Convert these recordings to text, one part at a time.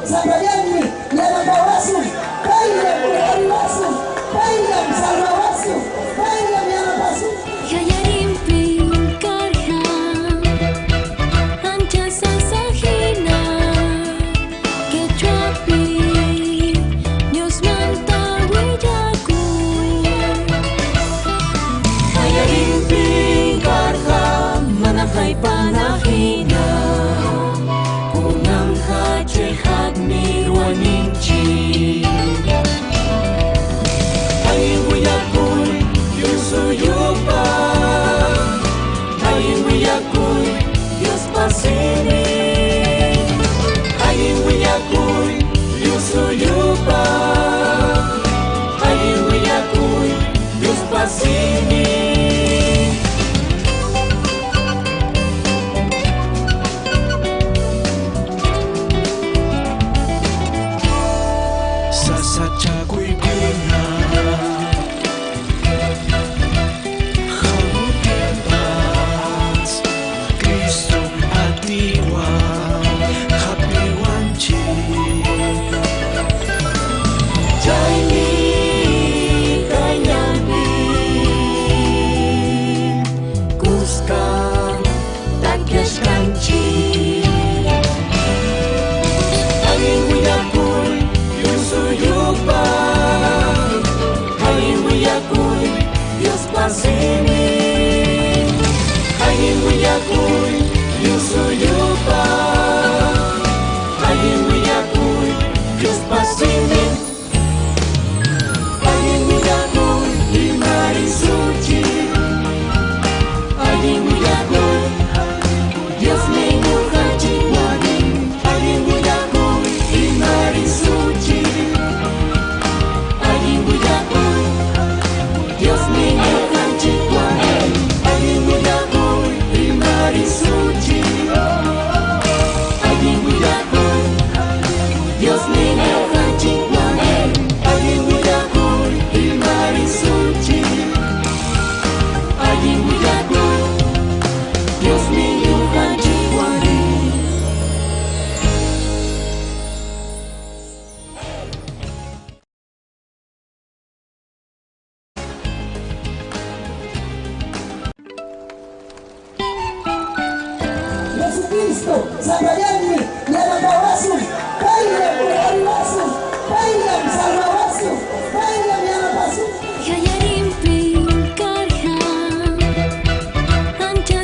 Sapallanmi yanapawasun, payllam uyariwasun, payllam salvawasun, payllam yanapasun. Hayarinpin karqa ancha sasahina quechuapi Diosmanta willakuy. Hayarinpin karqa mana haypanahina kunanqa cheqapmi ruwaninchik. Allin willakuy Dios suyupaq, allin willakuy Diospa simin, allin willakuy Dios suyupaq, allin willakuy Diospa simin. Sasachakuykuna hamuptinpas Cristo atiwan hapiwanchik. Chaymi kay ñanpi kuska takyachkanchik. Allin willakuy Dios suyupaq, allin willakuy Diospa simin, allin willakuy Dios suyupaq, allin willakuy Diospa simin. Allin willakuy rimarisuchik, allin willakuy Diosmi ñuqanchikwan, allin willakuy rimarisuchik, allin willakuy Diosmi ñuqanchikwan, allin willakuy rimarisuchik, allin willakuy Diosmi ñuqanchikwan, allin willakuy rimarisuchik, allin willakuy Diosmi ñuqanchikwan. Jesucristo sapallanmi yanapawasun, payllam uyariwasun, payllam salvawasun, payllam yanapasun. Hayarinpin karqa ancha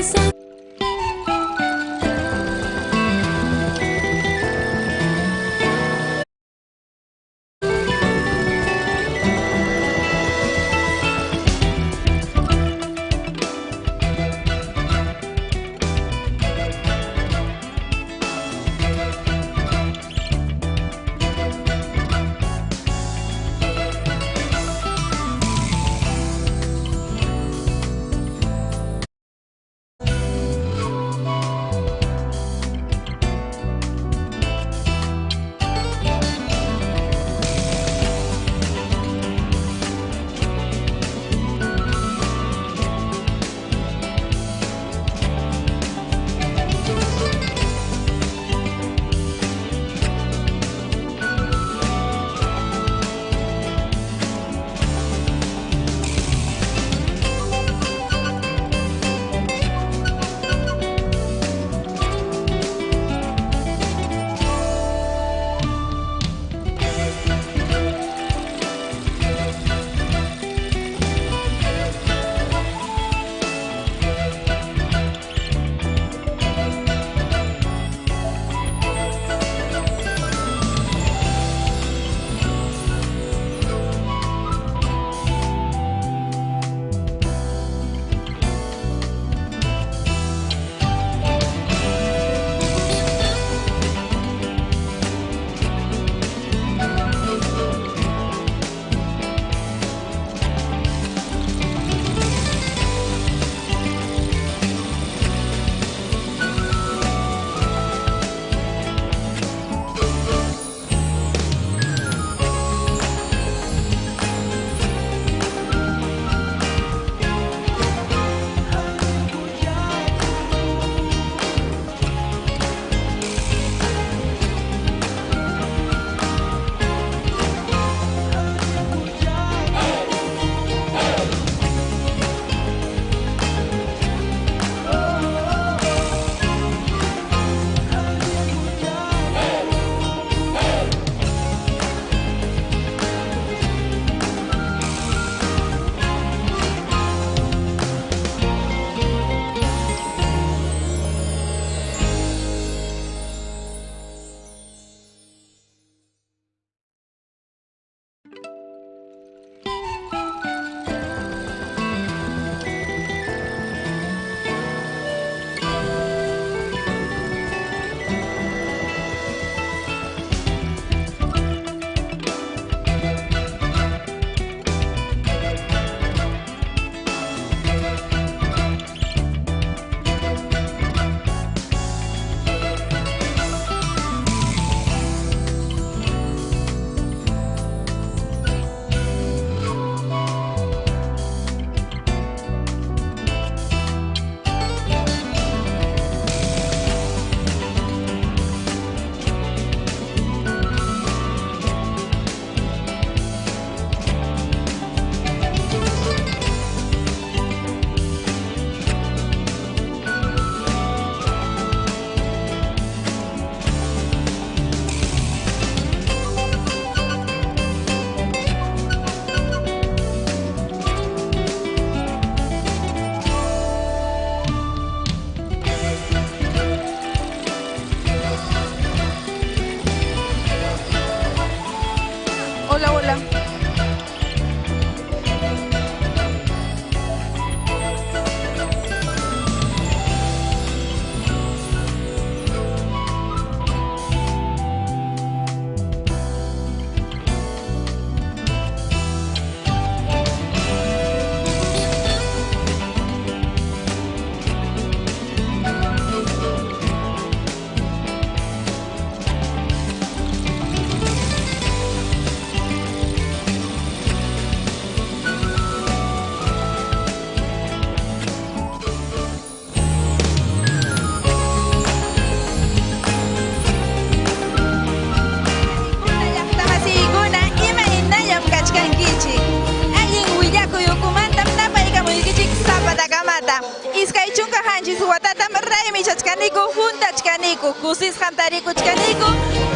27 watatam raymichachkaniku, juntachkaniku, kusisqam tarikuchkaniku,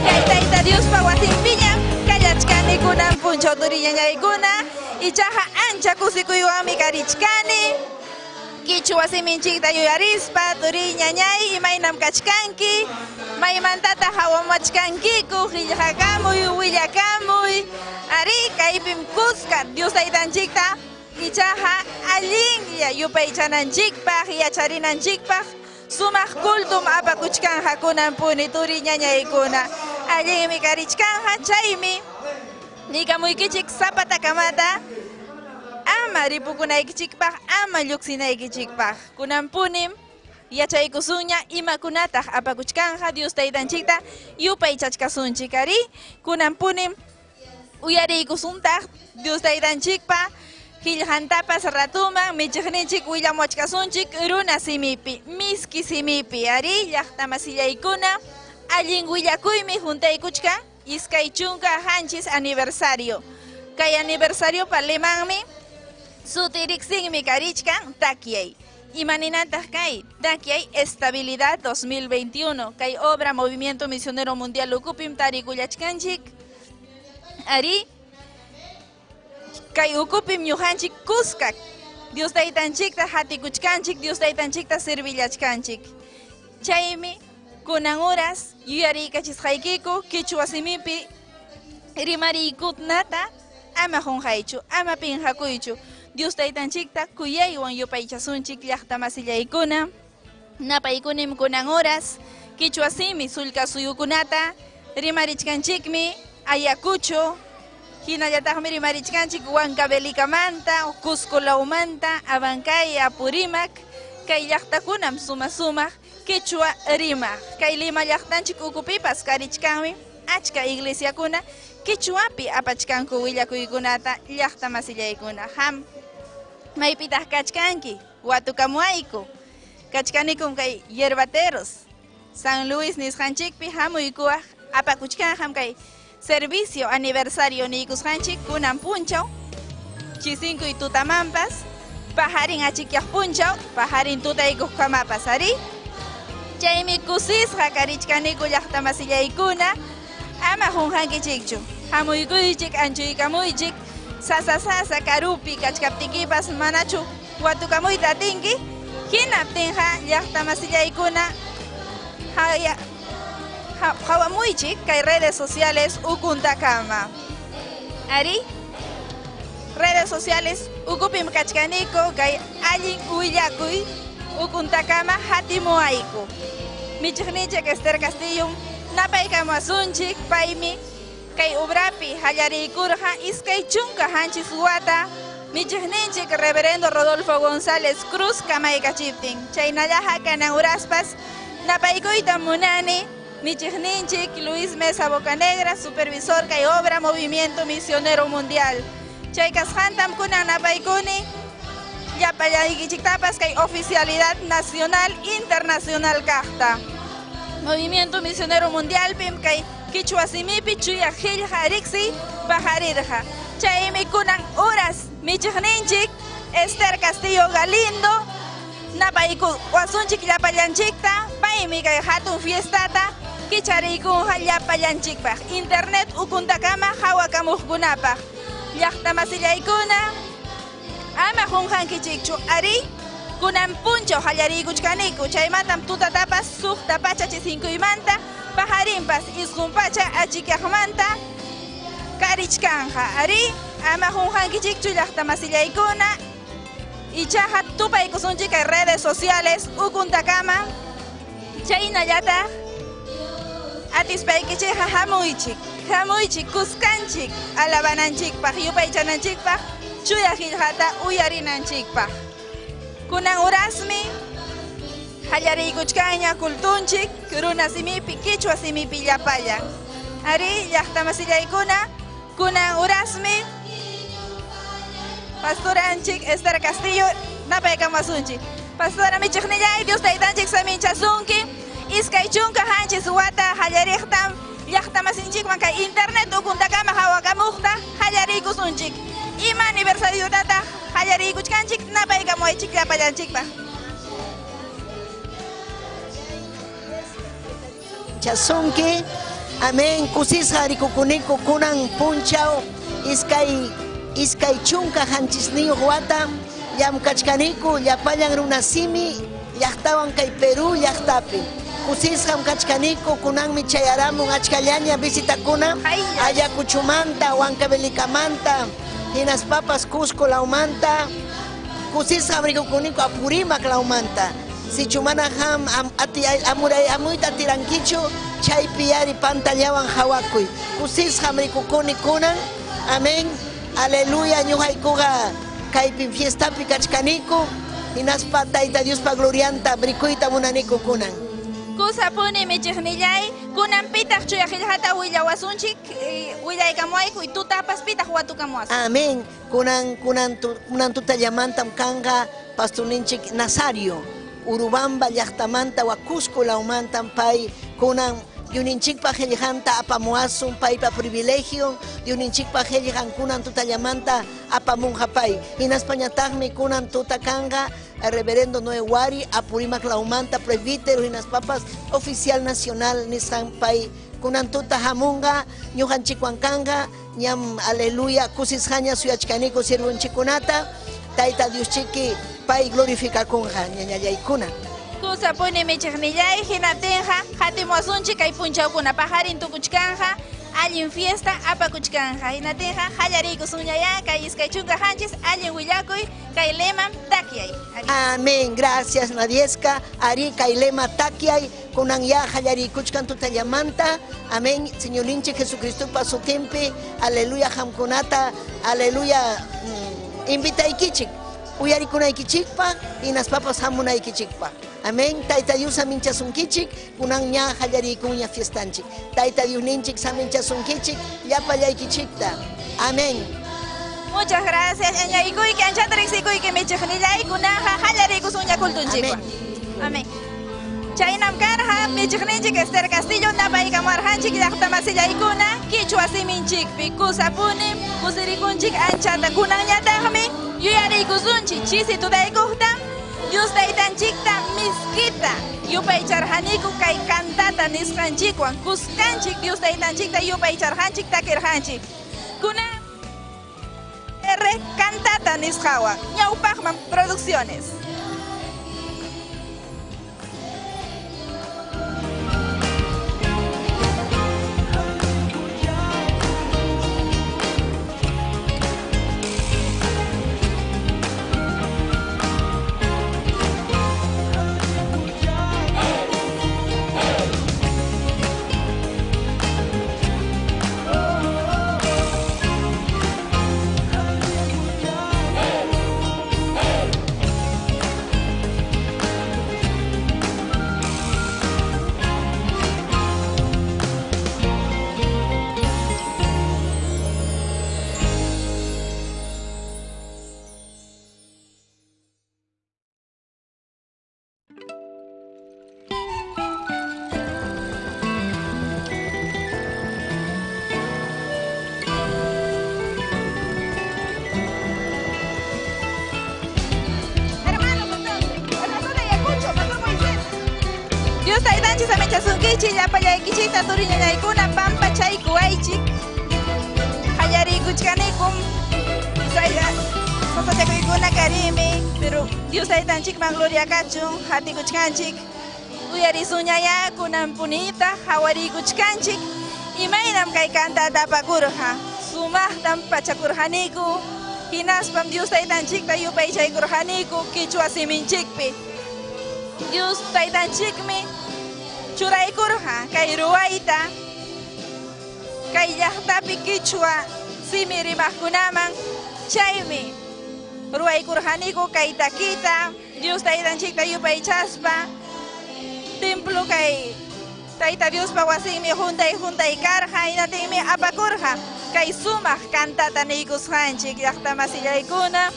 kay Tayta Diospa wasinpiñam kallachkani kunan punchaw turiñañaykuna, ichaqa ancha kusikuywanmi karichkani. Kichwa siminchikta yuyarispa, turiñañay, imaynam kachkanki, maymantataq hawamachkankiku, qillqakamuy, willakamuy, ari kaypim kuska Dios Taytanchikta ichaqa allinlla yupaychananchikpaq, yacharinanchikpaq, sumaq kultum apakuchkanja kunan puni turiñañaykuna, allinmi karichkanja, chaymi nikamuykichik zapatakamata, ama ripukunaykichikpaq, ama lluqsinaykichikpaq. Kunan punim yachaykusunña imakunataq apakuchkanja Dios Taytanchikta yupaychachkasunchik ari. Kunan punim uyariykusuntaq Dios Taytanchikpa qillqantapas ratuman michiqninchik willamuachkasunchik runa simipi, miski simipi ari. Llaqtamasillaykuna allin willakuymi juntaykuchkan 27 aniversario. Kay aniversario limanmi sutiriksinmi karichkan takyay. Imaninantaq kay takyay estabilidad 2021. Kay obra Movimiento Misionero Mundial ukupim tarikullachkanchik. Ari kay ukupim ñuqanchik kuska Dios Taytanchikta hatikuchkanchik, Dios Taytanchikta servillachkanchik. Chaymi kunan horas yuyariykachisqaykiku kichwa simipi rimariykunata ama qunqaychu, ama pinqakuychu. Dios Taytanchikta kuyaywan yupaychasunchik llaqtamasillaykuna. Napaykunim kunan horas kichwa simi sullka suyukunata rimarichkanchikmi Ayacucho, hinallataqmi rimarichkanchik Huancavelikamanta, Cusco lawmanta, Abancay, Apurímac, kay llaqtakunam suma sumaq kichwa rimaq. Kay Lima llaqtanchik ukupipas karichkanmi achka iglesiakuna kichwapi apachkanku willakuykunata llaqtamasillaykuna. Ham maypitaq kachkanki watukamuayku. Kachkanikum kay Yerbateros, San Luis nisqanchikpi hamuykuwaq apakuchkanjam kay servicio aniversario niykusqanchik kunan punchaw chisinkuy tutamampas pajarin achikyaq punchaw pajarin tutaykuqkamapas ari. Chaymi kusisqa karichkaniku llaqtamasillaykuna, ama qunqankichikchu, hamuykuychik, anchuykamuychik, sasa sasa karupi kachkaptikipas manachu watukamuyta atinki, hinaptinqa llaqtamasillaykuna qhawamuychik kay redes sociales ukuntakama. Ari redes sociales ukupim kachkaniku kay allin willakuy ukuntakama hatimuayku. Michiqninchik Esther Castillo napaykamuasunchik, paymi kay obrapi hallariykurqa 27 wata michiqninchik Reverendo Rodolfo González Cruz kamaykachiptin. Chaynallaqa kanan uraspas napaykuyta munani michiqninchik Luis Mesa Bocanegra, supervisor kay obra Movimiento Misionero Mundial. Chay kasqantam kunan napaykuni llapallaykichiktapas kay oficialidad nacional internacional kaqta. Movimiento Misionero Mundial pim kay kichwa simipi chuya qillqa riksi pajarirqa. Chaymi kunan uras michiqninchik Esther Castillo Galindo napayku wasunchik llapallanchikta, paymi kay hatun fiestata kichariykunqa llapallanchikpaq internet ukuntakama hawakamuqkunapaq. Llaqtamasillaykuna ama qunqankichikchu ari kunan punchaw qallariykuchkaniku, chaymantam tutatapas suqta pacha chisinkuymanta pajarinpas isqun pacha achikyaqmanta karichkanja ari ama qunqankichikchu llaqtamasillaykuna. Ichaqa tupaykusunchik kay redes sociales ukuntakama chaynallataq atispaykichikqa hamuychik, hamuychik kuskanchik alabananchikpaq, yupaychananchikpaq, chuya qillqata uyarinanchikpaq. Kunan urasmi qallariykuchkanña kultunchik runa simipi kichwa simipi llapallan. Ari llaqtamasillaykuna kunan urasmi pastoranchik Esther Castillo napaykamuasunchik. Pastora michiqnillay Dios Taytanchik saminchasunki 27 wata qallariqtam llaqtamasinchikman kay internet ukuntakama hawakamuqta qallariykusunchik. Ima aniversariotataq qallariykuchkanchik napaykamuaychik llapallanchikpaq. Saminchasunki. Amén. Kusisqa rikukuniku kunan punchaw iskay 27 wata llamkachkaniku llapallan runasimi llaqtawan kay Perú llaqtapi. Kusisqam kachkaniku kunanmi chayaramun achkallaña visitakuna Ayacuchumanta, Huancavelikamanta, hinaspapas Cusco lawmanta. Kusisqam rikukuniku Apurímac lawmanta. Sichu mana ham amuray amuyta tirankichu chaypi yari pantallawan hawakuy. Kusisqam rikukuni kunan. Amén. Aleluya, ñuqaykuqa kaypi fiestapi kachkaniku hinaspa Tayta Diospa glorianta rikuyta munaniku kunan. Kusapuni michiqnillay, kunan pitaq chuya qillqata willawasunchik, willaykamuwayku y tutapas pitaq watukamuwasun. Amén. Kunan tutallamantam kanqa pastorninchik Nazario, Urubamba llaqtamanta wa Cusco lawmantam pay kunan Diosninchikpa qillqanta apamuwasun paypa privilegio, Diosninchikpa qillqan kunan tutallamanta apamunqa pay. Hinaspañataqmi kunan tuta kanqa reverendo Noé Wari, Apurímac lawmanta presbítero hinaspapas oficial nacional nisqan pay kunan tuta hamunqa ñuqanchikwan kanqa ñam aleluya kusisqaña suyachkaniku sirvunchikunata Tayta Dioschiki pay glorificakunqa ñañallaykuna. Kusapuni michiqnillay hinaptinqa hatimuwasunchik kay punchawkuna pajarin tukuchkanja allin fiesta apakuchkanja hinatinqa qallariykusunñayá kay 27 allin willakuy kay lema takyay. Amén, gracias Nadieska. Ari kay lema takyay kunan ya qallariykuchkan tutallamanta. Amén, Señorninchik Jesucristopa sutinpi aleluya hamkunata aleluya invitaykichik uyarikunaykichikpa hinaspapas hamunaykichikpa. Amén. Tayta Dios saminchasunkichik, kunan ña qallariykunña fiestanchik. Tayta Diosninchik saminchasunkichik, llapallaykichikta. Amén. Muchas gracias, ñañaykuyki, anchata riqsikuyki michiqnillay, kunanqa qallariykusunña kultunchikwan. Amén. Chaynam karqa michiqninchik Esther Castillo napaykamuwarqanchik llaqtamasillaykuna qichwa siminchikpi kusapuni kusirikunchik anchata kunanñataqmi yuyariykusunchik chisi tutaykuqta Dios taytanchikta miskita yupaycharqaniku kay kantata nisqanchikwan kuskanchik Dios taytanchikta yupaycharqanchik takirqanchik. Kunan R kantata nisqawan ñawpaqman producciones. Saminchasunkichik llapallaykichikta turiñallaykuna pampachaykuwaychik qallariykuchkanikum sasachakuykuna karimi pero Dios taytanchikman gloria kachun hatikuchkanchik uyarisuñaya kunanpunita hawariykuchkanchik imaynam kay kantata apakurqa sumaqtam pachakurqaniku hinaspam Dios taytanchikta yupaychaykurqaniku qichwa siminchikpi Dios taytanchikmi churaykurqa kay ruwayta kay llaqtapi qichwa simi rimaqkunaman chaymi ruwaykurqaniku kay takita Dios taytanchikta yupaychaspa templo kay Tayta Diospa wasinmi juntay karqa hinatinmi apakurqa kay sumaq kantata niykusqanchik llaqtamasillaykuna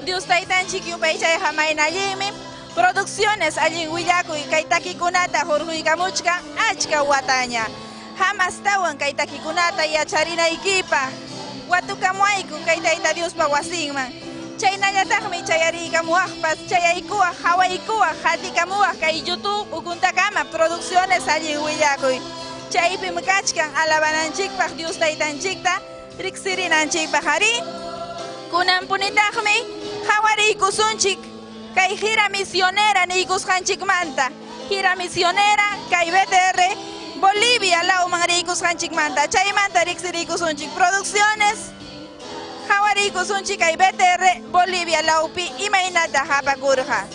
Dios taytanchik yupaychayqa mayna allinmi. Producciones allin willakuy kay takikunata hurquykamuchkan achka wataña. Hamastawan kay takikunata yacharinaykipaq watukamuwayku kay Tayta Diospa wasinman. Chaynallataqmi chayariykamuwaqpas, chayaykuwaq, hawaykuwaq, hatikamuwaq kay YouTube ukuntakama Producciones Allin Willakuy. Chaypim kachkan alabananchikpaq Dios Taytanchikta riqsirinanchikpaq arí. Kunanpunitaqmi hawariykusunchik kay gira misionera niykusqanchikmanta. Gira misionera kay BTR Bolivia lawman riykusqanchikmanta. Chaymanta riqsiriykusunchik Producciones hawariykusunchik kay BTR Bolivia lawpi imaynata hapakurqa.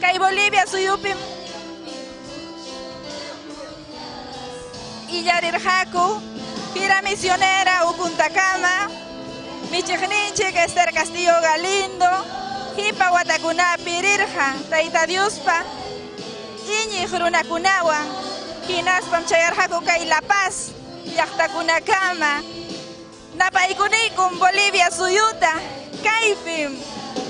Kay Bolivia suyupim illarirqaku gira misionera ukuntakama michiqninchik Esther Castillo Galindo hipa watakunapi rirqa Tayta Diospa iñiq runakunawan hinaspam chayarqaku kay La Paz llaqtakunakama napaykuniykum Bolivia suyuta kaypim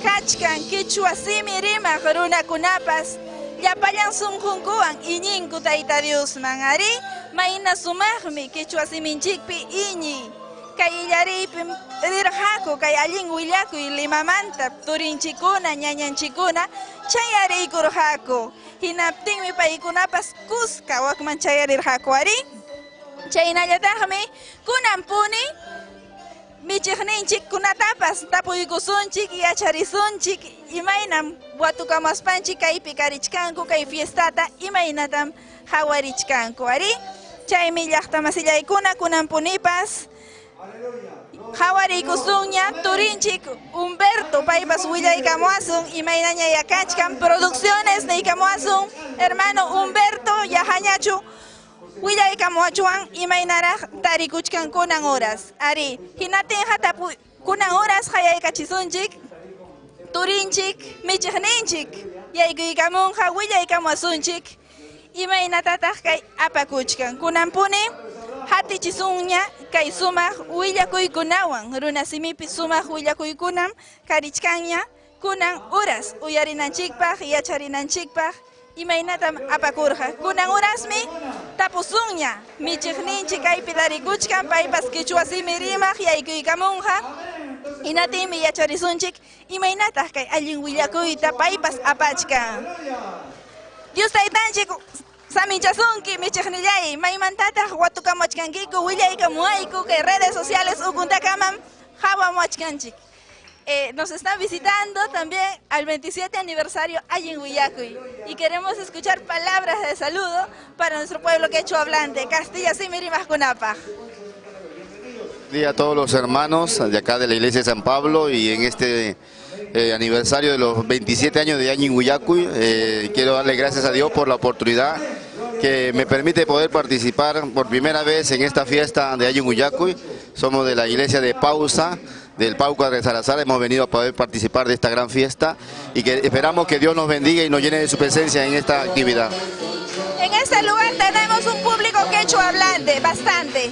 kachkan kichwa simi rimaq runakunapas llapallan sunqunkuwan iñinku Tayta Diosman ari mayna sumaqmi kichwa siminchikpi iñiy kay illariypim rirqaku kay allin willakuy Limamanta turinchikuna ñañanchikuna chayariykurqaku hinaptinmi paykunapas kuska wakman chayarirqaku ari chaynallataqmi kunanpuni michiqninchikkunatapas tapuykusunchik yacharisunchik imaynam watukamaspanchik kaypi karichkanku kay fiestata imaynatam hawarichkanku ari chaymi llaqtamasillaykuna kunanpunipas hawariykusunña turinchik Humberto paypas willaykamuwasun imaynaña yakachkan Producciones niykamuwasun hermano Humberto yahañachu willaykamuwachuwan imaynaraq tarikuchkan kunan horas ari hinatinqa tapuy kunan horas hayaykachisunchik turinchik michiqninchik yaykuykamunqa willaykamuwasunchik imaynatataq kay apakuchkan kunanpuni hatichisunña kay sumaq willakuykunawan runasimipi sumaq willakuykunam karichkanña kunan horas uyarinanchikpaq yacharinanchikpaq imaynatam apakurqa kunan horasmi tapusunña michiqninchik kaypi tarikuchkan paypas kichwa simi rimaq yaykuykamunqa hinatinmi yacharisunchik imaynataq kay allin willakuyta paypas apachkan. Dios Taytanchik saminchasunki michiqnillay maymantataq watukamuachkankiku willaykamuwayku kay redes sociales ukuntakamam hawamuachkanchik. Nos están visitando también al 27 aniversario Allin Willakuy y queremos escuchar palabras de saludo para nuestro pueblo quechua hablante, Castilla simi rimaqkunapaq. Buen día a todos los hermanos de acá de la iglesia de San Pablo y en este aniversario de los 27 años de Allin Willakuy, quiero darle gracias a Dios por la oportunidad que me permite poder participar por primera vez en esta fiesta de Allin Willakuy. Somos de la iglesia de Pausa, del Pauca de Salazar, hemos venido a poder participar de esta gran fiesta y que esperamos que Dios nos bendiga y nos llene de su presencia en esta actividad. En este lugar tenemos un público quechua hablante, bastante,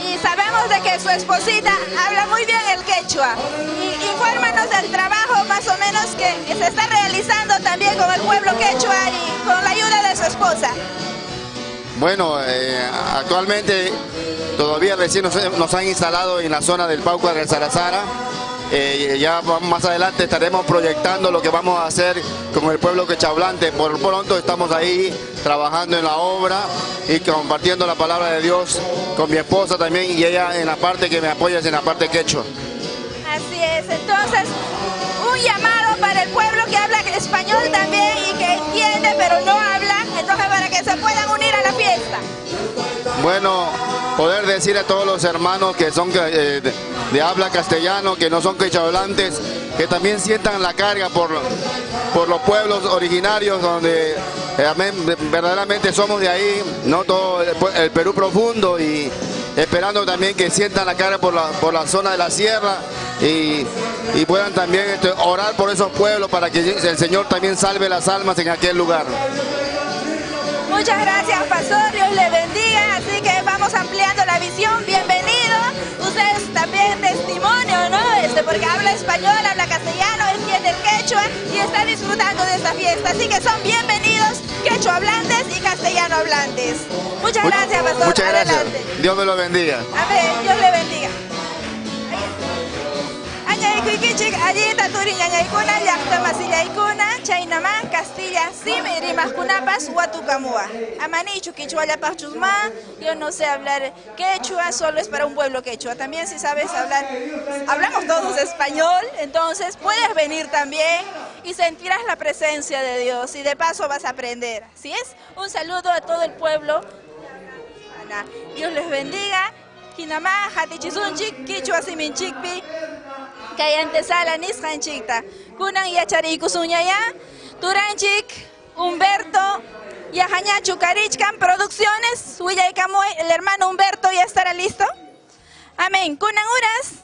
y sabemos de que su esposita habla muy bien el quechua. Y infórmanos del trabajo más o menos que se está realizando también con el pueblo quechua y con la ayuda de su esposa. Bueno, actualmente todavía recién nos han instalado en la zona del Pauca del Salazara. Ya más adelante estaremos proyectando lo que vamos a hacer con el pueblo quechahablante. Por pronto estamos ahí trabajando en la obra y compartiendo la palabra de Dios con mi esposa también, y ella en la parte que me apoya es en la parte quechua. Así es, entonces un llamado para el pueblo que habla español también y que entiende pero no habla, entonces para que se puedan unir a la fiesta. Bueno, poder decir a todos los hermanos que son de habla castellano, que no son quechahablantes, que también sientan la carga por los pueblos originarios donde amén, verdaderamente somos de ahí, no todo el Perú profundo, y esperando también que sientan la carga por la zona de la sierra y puedan también orar por esos pueblos para que el Señor también salve las almas en aquel lugar. Muchas gracias, pastor, Dios le bendiga. Así que vamos ampliando la visión. Bienvenido. Ustedes también testimonio, ¿no? Porque habla español, habla castellano, entiende el quechua y está disfrutando de esta fiesta. Así que son bienvenidos quechua hablantes y castellano hablantes. Muchas gracias, pastor. Muchas gracias. Adelante. Dios me lo bendiga. Amén. Dios le bendiga. Mañaykuykichik allinta turi ñañaykuna, llaqta masillaykuna, chaynama Castilla simi rimaqkunapas watukamuwa. Amanichu quichuallapaqchusma, yo no sé hablar quechua, solo es para un pueblo quechua. También si sabes hablar, hablamos todos español, entonces puedes venir también y sentirás la presencia de Dios y de paso vas a aprender. Así es, un saludo a todo el pueblo. Dios les bendiga. Hinama hatichisunchik quichua siminchikpi kay antesala nisqanchikta. Kunan yachariykusunñaya turanchik Humberto Yajañachu Karichkan Producciones, willaykamuy, el hermano Humberto ya estará listo. Amén. Kunan uras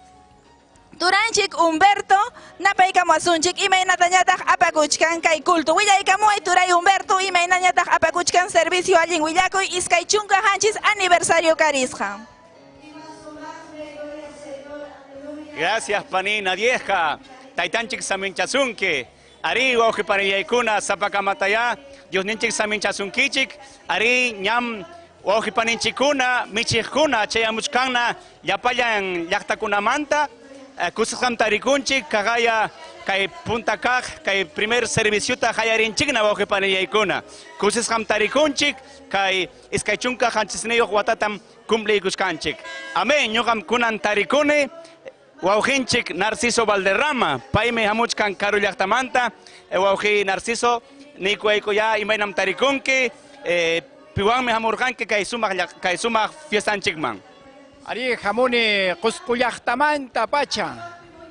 turanchik Humberto napaykamuasunchik imaynatañataq apakuchkan kay culto. Willaykamuy turay Humberto imaynañataq apakuchkan servicio allin willakuy 27 aniversario karisqa. Gracias, Panina Vieja. Taytanchik saminchasunki. Ari wawqipanillaykuna sapakamataya. Diosninchik saminchasunkichik. Ari ñam wawqipaninchikuna michiqkuna chayamuchkanna llapallan llaqtakunamanta. Kusisqam tarikunchik kaqaya kay punta kaq kay primer serviciota hayarinchikna wawqipanillaykuna. Kusisqam tarikunchik kay 27 watatam cumpliykushkanchik. Amén. Ñuqam kunan tarikuni wawqinchik Narciso Valderrama, paymi hamuchkan karu llaqtamanta, wawqi Narciso, niykuwayku ya imaynam tarikunki, piwanmi hamurqanki kay sumaq fiestanchikman. Ari hamuni Qusqu llaqtamanta pacha,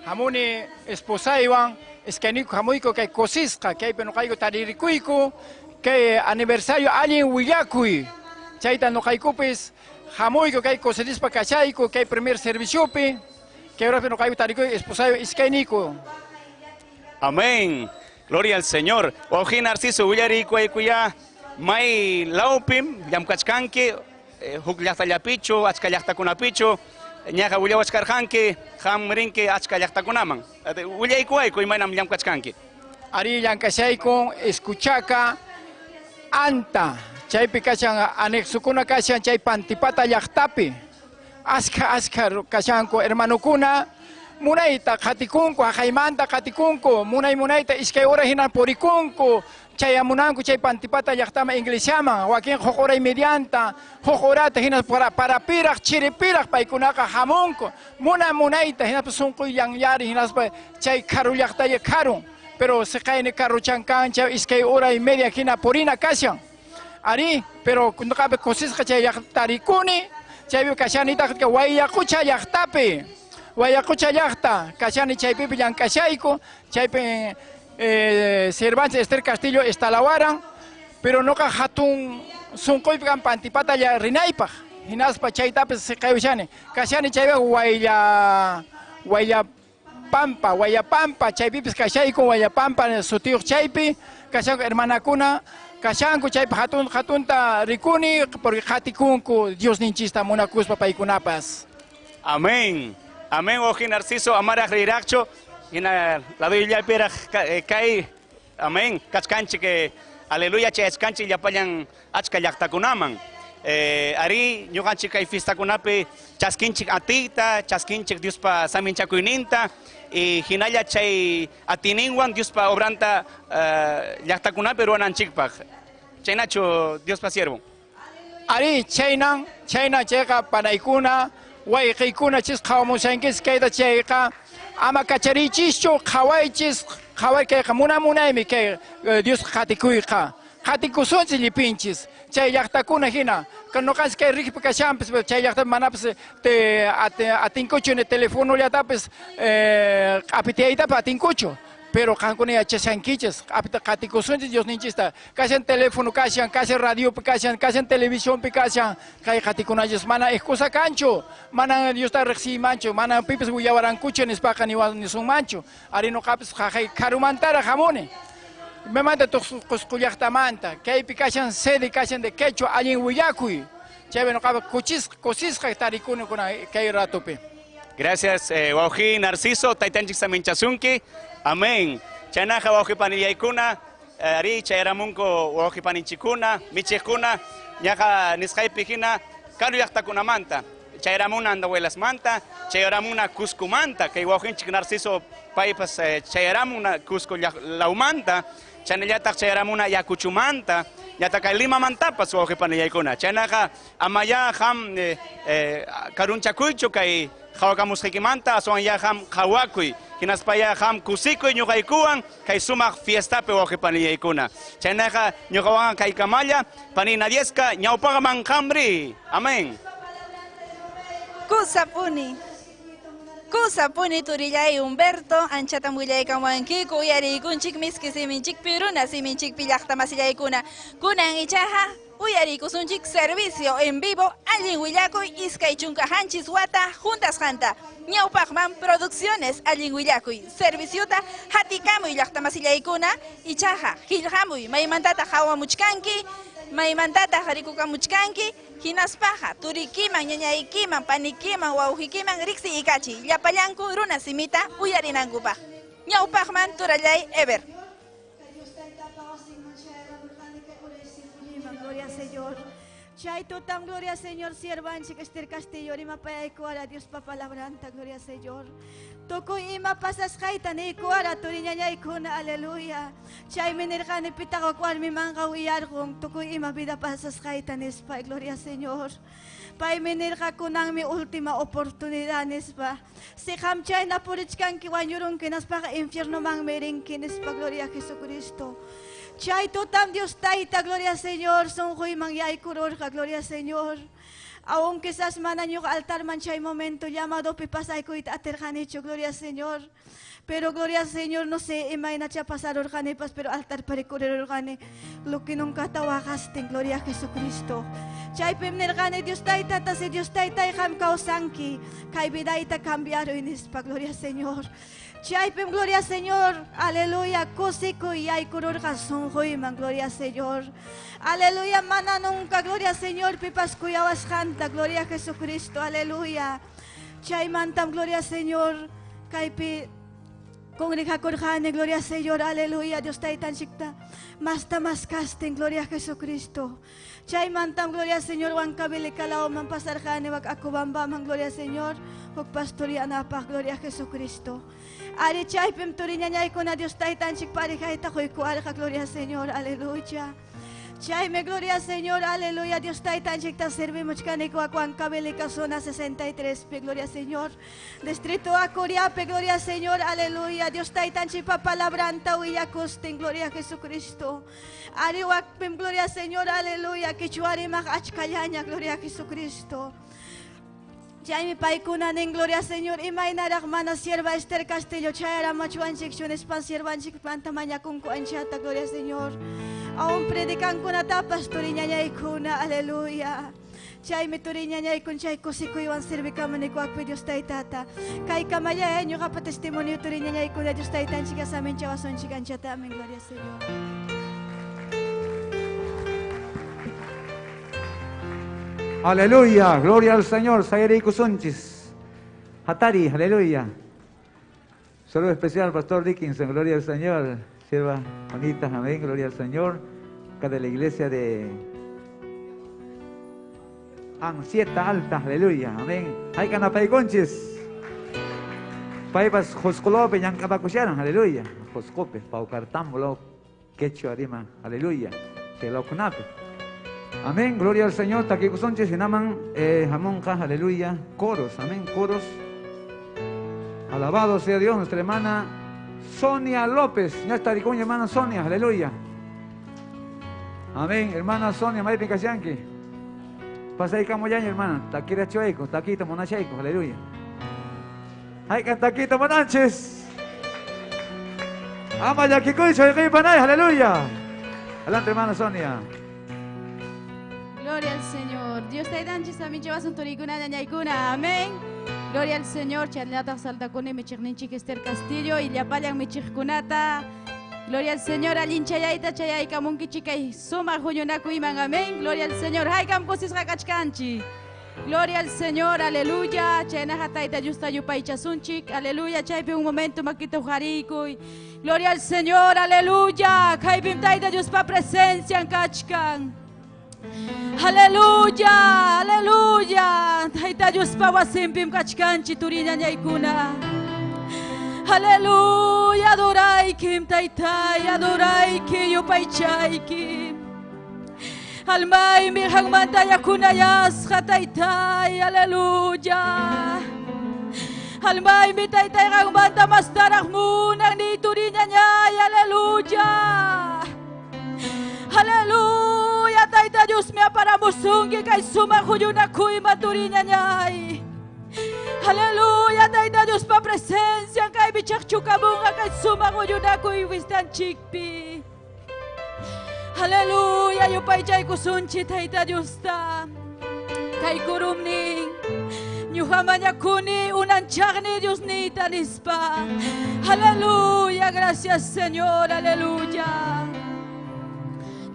hamuni esposaywan, iskayniyku hamuyku kay kusisqa, kaypi nuqayku taririkuyku, kay aniversario allin willakuy, chayta nuqaykupis hamuyku kay kusirispa kachayku, kay primer serviciopi. Que ahora no caigo tarico esposayo iskayniyku. Amén. Gloria al Señor. Wawqi Narciso willariykuwaykuya may lawpim llamkachkanki, huk llaqtallapichu, achka llaqtakunapichu, ñaqa willawachkarqanki, qam rinki achka llaqtakunaman. Willaykuwayku imaynam llamkachkanki. Ari llankashayku escuchaka anta, chaypi kashan anexukuna kashan chay pantipata llaqtapi. Aska aska kashanku hermanukuna munayta qatikunku haqaymanta qatikunku munay munayta iskay hora hina purikunku chayamunanku chay pantipata llaqtama iglesiaman wakin huk hora y medianta huk horata hina parapiraq chiripiraq paykunaqa hamunku muna munayta hinaspa sunquyllanllari hinaspa chay karu llaqtalla karun pero siqayni karuchankan chay iskay hora y media hina purina kashan ari pero nuqapi kusisqa chay llaqtarikuni. Chaypi kashanitaq Wayaqucha llaqtapi, Wayaqucha llaqta, kashani chaypipi llank'ashayku, chaypi Cervantes Esther Castillo estalawaran, pero nuqa hatun sunquypi kan pantipata rinaypaq, hinaspa chaytapis siqayushani, kashani chaypi Wayapampa, Wayapampa, chaypipis kashayku, Wayapampa sutiyuq chaypi, kashanku hermanakuna. Kashanku chaypi hatun hatunta rikuni porque qatikunku Diosninchista munakuspa paykunapas. Amén. Amén, wawqi Narciso, amaraq riraqchu, hina ladoyllapiraq kay amén, kachkanchik aleluya chayachkanchik llapallan achka llaqtakunaman. Ari ñuqanchik kay fiestakunapi chaskinchik atiyta, chaskinchik Diospa saminchakuyninta y hinalla chay atininwan Diospa obranta llaqtakunapi ruwananchikpaq. Chaynachu Diospa siervo. Ari chaynan, chayna chayqa panaykuna, wayqiykuna chis qhawamushankis kayta chayqa ama kachariychischu qhawaychis, qhaway kayqa muna munaymi kay Dios qatikuyqa. Qatikusunchis llipinchis chay llaqtakuna hina nuqanchis kay riqpi kashanpis chay llaqtapi manapis te atinkuchu ni telefonollatapis q'apitiyaytapas atinkuchu pero qankuna yachashankichis q'apita qatikusunchis Diosninchista kashan teléfono kashan kashan radiopi kashan kashan televisionpi kashan kay qatikunachis mana excusa kanchu mana Diosta riqsiymanchu mana pipis willawarankuchu nispaqa nisunmanchu ari nuqapis qaqay karumantaraq hamuni. Memanta Qusqu llaqtamanta kaypi kashan sede kashan de quechua allin willakuy chaypi nuqapi kusisqa tarikuni kuna kay ratopi. Gracias, wawqi Narciso, taytanchik saminchasunki. Amén. Chaynaqa wawqipanillaykuna, ari chayaramunku wawqipaninchikuna, michiqkuna, ñaqa nisqaypi hina karu llaqtakunamanta. Chayramuna Andahuaylasmanta, chayramuna Cuscomanta, kay wawqinchik Narciso paypas chayramuna Cusco lawmanta, chaynallataq chayramuna Ayacuchumanta, ñataq kay Limamantapas wawqi panillaykuna. Chaynaqa amaya qam karunchakuychu kay qhawakamusqaykimanta, aswan ya qam qhawakuy, hinaspa ya qam kusikuy ñuqaykuwan kay sumaq fiestapi wawqi panillaykuna. Chaynaqa ñuqawan kay kamalla pani Nadieska ñawpaqman qamri. Amén. Kusapuni. Kusapuni turillay Humberto, anchatam willaykamuwankiku, uyariykunchik miski siminchikpi, runa siminchikpi llaqta masillaykuna. Kunan ichaqa uyariykusunchik servicio en vivo allin willakuy 27 wata juntasqanta. Ñawpaqman producciones allin willakuy serviciota hatikamuy llaqta masillaykuna, ichaqa qillqamuy maymantataq hawamuchkanki, maymantataq rikukamuchkanki, hinaspaqa turikiman, ñañaykiman, panikiman, wawqikiman riksi ikachi llapallanku runa simita uyarinankupaq. Ñawpaqman turallay Ever. Gloria Señor. Chay tutam, gloria Señor, siervanchik Esther Castillo, rimapayaykuara Dios pa palabranta, gloria Señor. Tukuy ima pasasqayta niykuara turiñañaykuna, aleluya. Chaymi nirqani pitaqa warmimanqa willarqun, tukuy ima vida pasasqayta nispa, gloria Señor. Paymi nirqa kunanmi última oportunidad nispa. Si qam chayna purichkanki wañurunki nispaqa infiernomanmi rinki nispa, gloria a Jesucristo. Chay tutam Dios tayta, gloria Señor, sunquyman yaykururqa, gloria Señor. Aún quizás mana ñuqa altarman chay momento llamadopi pasaykuyta atirqanichu, gloria Señor. Pero gloria Señor, no sé imaynacha pasarurqanipas, pero altar parikurirurqani, lo que nunca tawaqastin, gloria a Jesucristo. Chaypim nirqani Dios tayta, tasi Dios tayta qam kawsanki, kay vidayta cambiaruy nispa, gloria Señor. Chaypim, gloria Señor, aleluya, kusikuy yaykururqa sunquyman, gloria Señor. Aleluya, mana nunca, gloria Señor, pipas kuyawasqanta, gloria a Jesucristo, aleluya. Chaymantam, gloria Señor, kaypi congregakurqani, gloria Señor, aleluya, Dios taytanchikta, masta mas kastin, gloria a Jesucristo. Chaymantam, gloria Señor, Huancavelica-lawman pasarqani, wak Acobambaman, gloria Señor, huk pastorianapaq, gloria a Jesucristo. Ari chaypim turiñañaykuna Dios taytanchik parejayta quykuarqa, gloria Señor, aleluya. Chaymi, gloria Señor, aleluya, Dios taytanchikta servimuchkaniku Huancavelica zona 63 pi, gloria Señor. Distrito Acuriape, gloria Señor, aleluya, Dios taytanchikpa palabranta willakustin, gloria a Jesucristo. Ari wakpim, gloria Señor, aleluya, qichwarimaq achkallaña, gloria a Jesucristo. Chaymi paykuna nin, gloria Señor, imaynaraq mana sierva Esther Castillo chayaramachuanchikchu nispan siervanchikmanta mañakunku anchata, gloria Señor. Aún predicankunatapas turiñañaykuna, aleluya. Chaymi turiñañaykun chay kusikuywan servikamuni kuakpi Dios taytata. Kay kamallay ñuqapa testimonio turiñañaykuna Dios taytanchik asaminchawasunchik anchata, amén, gloria Señor. Aleluya, gloria al Señor, Sayarikusunchis. Hatari, aleluya. Saludo especial, Pastor Dickinson, gloria al Señor. Sierva bonita, amén, gloria al Señor. Acá de la iglesia de Ansieta Alta, aleluya, amén. Hay canapayconchis. Paibas Joscolope, Yancabacucharan, aleluya. Joscope, Paucartámbolo, Quechua Arima, aleluya. Chelocunape. Amén, gloria al Señor. Taquikusonchis, Hinaman, Jamonja, aleluya. Coros, amén, coros. Alabado sea Dios, nuestra hermana Sonia López. Ya está ricoña, hermana Sonia, aleluya. Amén, hermana Sonia, Maypi Kasyanki. Pasa ahí camoyaña, hermana. Taquira chueco, taquito, monacheco, aleluya. Ay, taquito, monanches. Ama yaquikuy, panay, aleluya. Adelante, hermana Sonia. Gloria al Señor. Dios te danchis a mi llevas un toricuna ñañaykuna. Amén. Gloria al Señor. Chanlata saltakuni michiqninchik Esther Castillo y llapallan michiqkunata. Gloria al Señor. Allinchayayta chayaykamunkichikay sumaq huñunakuyman. Amén. Gloria al Señor. Haykam kusisqa kachkanchik. Gloria al Señor. Aleluya. Chaynaqa tayta Diosta yupaychasunchik. Aleluya. Chaypi un momento makita uqharikuy. Gloria al Señor. Aleluya. Kaypim tayta Diospa presencia kachkan. Aleluya, aleluya. Tayta Diospa wasinpim kachkanchik turiñañaykuna. Aleluya, adoraykim taytay, adorayki yupaychaykim. Almaymi qanmanta yakunayasqa taytay, aleluya. Almaymi taytay qanmanta mastaraq munan ni turiñañay, aleluya. Aleluya, tayta Dios me aparamusunki kay sumaq huñunakuyman turiñañay. Aleluya, tayta Dios pa presencia kay bichaqchukamunqa kay sumaq huñunakuy wistanchikpi. Aleluya, yupaychaykusunchik tayta Diosta. Kay kurumnin ñuqa mañakuni unanchaqni Diosnita nispa. Aleluya, gracias Señor, aleluya.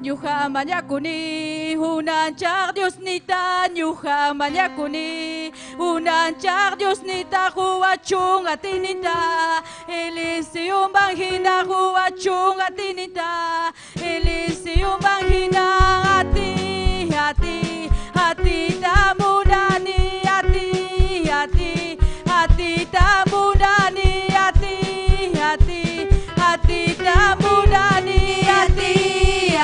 Ñuqa mañakuni unanchaq Diosnita, ñuqa mañakuni unanchaq Diosnita huwachun atinita, Eliseo manjina huwachun atinita, Eliseo manjina ati ati atita munani ati ati atita munani ati ati atita munani ati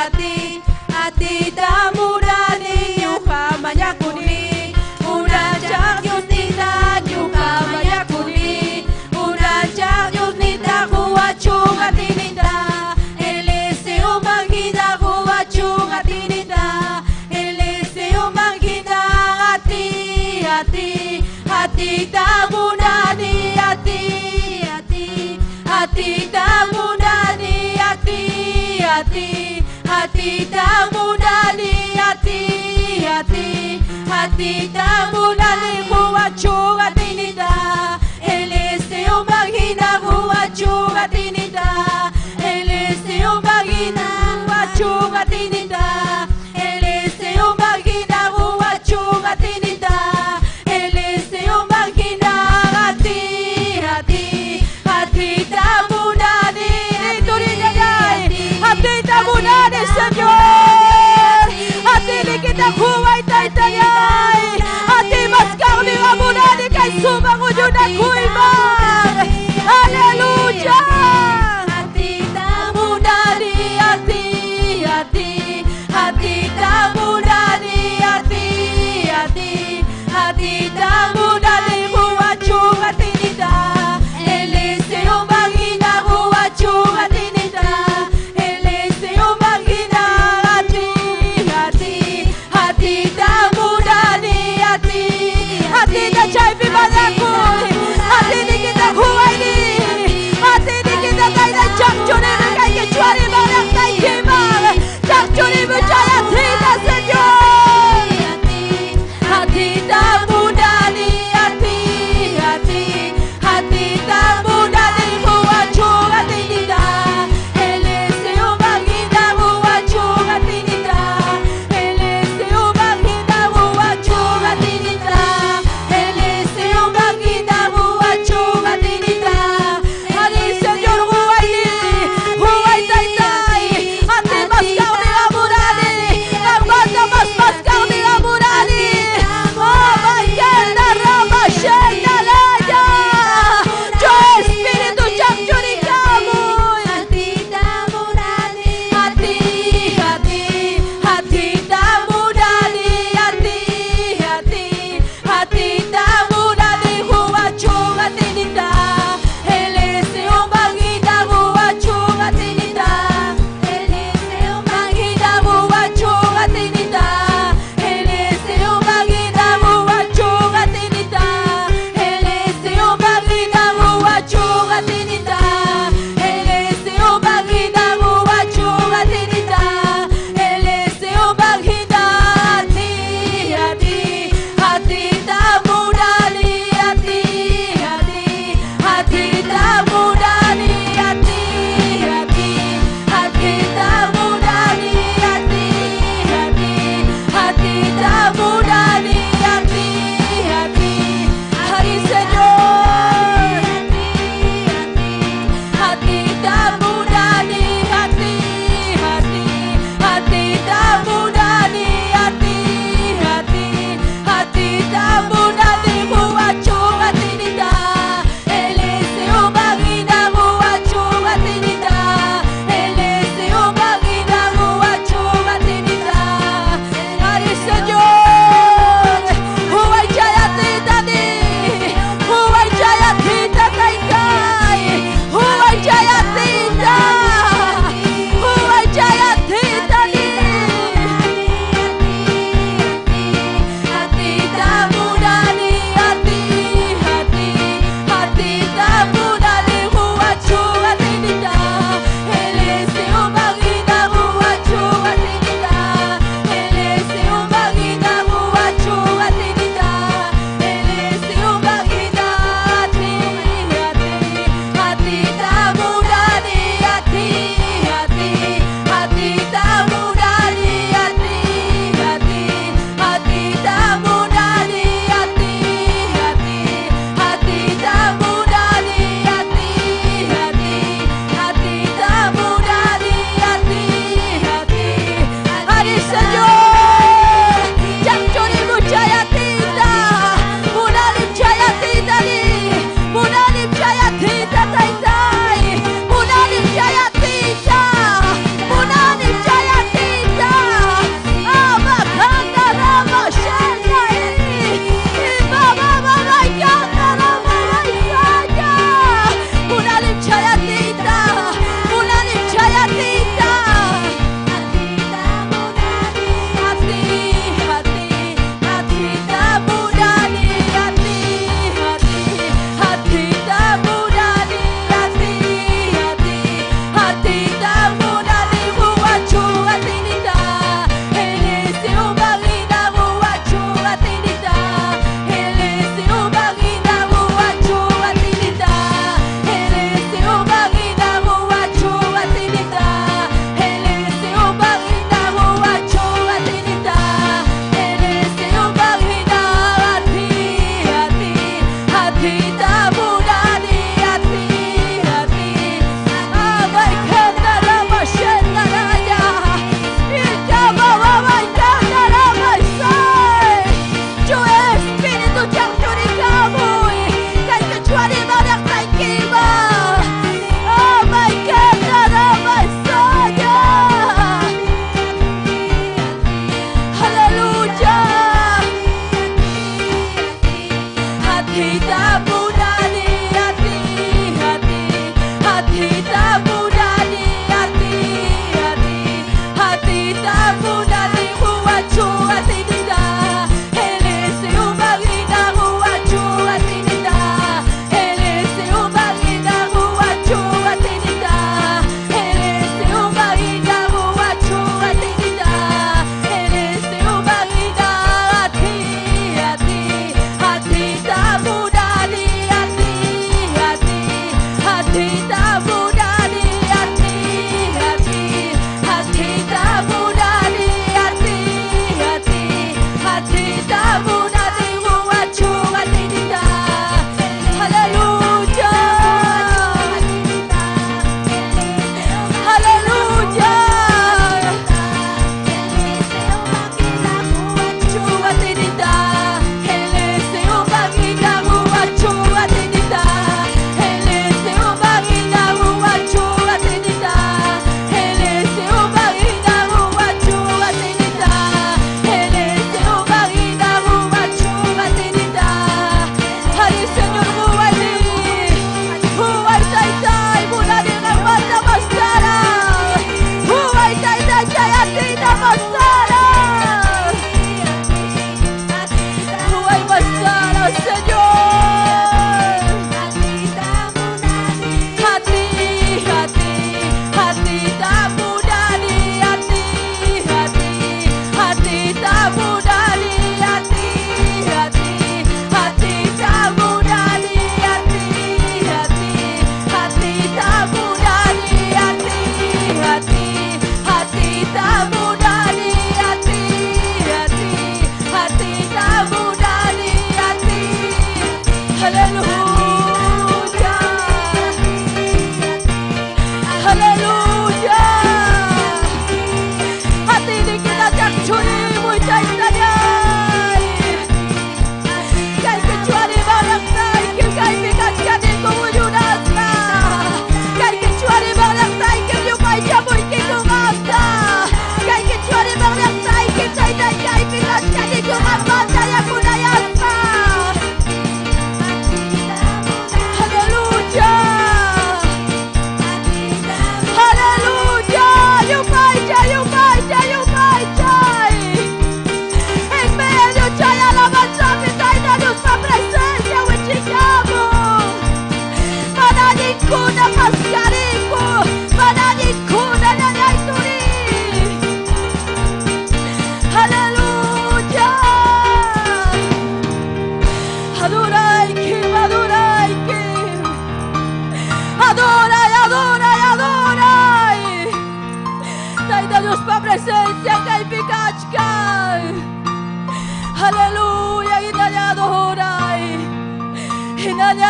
ati atita munani ñuqa mañakuni unanchaq Diosnita ñuqa mañakuni unanchaq Diosnita huwachun atinita Eliseo manjina huwachun atinita Eliseo manjina ati ati atita munani ati ati atita munani ati ati atita munani ati ati atita munani huwachun atinita Eliseo manjina huwachun atinita Eliseo manjina huwachun atinita Eliseo manjina huwachun atinita Eliseo manjina ati ati atita munani turiñañay atita munani Señor ati likita huway taytayay ati maskaqmi munani kay sumaq huñunakuypi.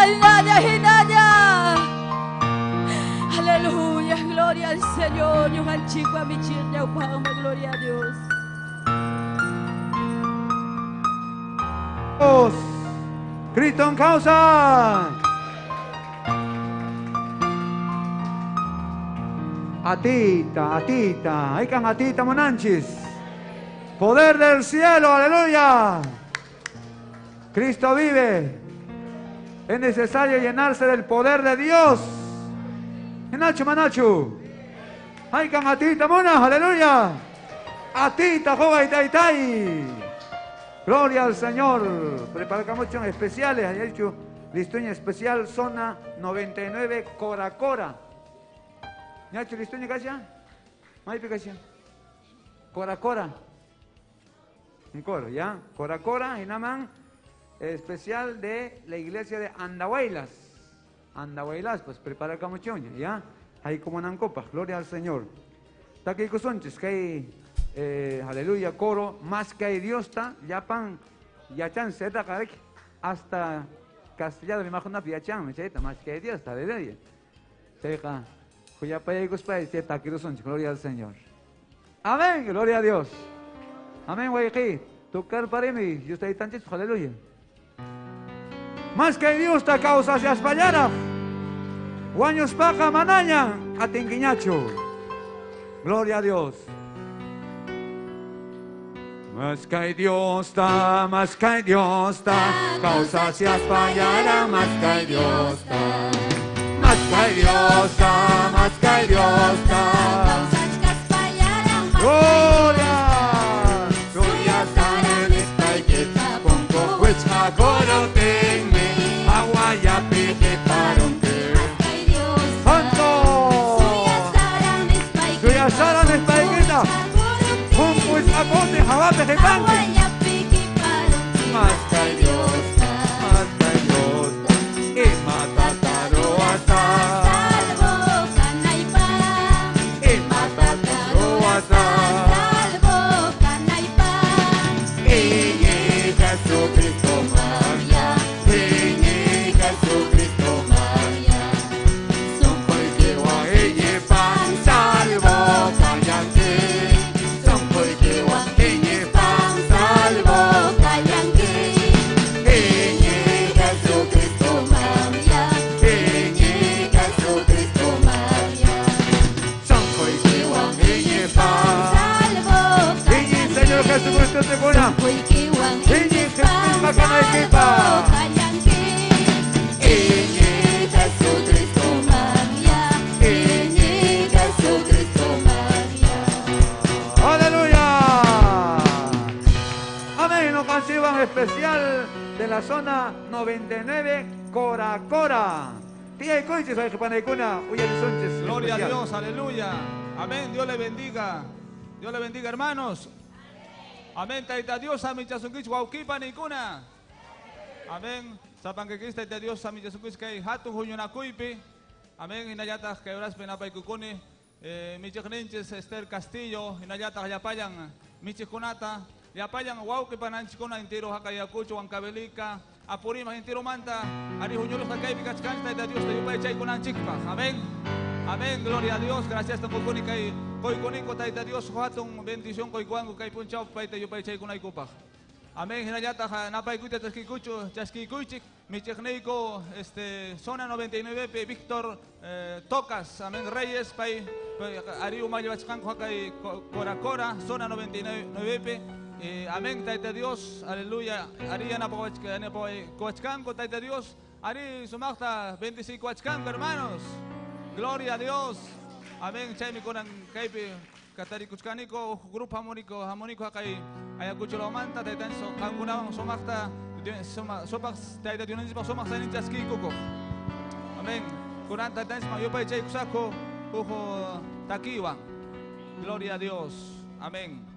Chaynalla hinalla. Aleluya, gloria al Señor. Ñuqanchikwa michiq ñawpaqman, gloria a Dios. Dios. Cristo en causa. Atita, atita, hay can atita monanchis. Poder del cielo, aleluya. Cristo vive. Es necesario llenarse del poder de Dios. Nacho, manacho. Hay can atita mona, aleluya. Atita, joga y tai tai. Gloria al Señor. Preparamos especiales. Hay hecho listoña especial, zona 99, Cora Cora. ¿Nacho listoña kasha? Maipi kasha. Cora Cora. Un coro, ¿ya? Cora Cora, Inaman, especial de la iglesia de Andahuaylas. Andahuaylas, pues prepara camuchoña, ¿ya? Ahí como Nancopa, gloria al Señor. Taquico Sonches, que hay, aleluya, coro, más que hay Dios está, yapan, yachan, zeta, karek, hasta castellano, me imagino, yachan, más que hay Dios está, aleluya. Seja, gloria al Señor. Amén, gloria a Dios. Amén, guayqui. Tocar para mí, yo estoy tan chido, aleluya. Más que Dios ta causa se aspallara. Guaños paja manaña, atinguiñacho. Gloria a Dios. Más que Dios ta, más que Dios ta, causa se aspallara, más que Dios ta. Más que Dios ta, más que Dios ta. Gloria. Suya sara nispaykita punku wichqakurutinmi agua piki parunki. Santo. Suya sara nispaykita punku wichqakurutin hawapi qipanki. Más que Dios ta, más que Dios ta, imata taruasa. Imata taruasa. Iñi Jesucristo María, Iñi Jesucristo María. Sonqoykiwan iñipan salvo kallanki. Sonqoykiwan iñipan salvo kallanki. Iñi Jesucristo María, Iñi Jesucristo María. Sonqoykiwan iñipan Iñi Señor Jesucristo te cura. Iñi Jesús makanaykipa. Iñi Jesucristo María, Iñi Jesucristo María. Aleluya. Amén. Nos canción especial de la zona 99, Cora Cora. Tía y coiches, ay, Jepanaicuna, Uyari Sánchez. Gloria a especial. Dios, aleluya. Amén. Dios le bendiga. Dios le bendiga, hermanos. Amén. Taita Dios, amichasunkich, waukipa nikuna. Amén. Sapanquequis, taita Dios, amichasunkich, kay hatu huñunakuypi. Amén. Hinayata, quebras penapaykukuni. Michikninchis, Esther Castillo, hinayata, yapayan, michikunata. Yapayan, waukipa nanchikuna, intiro hakayakucho, huancavelica, Apurímac, intiro manta, ari huñulos hakaypi kachkanch, taita Dios, tayupaychaykunanchikpaj. Amén. Amén, gloria a Dios, gracias tamukuni kay koykuniko taita Dios, hatun bendición koykuanku kay punchaw payta yupaychaykunaykupaj. Amén, hinallataq napaykuyta chaskiykuchu, chaskiykuchik, michiqniyku, zona 99 pe Víctor Tocas, amén, Reyes, pay, pay, ari umayllawachqanku hakay Cora Cora, zona 99 pe. Amén, taita Dios, aleluya, ari yanapawachkanku, taita Dios, ari sumaqta bendicikuachkanku, hermanos. Gloria a Dios. Amén. Chaymi kunan kaypi katarikuchkaniko, grupo hamónico, hamónico hakay Ayacucho lawmanta, taytan qankunawan sumaqta, sopaq tayta Dionisipaq sumaq sayninchaskiykukuq. Amén. Kunan taytanchisman yupaychaykusaqku huk takiwan. Gloria a Dios. Amén.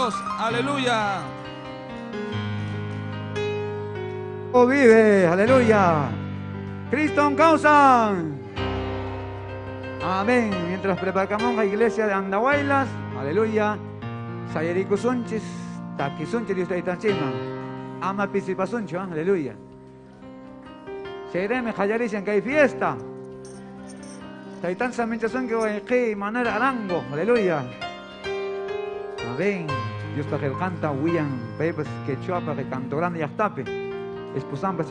Dios. Aleluya. Oh, vive, aleluya. Cristo causa. Amén. Mientras preparamos la iglesia de Andahuaylas, aleluya. Sayerikusunchis, takisunchis, Dios está encima. Ama pisipasuncho, aleluya. Sereme hayarishan que hay fiesta. Taitan saminchasun que guayqi Manuel Arango, aleluya. Amén. Dios el canta, William Pepes, Quechua, que canto grande yastape. Esposampa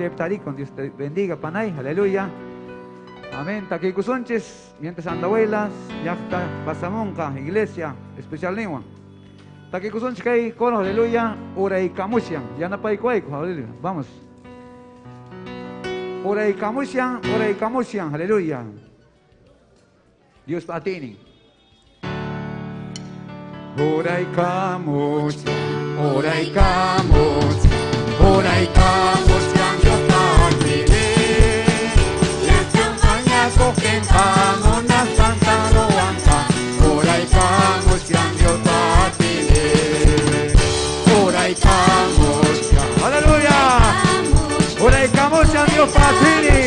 con Dios te bendiga, Panay, aleluya. Amén. Taquikusunchis, mientras andahuelas, yachta, pasamonca, iglesia, especial lengua. Taquikusunchis, kay, coro, aleluya, uraikamushian, yanapaykuayku, aleluya. Vamos. Uraikamushian, uraikamushian, aleluya. Dios patini. Uraikamushian, uraikamushian, uraikamushian, Dios patini. Aleluya. Uraikamushian, Dios patini.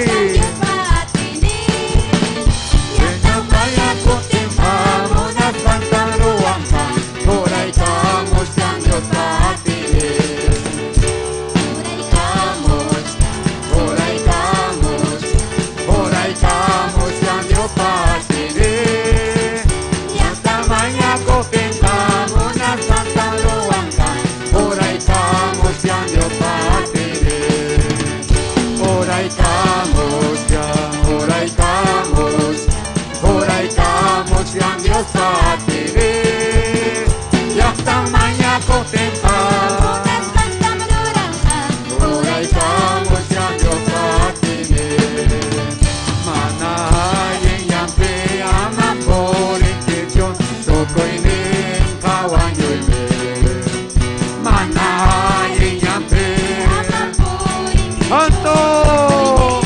¡Santo!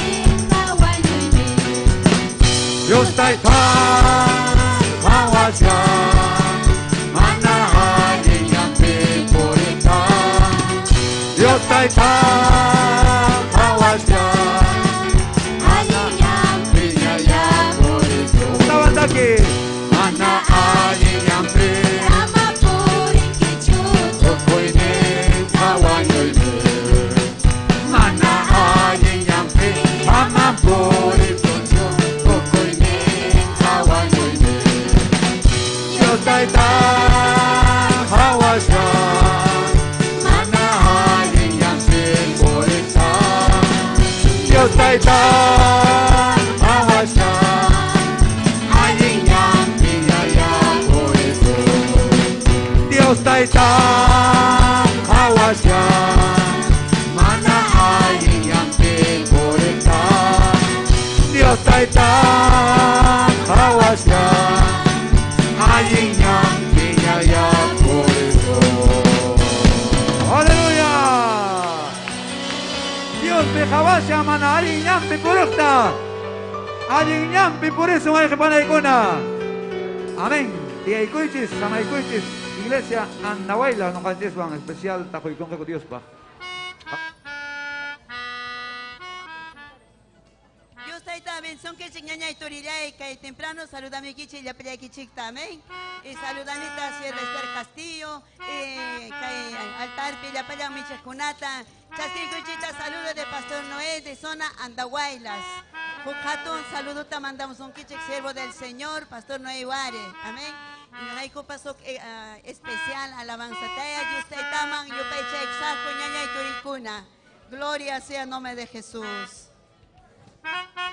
Dios Por eso hay que poner Amén. Tiaykuichis, samaykuichis, iglesia Andahuayla, no van especial Tajoyconca Dios pa. Dios taita bendición que ñaña y torillay que temprano saludame kichi y la kichikta, amén. Y saludanita Sierra Esther Castillo, que altar pilla paya michejunata. Chasquikuchita saludo de Pastor Noé de zona Andahuaylas. Jukatun saludo te mandamos un kichik siervo del Señor, Pastor Noé Ware. Amén. Y no hay copa especial alabanza taya yustaitaman yupaycha exaco ñaña y turicuna. Gloria sea el nombre de Jesús. Manta.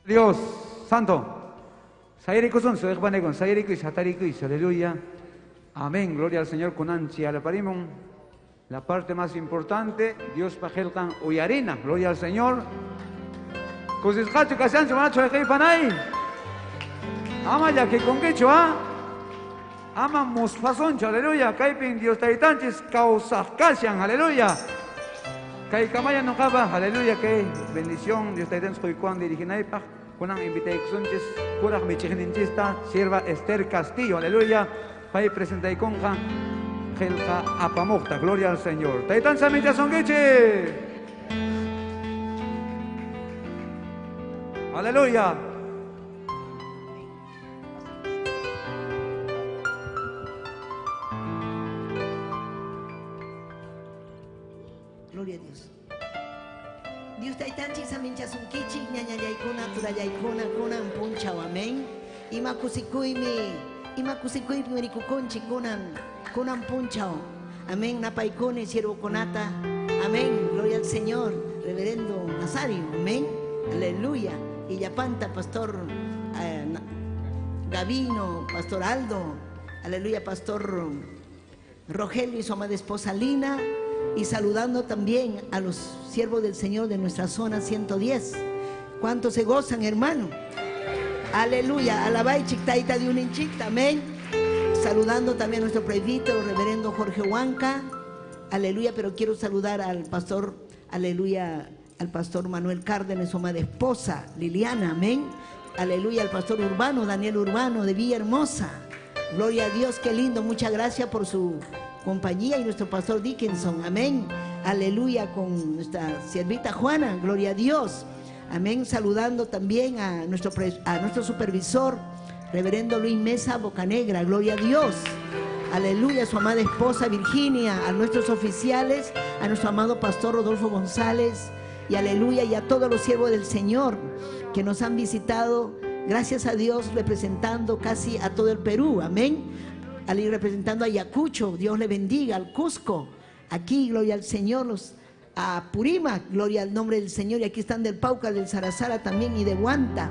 Dios Santo. Sayarikusun, sueqpanekun, sayarikuy, satarikuy, aleluya. Amén, gloria al Señor kunanchi alaparimun. La parte más importante, Dios pajelkan uyarina, gloria al Señor. Kusisqachu kashanchu manachu panay. Ama ya que con quechua. Ama musfasoncho, aleluya. Kaypin Dios taytanchis kawsaq kashan, aleluya. Kay kamaya nuqapa, aleluya, kay bendición Dios taytanchis quykuwan diriginaypaq. Kunan invitaykusunchis kuraq michiqninchista sierva Esther Castillo, aleluya. Pay presentaykunqa qillqa apamuqta, gloria al Señor. Taytan samichasunkichik. Aleluya. Gloria a Dios. Dios taytanchik saminchasunkichik ñañallaykuna turallaykuna kunan punchaw amén. Ima kusikuymi, ima kusikuymi rikukunchik kunan, kunan punchaw. Amén, napaykuni siervokunata. Amén, gloria al Señor, reverendo Nazario. Amén, aleluya. Y Yapanta, pastor Gavino, pastor Aldo, aleluya, pastor Rogelio y su amada esposa Lina, y saludando también a los siervos del Señor de nuestra zona 110. ¿Cuántos se gozan, hermano? Aleluya, alabaichik taita de un amén. Saludando también a nuestro presbítero, reverendo Jorge Huanca, aleluya, pero quiero saludar al pastor, aleluya, al pastor Manuel Cárdenas, su amada esposa, Liliana, amén. Aleluya, al pastor Urbano, Daniel Urbano de Villahermosa. Gloria a Dios, qué lindo, muchas gracias por su compañía y nuestro pastor Dickinson, amén. Aleluya, con nuestra siervita Juana, gloria a Dios. Amén, saludando también a nuestro supervisor, reverendo Luis Mesa Bocanegra, gloria a Dios. Aleluya, su amada esposa Virginia, a nuestros oficiales, a nuestro amado pastor Rodolfo González, y aleluya, y a todos los siervos del Señor que nos han visitado, gracias a Dios, representando casi a todo el Perú, amén. Al ir representando a Ayacucho, Dios le bendiga, al Cusco, aquí, gloria al Señor, los a Purímac, gloria al nombre del Señor, y aquí están del Pauca, del Sarazara también y de Huanta,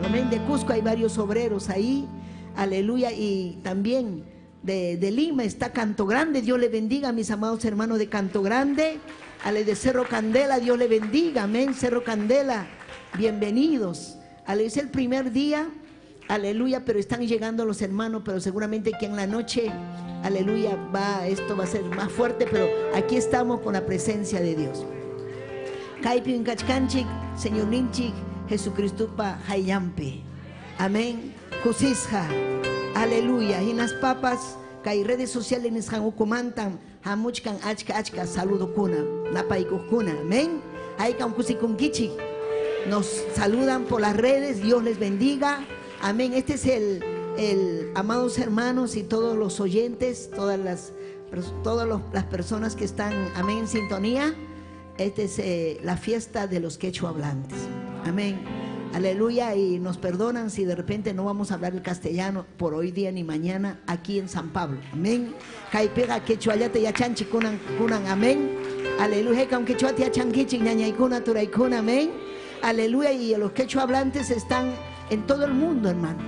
amén, de Cusco hay varios obreros ahí, aleluya, y también de Lima está Canto Grande, Dios le bendiga a mis amados hermanos de Canto Grande, ale de Cerro Candela, Dios le bendiga, amén, Cerro Candela, bienvenidos, ale, es el primer día, aleluya, pero están llegando los hermanos, pero seguramente que en la noche, aleluya, esto va a ser más fuerte, pero aquí estamos con la presencia de Dios. Kaypi kachkanchik, Señor ninchik, Jesucristo pa hayllampi. Amén. Kusisqa. Aleluya. Hinas papas, kay redes sociales nisqan ukumantan, hamuchkan achka achka saludokuna, napaykukuna. Amén. Haykam kusikunkichik. Nos saludan por las redes, Dios les bendiga. Amén. Este es el amados hermanos y todos los oyentes, todas las personas que están, amén, en sintonía. Esta es la fiesta de los quechua hablantes. Amén. Aleluya. Y nos perdonan si de repente no vamos a hablar el castellano por hoy día ni mañana aquí en San Pablo. Amén. Kaypiqa quechuallata yachanchik kunan, kunan. Amén. Aleluya. Haykam quechuata yachankichik ñañaykuna turaykuna. Amén. Aleluya. Y los quechua hablantes están en todo el mundo, hermano.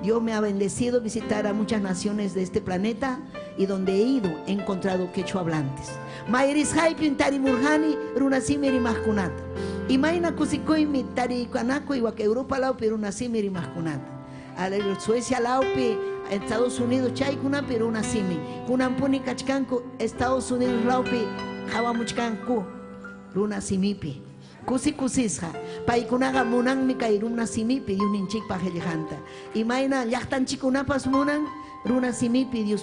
Dios me ha bendecido visitar a muchas naciones de este planeta y donde he ido he encontrado quechua hablantes. Mayris haipin tarimurjani runasimi rimaqkunata. Imayna kusikuymi tarikanaku iwak Europa lawpi runasimi rimaqkunata. Aleluya, Suecia lawpi, Estados Unidos chaykunapi runasimi. Kunampuni kachkanku Estados Unidos lawpi hawamuchkanku runasimipi. Kusi kusisqa paykunaqa munanmi kay runasimipi Diosninchikpa qillqanta. Imayna llaqtanchikkunapas munan runasimipi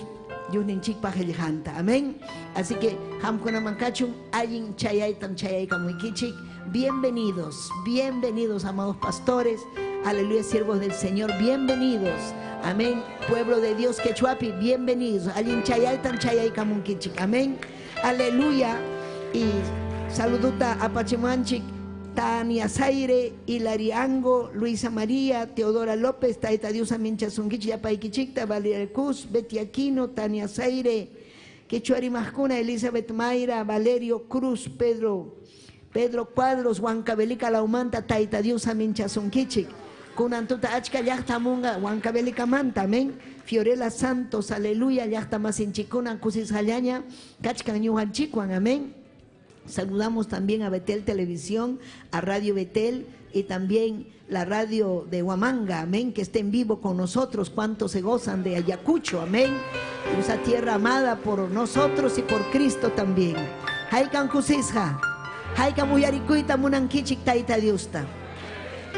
Diosninchikpa qillqanta. Amén. Así que qamkunaman kachun allin chayaytam chayaykamuykichik. Bienvenidos, bienvenidos, amados pastores. Aleluya, siervos del Señor, bienvenidos. Amén. Pueblo de Dios quechuapi, bienvenidos. Allin chayaytam chayaykamunkichik. Amén. Aleluya. Y saluduta apachimanchik, Tania Zaire, Hilariango, Luisa María, Teodora López, Taita Dios Amincha Sunkichi, Yapaikichikta, Valeria Cus, Betty Aquino, Tania Zaire, Quechuari Majcuna, Elizabeth Mayra, Valerio Cruz, Pedro Pedro Cuadros, Huancavelica lawmanta, Tayta Dios aminchasunkichik. Kunan tuta achka llaqtamunqa Huancavelica-manta, amén. Fiorella Santos, aleluya, llaqta masinchikunan kusisqallaña, kachkan ñuqanchikwan, amén. Saludamos también a Betel Televisión, a Radio Betel y también la radio de Huamanga, amén, que esté en vivo con nosotros, cuántos se gozan de Ayacucho, amén. Esa tierra amada por nosotros y por Cristo también. Haykan kusisqa, haykan uyarikuyta munankichik Tayta Diosta.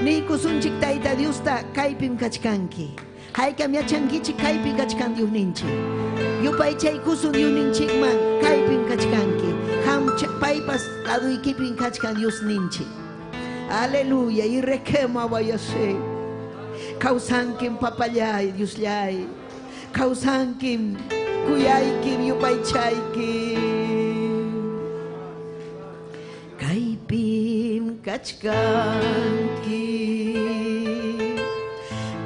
Niykusunchik Tayta Diosta kaypim kachkanki. Haykam yachankichik kaypi kachkan Diosninchik. Yupaychaykusun Diosninchikman kaypim kachkanki. Qam paypas laduykipim kachkan Diosninchik. Aleluya, y requema vayase. Kawsankim papallay, Diosllay. Kawsankim kuyaykim yupaychaykim. Kaypim kachkanki.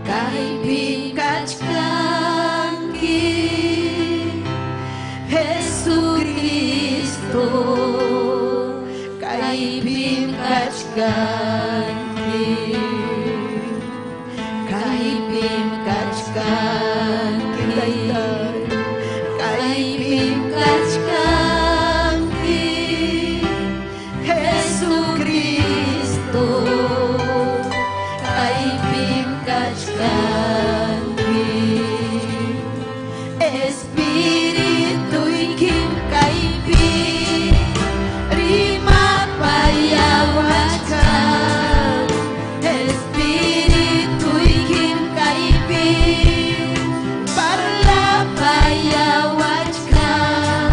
Kaypim kachkanki. Jesucristo. Kaypim kachkanki. Kaypim kachkanki. Kaypim kachkanki. Jesucristo. Kaypim kachkanki. Espirituykim kaypi rimapayawachkan. Espirituykim kaypi parlapayawachkan.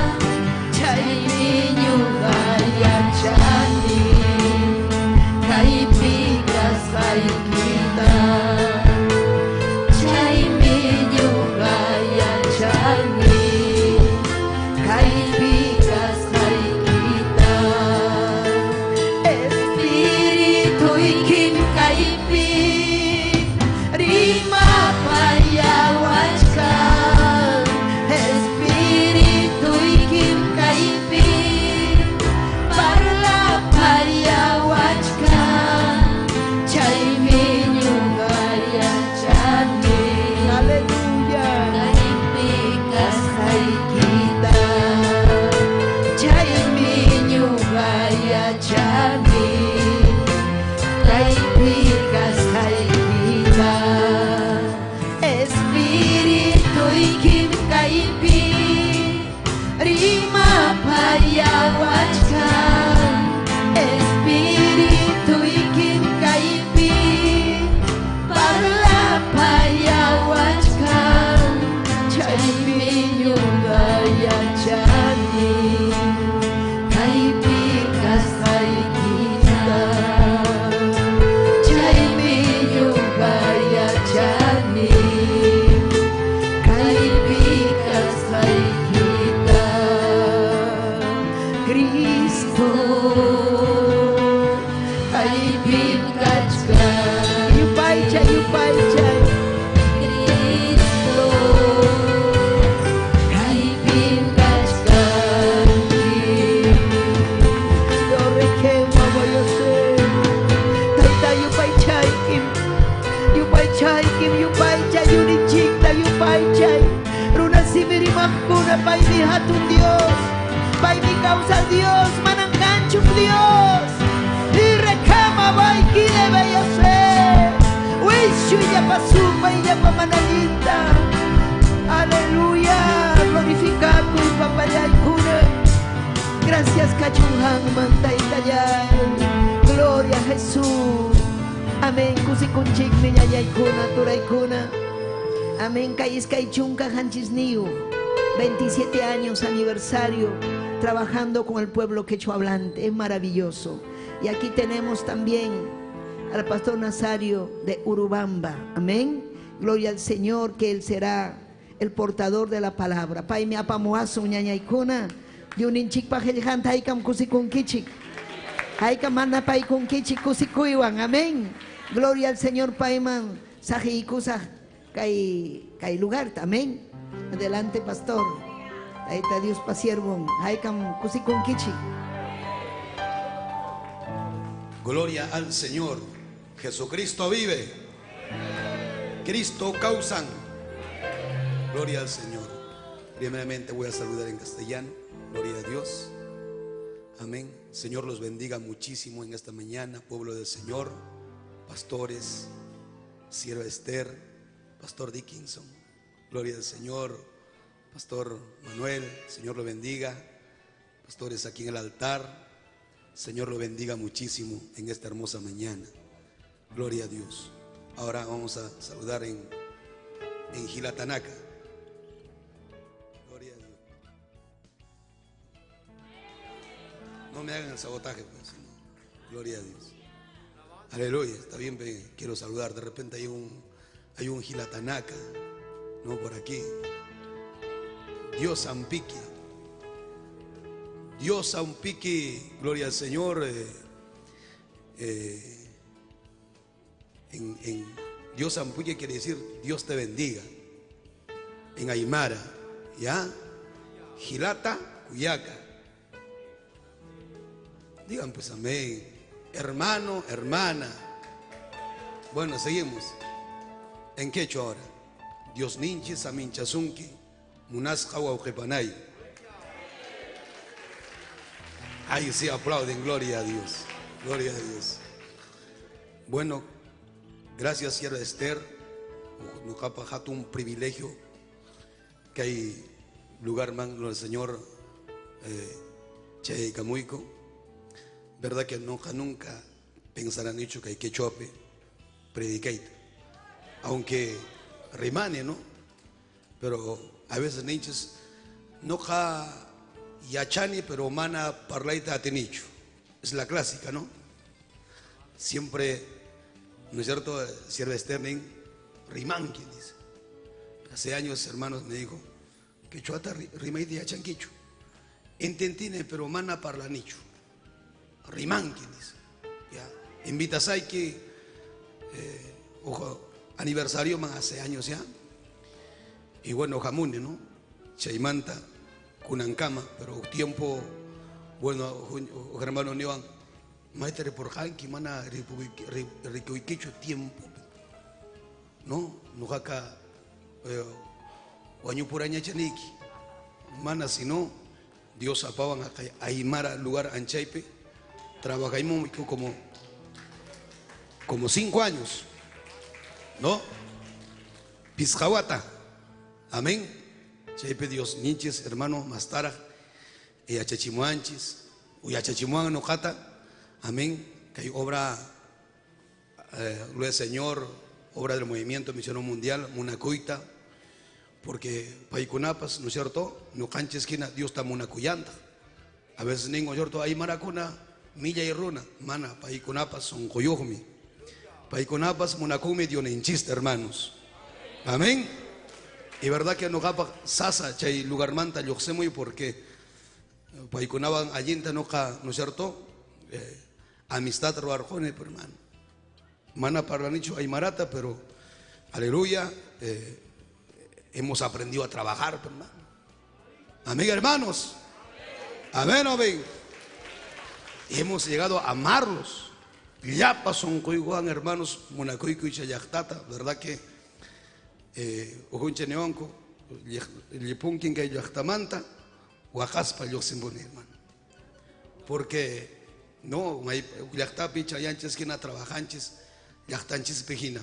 Chaymi ñuqa yachani kaypi kasqaykita. Chaymi ñuqa yachani kaypi kasqaykita. Espirituykim kaypi rimapayawachkan. Espirituykim kaypi parlapayawachkan. Chaymi ñuqa yachani. Aleluya. Kaypi kasqaykita. Chaymi ñuqa yachani. Kaypi kasqaykita. Espirituykim kaypi rimapayawachkan. Espirituykim kaypi parlapayawachkan. Chaymi ñuqa yachani kaypi kasqaykita. Chaymi ñuqa yachani kaypi kasqaykita. Cristo kaypim kachkan. Yupaychay, yupaychay. Cristo kaypim kachkanki. Yo requema voyose. Tayta yupaychaykim. Yupaychaykim, yupaychay, yunichikta yupaychay. Runa simi rimaqkuna paymi hatun Dios. Paymi kawsaq Dios, manan kanchuk Dios. Y recama baykile beyase. Wishu llapa supa y llapa manallinta. Aleluya, glorificakuy papallaykuna. Gracias kachunhanman taytallay. Gloria a Jesús. Amén. Kusikunchikmi ñañaykuna, turaykuna. Amén. Kay iskay chunka hanchisniyu. 27 años aniversario trabajando con el pueblo quechua hablante. Es maravilloso. Y aquí tenemos también al pastor Nazario de Urubamba. Amén. Gloria al Señor, que él será el portador de la palabra. Paymi apamuwasun ñañaykuna. Diosninchikpa qillqanta haykam kusikunkichik. Haykam mana paykunkichik kusikuywan. Amén. Gloria al Señor payman saqiykusaq kay kay lugar. Amén. Adelante, pastor. Tayta Diospa siervon. Haykam kusikunkichik. Gloria al Señor. Jesucristo vive. Cristo causan. Gloria al Señor. Primeramente voy a saludar en castellano. Gloria a Dios. Amén. Señor los bendiga muchísimo en esta mañana, pueblo del Señor, pastores, sierva Esther, pastor Dickinson. Gloria al Señor, pastor Manuel, Señor lo bendiga. Pastores aquí en el altar, Señor lo bendiga muchísimo en esta hermosa mañana. Gloria a Dios. Ahora vamos a saludar en, en Gilatanaca. Gloria a Dios. No me hagan el sabotaje, pues. sino, Gloria a Dios. Aleluya. Está bien, quiero saludar. De repente hay un Gilatanaca, no por aquí. Dios Ampiqui. Dios Ampiqui, gloria al Señor. En Dios Ampiqui quiere decir Dios te bendiga. En Aymara, ¿ya? Gilata, Cuyaca. Digan pues amén. Hermano, hermana. Bueno, seguimos. ¿En quechua ahora? Dios ninchi saminchasunki, munasqa wawqipanay. Ahí sí aplauden, gloria a Dios. Gloria a Dios. Bueno, gracias, sierva Esther. Ñuqapa hatun privilegio que hay lugar man, el Señor Che Camuico. Verdad que nunca, nunca pensarán dicho que hay quechuape predicaita. Aunque rimane, ¿no? Pero a veces ninches no ja yachani, pero mana parlaita atenicho. Es la clásica, ¿no? Siempre, ¿no es cierto? Sierva Sterling, rimanqui, dice. Hace años, hermanos, me dijo, quechuata rimaita yachanquicho. Ententine, pero mana parlanicho. Rimanqui, dice. Ya. Invitas a que, ojo, aniversario más hace años ya. Y bueno, jamune, ¿no? Chaymanta, kunankama, pero tiempo, bueno, hermano Niwan, maestre por hanki, mana ricuiquicho tiempo, ¿no? Nujaka, wañupuraña chaniki, mana si no, Dios apaban a Aymara, lugar anchaipe, trabajamos como 5 años, ¿no? Pisjawata, amén. Chaipe Dios ninches, hermano, mastara, y achachimuanchis, uyachachimuan nojata, amén. Que hay obra, gloria al Señor, obra del movimiento misionero mundial, munacuita, porque paicunapas, ¿no es cierto? No cancha esquina, Dios está munacuyanta. A veces ningo, ¿cierto? Hay maracuna, milla y runa, mana, paicunapas son coyojmi. Paicunapas, munacumi, Dios ninchista, hermanos. Amén. Y verdad que no gapa sasa, chay lugar manta, yo sé muy porque paicunaban allinta no ca, ¿no es cierto? Amistad roarjone, pero hermano. Mana parlanicho aymarata, pero aleluya, hemos aprendido a trabajar, hermano. Amén, hermanos. Amén, amén. Y hemos llegado a amarlos. Ya pasó un coiguán, hermanos, monacoico y chayactata, ¿verdad que? Ojunche neonco, lipunkin que yactamanta, huajaspa yo sin hermano. Porque no, yactapi chayanches quina trabajanches, yactanchis pejina,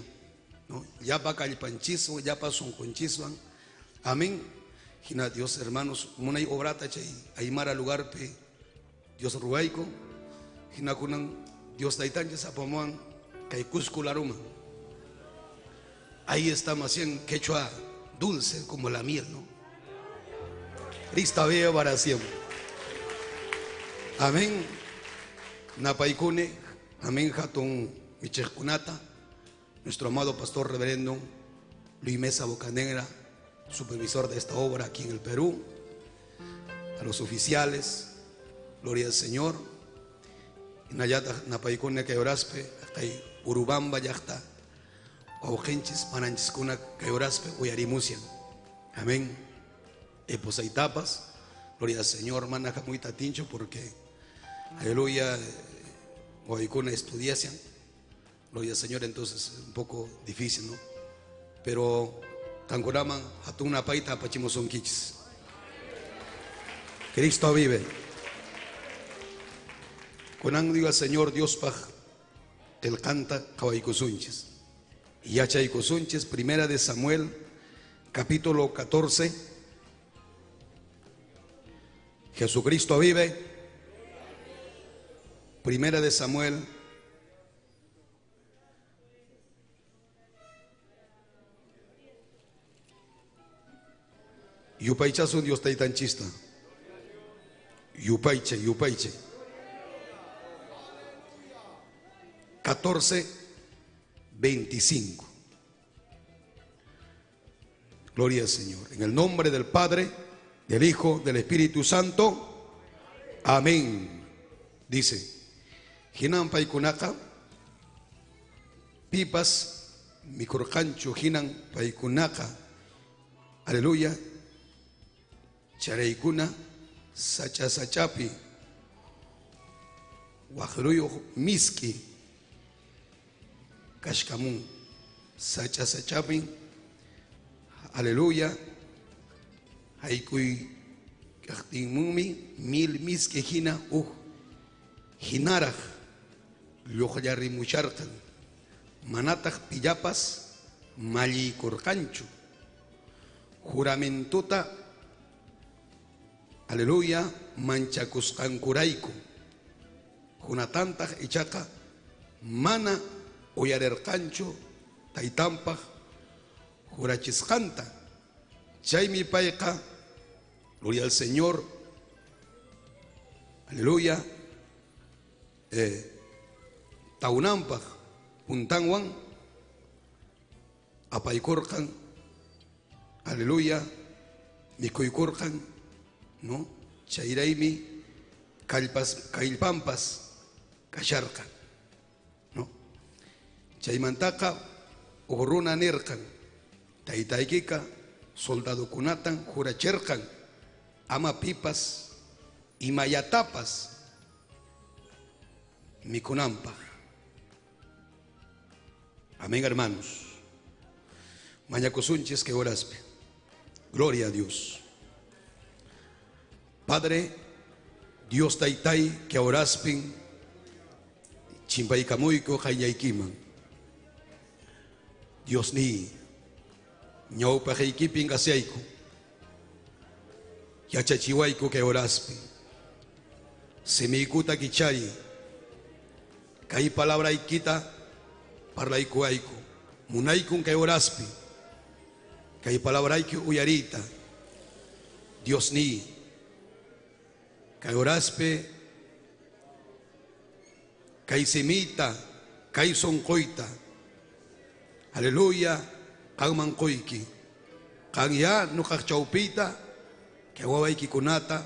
no, ya pa calpanchiswan, ya pa sonconchiswan. Amén. Jina Dios, hermanos, munay obrata chay, aymara lugar pe, Dios ruaico, jina kunan Dios taitanches apamuan, kay Cusco laruma. Ahí está más bien quechua dulce como la miel, ¿no? Cristo vive para siempre. Amén. Napaikune, amén, Jatón Michejkunata, nuestro amado pastor reverendo Luis Mesa Bocanegra, supervisor de esta obra aquí en el Perú, a los oficiales, gloria al Señor. Nayata Napaikune Kayoraspe, hasta Urubamba Yachta, Augenchis, Pananchiskuna, Kayoraspe, Uyarimusia. Amén. Eposaitapas, gloria al Señor, hermana Jamuita Tincho, porque, aleluya, Wawaykuna estudiashan. Gloria al Señor, entonces un poco difícil, ¿no? Pero qankunaman hatun napayta apachimusunkichis. Cristo vive. Kunan digo al Señor Diospaq qillqanta qhawaykusunchis. Yachaykusunchis, Primera de Samuel, capítulo 14. Jesucristo vive. Primera de Samuel. Yupaychasun Dios taytanchista. Yupayche, yupayche. 14, 25. Gloria al Señor. En el nombre del Padre, del Hijo, del Espíritu Santo. Amén. Dice, Hinan paykunaqa, pipas mikurqanchu hinan paykunaqa. Aleluya. Charaykuna sacha sachapi waqruyuq miski kashkamun sacha sachapi. Aleluya. Haykuy kaqtinmunmi mil miski hina uj hinaraq lluqllarimucharqan manataq pillapas malliykurqanchu juramentuta aleluya manchakusqankurayku Jonatantaq ichaqa mana uyarirqanchu taytanpaq jurachisqanta chaymi payqa gloria al Señor aleluya tawnanpaq puntanwan apaykurqan aleluya mikuykurqan no chayraymi kallpas kallpanpas kasharqan no chaymantaqa huk runa nirqan taytaykika soldadokunatan jurachirqan ama pipas imayatapas mikunanpaq. Amén, hermanos. Mañakusunchis que oraspe. Gloria a Dios. Padre, Dios taytay que oraspin chimpaykamuyku qayllaykiman. Dios ni ñawpaqaykipin asyayku. Yachachiwayku que oraspi. Simiykuta kichay. Kay palabraykita parlaykuayku. Munaykun kay oraspi. Kay palabrayki uyarita. Dios ni. Kay oraspi. Kay simita. Kay sonqoyta. Aleluya. Qanman quyki. Qan ya nuqaq chawpita. Kay wawaykikunata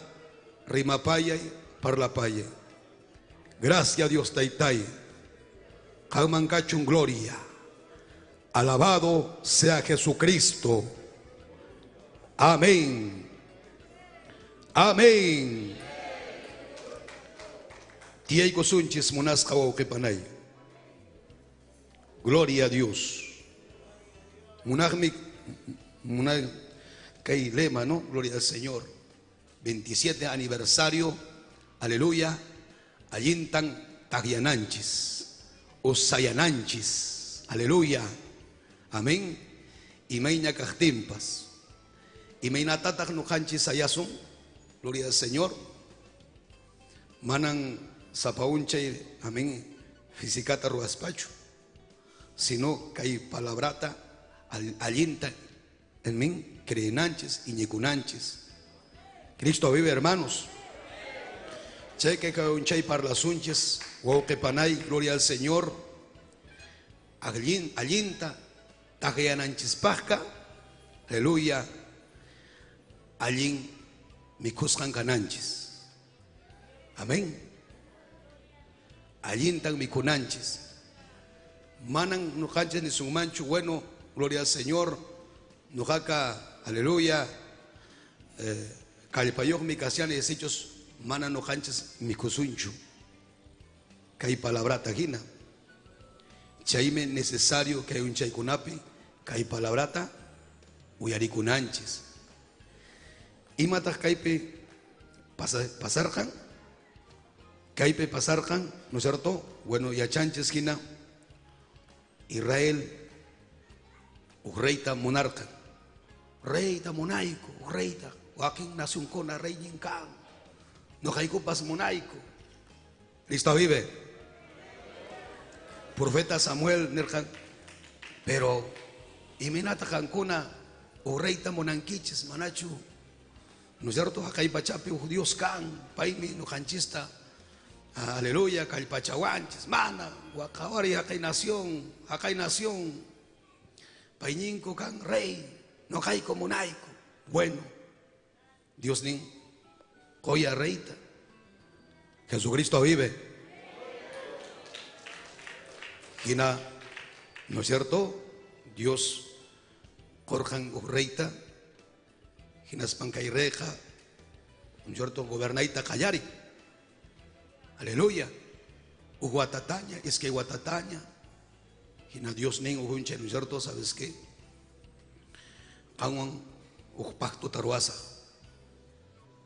rimapayay parlapayay. Gracias Dios taytay. Qanman kachun gloria. Alabado sea Jesucristo. Amén. Amén. Tiyaykusunchis munasqa wawqipanay. Gloria a Dios. Munaqmi munay kay lema, ¿no? Gloria al Señor. 27 aniversario. Aleluya. Allintan taqyananchis. Usayananchis. Aleluya. Amén. Imayna kaqtinpas. Imaynatataq nuqanchis sayasun. Gloria al Señor. Manan sapaunchay, amén, físicata ruaspachu. Sino kay palabrata allinta en mí, creenanchis, iñikunanchis. Cristo vive, hermanos. Cheque kaunchay parlasunchis, wawqipanay, gloria al Señor. Allinta, taqyananchispaqqa, aleluya, allin mikusqan kananchis. Amén. Allintan mikunanchis. Manan nuqanchis nisunmanchu, bueno, gloria al Señor, nuqaqa, aleluya, kallpayuqmi kasiani hechos, mana nuqanchis mikusunchu. Kay palabrata hina. Chaymi necesario kay unchaykunapi kay palabrata uyarikunanchis. Imataq kaypi pasarqan? Kaypi pasarqan, ¿no es cierto? Bueno, yachanchis hina Israel uj reyta munarqan. Reyta munayku, uj reyta. Wakin nacionkuna reynin kan. Noqaykupas munayku. Cristo vive. Profeta Samuel nirqan, pero imaynataq qankuna uj reyta munankichis, manachu? ¿No es cierto? Haqay pachapi uj Dios kan, paymi noqanchista, aleluya, kallpachawanchis, mana, waqawari haqay nación, haqay nación, payñinku kan rey, noqayku munayku. Bueno, Dios nin, qoya reyta. Jesucristo vive. Hina, ¿no es cierto? Dios qorqan uj reyta, hinaspan kay reyqa, ¿no es cierto? Gobernayta qallari. Aleluya. Uj watataña, iskay watataña. Hina Dios nin uj unchay, ¿no es cierto? ¿Sabes qué? Qanwan uj pacto ruwasaq.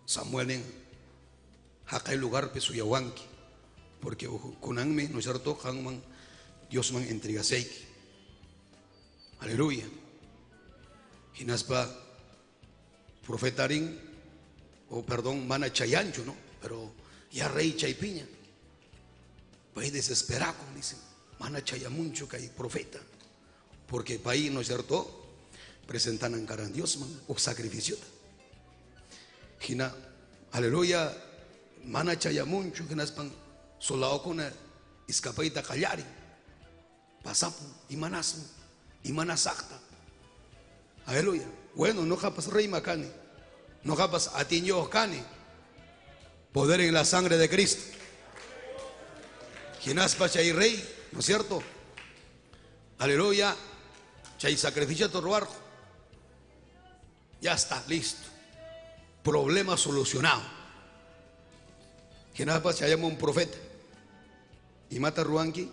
Samuel nin haqay lugarpi suyawanki, porque uj kunanmi, ¿no es cierto? Qanman Diosman entregasayki. Aleluya. Hinaspa profetarin, o perdón, mana chayanchu, ¿no? Pero ya rey chaypiña. Pay desesperaco, dicen, mana chayamunchu kay profeta. Porque pay, ¿no es cierto? Presentan a Dios, man, o sacrificio. Hina, aleluya, mana chayamunchu, hinaspan soldaokuna iskapayta qallari. Pasapu, imanasmu, imanasaqta. Aleluya. Bueno, no japas rey macani, no japas atiño cani. Poder en la sangre de Cristo. Hinaspa chay rey, ¿no es cierto? Aleluya. Chay sacrificio robarjo. Ya está, listo. Problema solucionado. Hinaspa se llama un profeta. Y mata a Ruanqui.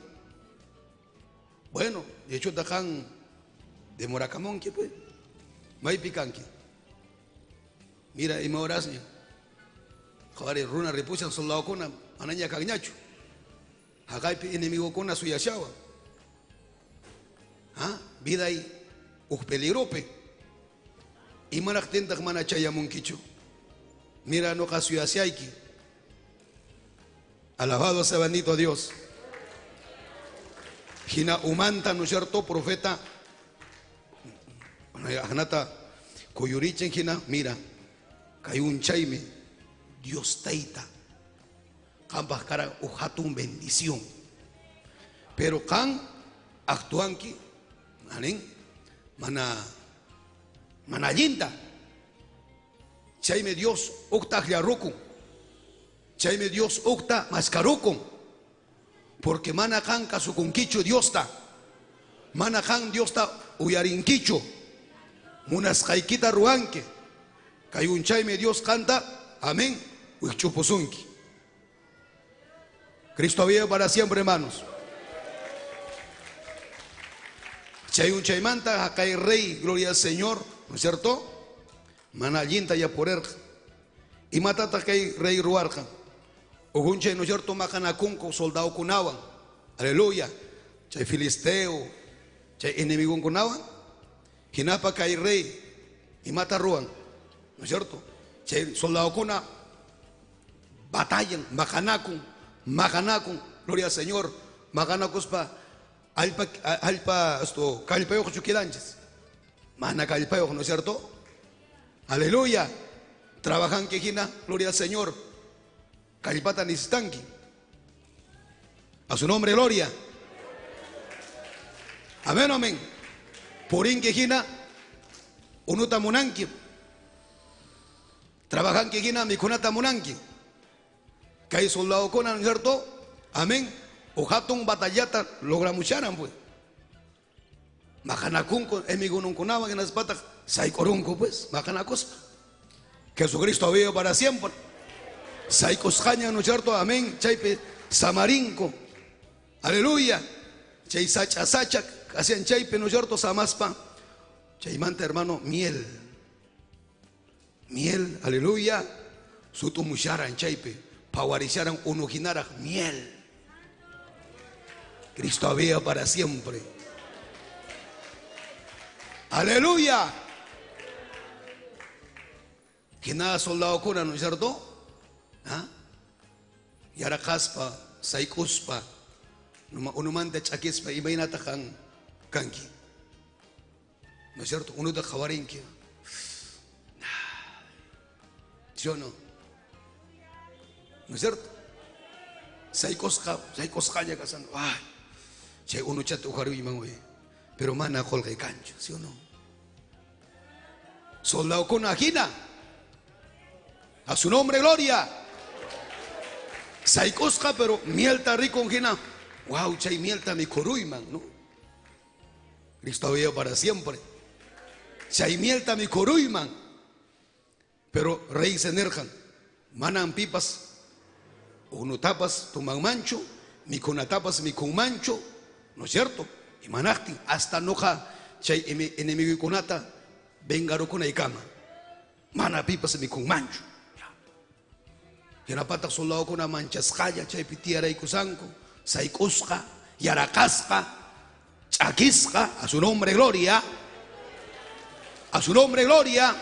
Bueno, de hecho, tajan de Moracamonqui, pues. Maipicanqui. Mira, y me. Joder, runa ripuchan soldado kuna, anaña cagñacho. Hagaipi enemigo kuna suyashawa. ¿Ah? Vida y uj peligrope. Y manaktentak mana chayamunquichu. Mira, no kasuyasiaiki. Alabado sea bendito Dios. Hina umanta, ¿no es cierto? Profeta. Hanata kuyurichen hina, mira, kayun chayme, Dios taita. Kampas cara ujatun bendición. Pero kan actuanki, anin, mana manallinta. Chayme Dios ukta akllaruku. Chayme Dios ukta maskarukun. Porque mana kan kasukunkichu Diosta. Mana kan Diosta uyarinkichu. Munasqaykita ruwanki. Kayun chayme Dios canta, amén, wikchupusunki. Cristo vive para siempre, hermanos. Chayun chaymanta, acá rey, gloria al Señor, ¿no es cierto? Manallinta ya por erja. Y matata kay rey ruarja. Ujunche, ¿no es cierto? Macanakunko, soldado kunawan. Aleluya. Chay filisteo, chay enemigo kunawan. Hinapa kay rey y mata ruan, ¿no es cierto? Chay soldado kuna batallan, macanacun, macanacun, gloria al Señor, macanacuspa alpa, alpa, esto, calpayojo chuquilanches, mana calpayojo, ¿no es cierto? Aleluya, trabajan quejina, gloria al Señor, calpata nistanqui, a su nombre gloria, amén, amén. Purin quejina, unuta munanqui, trabajan quejina, mikunata munanqui, kay soldado con, ¿no es cierto? Amén. Ojatun batallata logramucharan pues. Macanacunco, emigununcunaban en las patas, saicorunco pues, macanacospa. Jesucristo vive para siempre. Saicoscaña, ¿no es cierto? Amén. Chaype, samarinco. Aleluya. Chay sacha sacha, hacían chaypi, ¿no es cierto? Samaspa. Chaymanta, hermano, miel. Miel, aleluya. Sutumusharan chaypi. Pawarisharan unujinaraj miel. Cristo había para siempre. Aleluya. Que nada soldado cura, ¿no es cierto? ¿Ah? Yaraqaspa, saykuspa, unumanta ch'akispa, imaynata qan kanki. ¿No es cierto? Unuta qhawarinki. ¿Sí o no? ¿No es cierto? Saykusqa, saykusqaña kasan. Ay, chay unuchata ujaruyman wey. Pero mana qolqe kanchu, ¿sí o no? Soldado con ajina. A su nombre, gloria. Saykusqa, pero mielta rico jina. Wow, chay mielta mi kuruyman, ¿no? Cristo vive para siempre. Chay mielta mi kuruyman. Pero rey se nerjan. Manan pipas, unutapas, tuman mancho, mikunatapas, mikunmancho, ¿no es cierto? Y manachtin, hasta noja, chay enemigo kunata, vengarukuna y cama. Mana pipas, mikunmancho. Hinapataq soldadokuna manchasqalla chaypi tiyaraykusanku, saykusqa, yaraqasqa, ch'akisqa, a su nombre gloria, a su nombre gloria,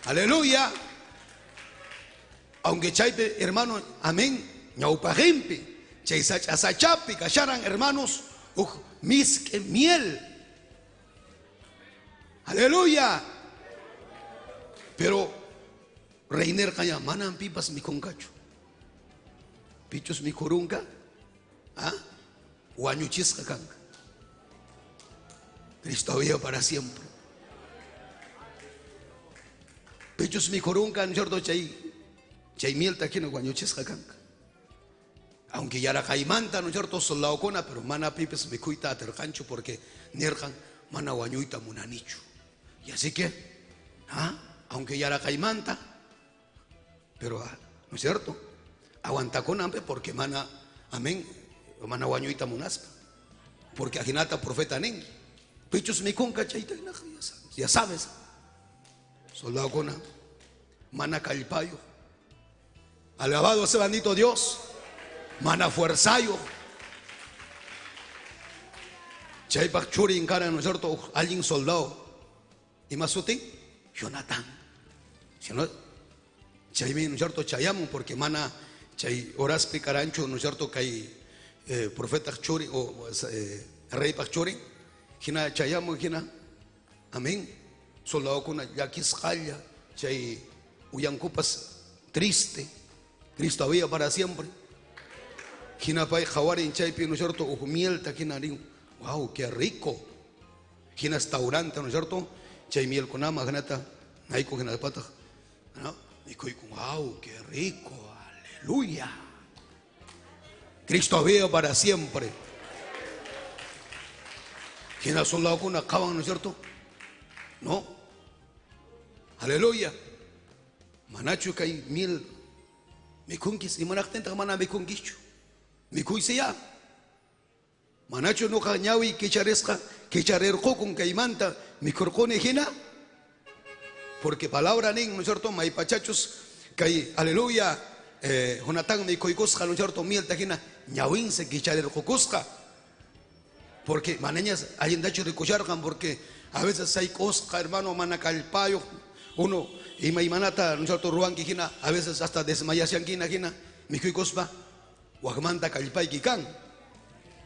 aleluya. Aunque chaypi, hermano, amén, ñawpaqinpi, chay sach'asachapi kasharan, hermanos, uj misk'i miel, aleluya. Pero reinerqa ya manan pipas mikhunqachu. Pichus mikhurunqa, ¿ah? Wañuchisqa kanqa. Cristo vive para siempre. Pichus mikhurunqa, ¿no es cierto? Chay, chay mielta hina wañuchisqa kanqa. Aunque yaraqaymanta, ¿no es cierto? Soldadokuna, pero mana pipas mikhuyta atirqanchu porque nirqan mana wañuyta munanichu. Y así que, ¿ah? Aunque yaraqaymanta, pero, ¿no es cierto? Aguanta con hambre porque mana, amén, mana wañuyta munaspa. Porque ajinata profeta nin. Pichus mikunka chayta ya sabes, ya sabes. Soldado con mana kallpayo. Alabado sea bendito Dios. Mana fuerzayo. Chaypaq churin cara, ¿no es cierto? Alguien soldado. ¿Y masuti? Jonathan. Si no, chaymi, ¿no es cierto? Chayamun, porque mana chay horaspi carancho, ¿no es cierto? Que hay profeta churi o rey churi. Hina chayamun, hina. Amén. Soldado con yaquisqalla, chay uyankupas triste. Cristo había para siempre. Hina pay jawarin chaypi, ¿no es cierto? Ujumielta, hina rin. Wow, qué rico. Hina estauranta, ¿no es cierto? Chay miel con ama, ganata, naiko hina pata. ¿No? Y wow, qué rico, aleluya. Cristo vive para siempre. Hina soldado con acaban, ¿no es cierto? No. Aleluya. Manachu kay miel mikunkis, y manaktenta mana mikunkichu. Mikuyse ya. Manachu no ñawi kicharesqa, kicharerqukun kaymanta, mikurquni hina. Porque palabra nin, ¿no es cierto? Maypachachos, kay, aleluya, Jonatán mikuykusqa, ¿no es cierto? Mielta hina, ñawinse kicharerqukusqa. Porque manañas allintachu rikusharqan, porque a veces hay cosqa, hermano, manacalpayo, uno, y maymanata, ¿no es cierto? Ruanqui hina, a veces hasta desmayasianqui hina, mikuykuspa, waqmanta kallpayki kan.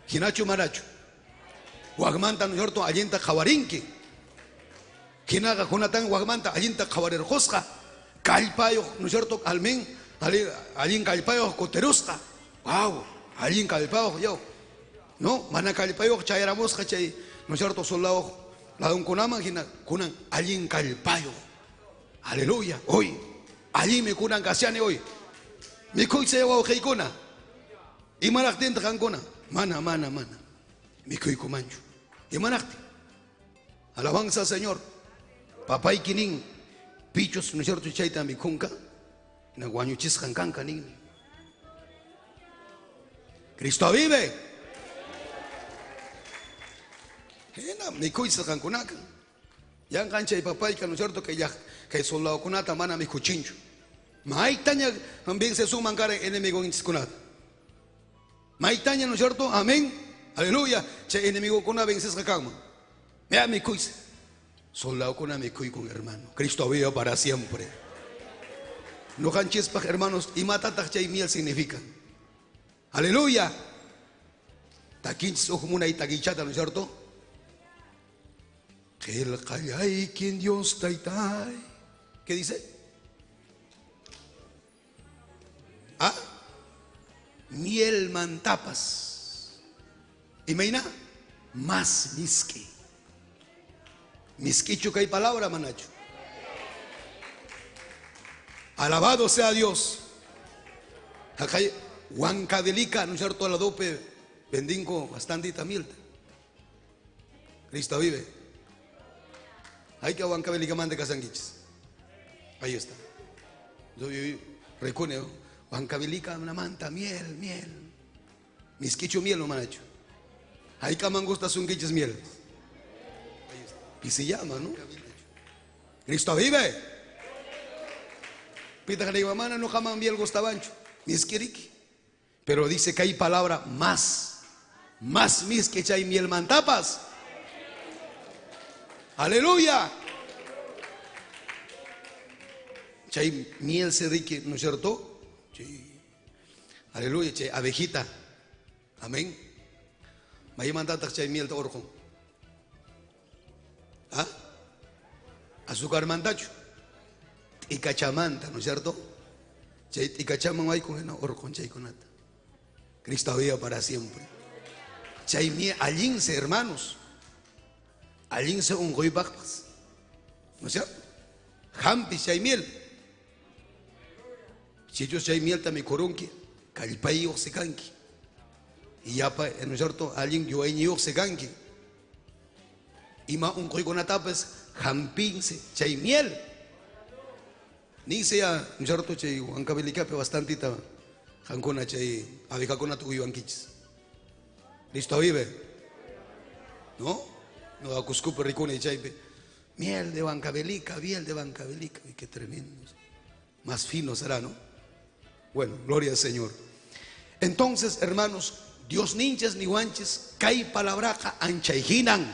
Hinachu marachu. Waqmanta, ¿no es cierto? Allinta qhawarinki. Hinaqa Jonatán waqmanta allinta qhawarirqusqa. Kallpayuq, ¿no es cierto? Almin, allin kallpayuq kutirusqa. Wow, allin kallpayuq yo. No, mana kallpayuq chayaramusqa chay, ¿no es cierto? Soldado ladunkunaman hina kunan allin kallpayuq. Aleluya, hoy allin mikunan kasiani hoy. Mikuyse wawqiykuna. Imaraqtintaq qankuna? Mana, mana, mana. Mikuykumanchu. Imaraqtin? Alabanza, Señor. Papayki nin, pichus, ¿no es cierto? Chayta mikunka. Na wañuchisqan kanka ninmi. Cristo vive. Hina mikuysa qankunaka. Yanqan chay papayka, ¿no es cierto? Que ya kay soldadokunata mana mikuchinchu. Maytaña vencesunman kara enemigo inchiskunata. Maytaña, ¿no es cierto? Amén. Aleluya. Chay enemigokuna vencesqa kanman. Mira mikuysa. Soldadokuna mikuykun, hermano. Cristo vive para siempre. Noqanchispaq, hermanos, imatataq chay miel significa. Aleluya. Takinchis uj munay takichata, ¿no es cierto? Qillqallaykin Dios taytay. ¿Qué dice? ¿Ah? Miel mantapas. Imayna? Más miski. Miskichu kay palabra, manachu. Alabado sea Dios. Acá Huancavelica, ¿no es cierto? A la dope, vendinco bastantita miel. Cristo vive. Hay que Huancavelica mande casanguiches. Ahí está. Yo reconeo, Huancavelica, una manta, miel, miel. Misquicho miel no me han hecho. Ahí que man gusta sunguiches miel. Ahí está. Y se llama, ¿no? Cristo vive. Pita que le digo, mana, no jamás miel gustabancho. Misquiriqui. Pero dice que hay palabra más. Más mis que chay miel mantapas. Aleluya. Chay miel se rique, ¿no es cierto? Sí. Aleluya, chay abejita. Amén. Mayimantata chay miel te orjo. ¿Ah? Azúcar mantacho. Y cachamanta, ¿no es cierto? Chay y cachaman hay con orjo chay conata. Cristo vive para siempre. Chay miel, allinse, hermanos. Allinse un goibakpas. ¿No es cierto? Hampi chay miel. Si yo chay miel también coronqui, kallpay oxekanki. Y ya pa, ¿no es cierto? Alguien yo ahí oxekanki. Y ma un goigonatapes, hampinse, chay miel. Ni sea, ¿no es cierto? Chay huancavelicape bastantita. Jancona chay, abejacona tu yuanquichis. Listo, vive. ¿No? No, a Cusco, ricuna y chaype. Miel de Huancavelica, miel de Huancavelica. Uy, qué tremendo. Más fino será, ¿no? Bueno, gloria al Señor. Entonces, hermanos, Dios ninches ni guanches, kay palabraja anchayjinan.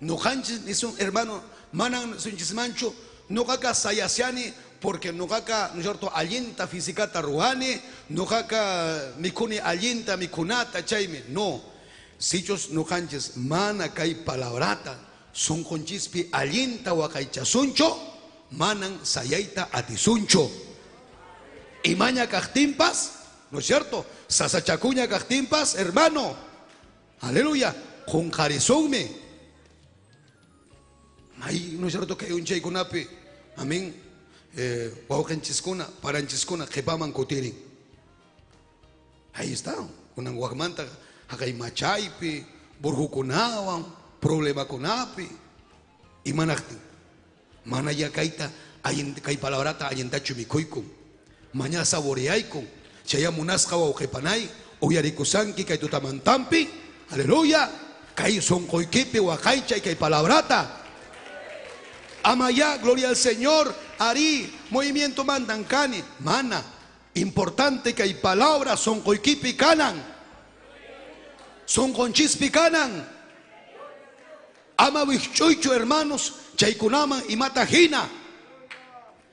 No hanches ni son, hermano, manan sunchismancho, no caca sayasiani, porque no caca, ¿no es cierto?, alienta física ruani, no caca mikuni alienta mikunata chayme. No. Sichos no hanches, mana kay palabrata, son conchispi alienta wakaychasuncho, manan sayaita atisuncho. Y maña cachtimpas, ¿no es cierto? Sasachacuña cachtimpas, hermano. Aleluya. Con jarizonme. Ahí, ¿no es cierto? Que hay un chaycunapi. Amén. Wauqenchiscuna, paranchiscuna, jepaman kutirin. Ahí está. Una guagmanta, acá machaypi, burjukunawan, problema kunapi. Y manakti. Mana ya kaita, kay palabrata ayentachu mikuykun. Maña saboreaykun. Chaya munasqa wawqipanay, uyarikusanki kay tutamantampi. Aleluya. Kay sonqoykipi waqaychay kay palabrata. Amaya, gloria al Señor. Ari, movimiento mandan kani. Mana, importante que hay palabras sonqoykipi kanan. Sonqonchispi kanan. Ama wichuychu hermanos, chaykunaman imatajina.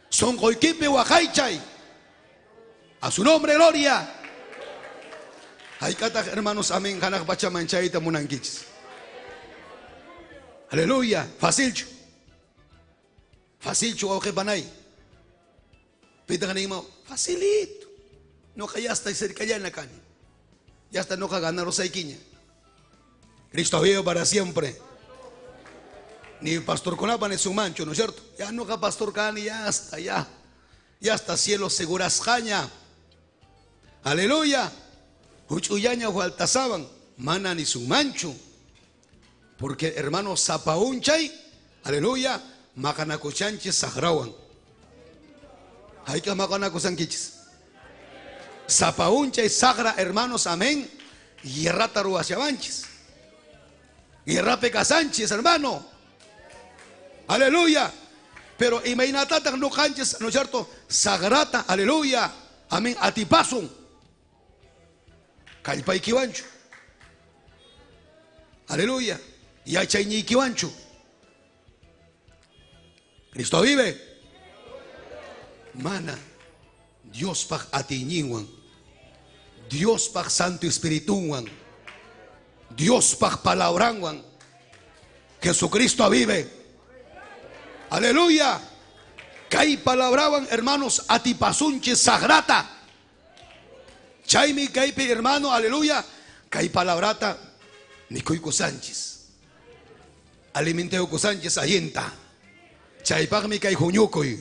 Sonqoykipi waqaychay. A su nombre, gloria. Haykataq hermanos, amén. Hanaq pachaman chayta munankichis. Aleluya. Facilchu. Facilchu wawqipanay. Pitaq niyman, facilito. Noqa ya está cerca ya kani. Ya está noqa ganarosaykiña. Cristo vive para siempre. Ni pastor Conapa ni su mancho, ¿no es cierto? Ya noqa pastor kani, ya está, ya. Ya está cielo segurasqaña. Aleluya. Huch'uyaña hualtasaban, mana ni su mancho. Porque hermano zapaunchay, aleluya, maqanakuchanchis saqrawan. Hayka maqanakusankichis. Sapa unchay sagra, hermanos, amén. Guerrata ruwashawanchis. Guerrape kasanchis, hermano. Aleluya. Pero imaynatataj ñuqanchis, ¿no es cierto? Sagrata, aleluya. Amén. Atipasun. Kallpaykiwanchu. Aleluya. Yachayñiykiwanchu. Cristo vive. Mana. Diospaq atiyninwan. Diospaq Santo Espiritunwan. Diospaq palabranwan. Jesucristo vive. Aleluya. Kay palabrawan, hermanos, atipasunchis sagrata. Chaymi kaypi, hermano, aleluya. Kay palabrata mikuyku Sánchez. Alimenteuku Sánchez allinta. Chaypaqmi kay huñukuy.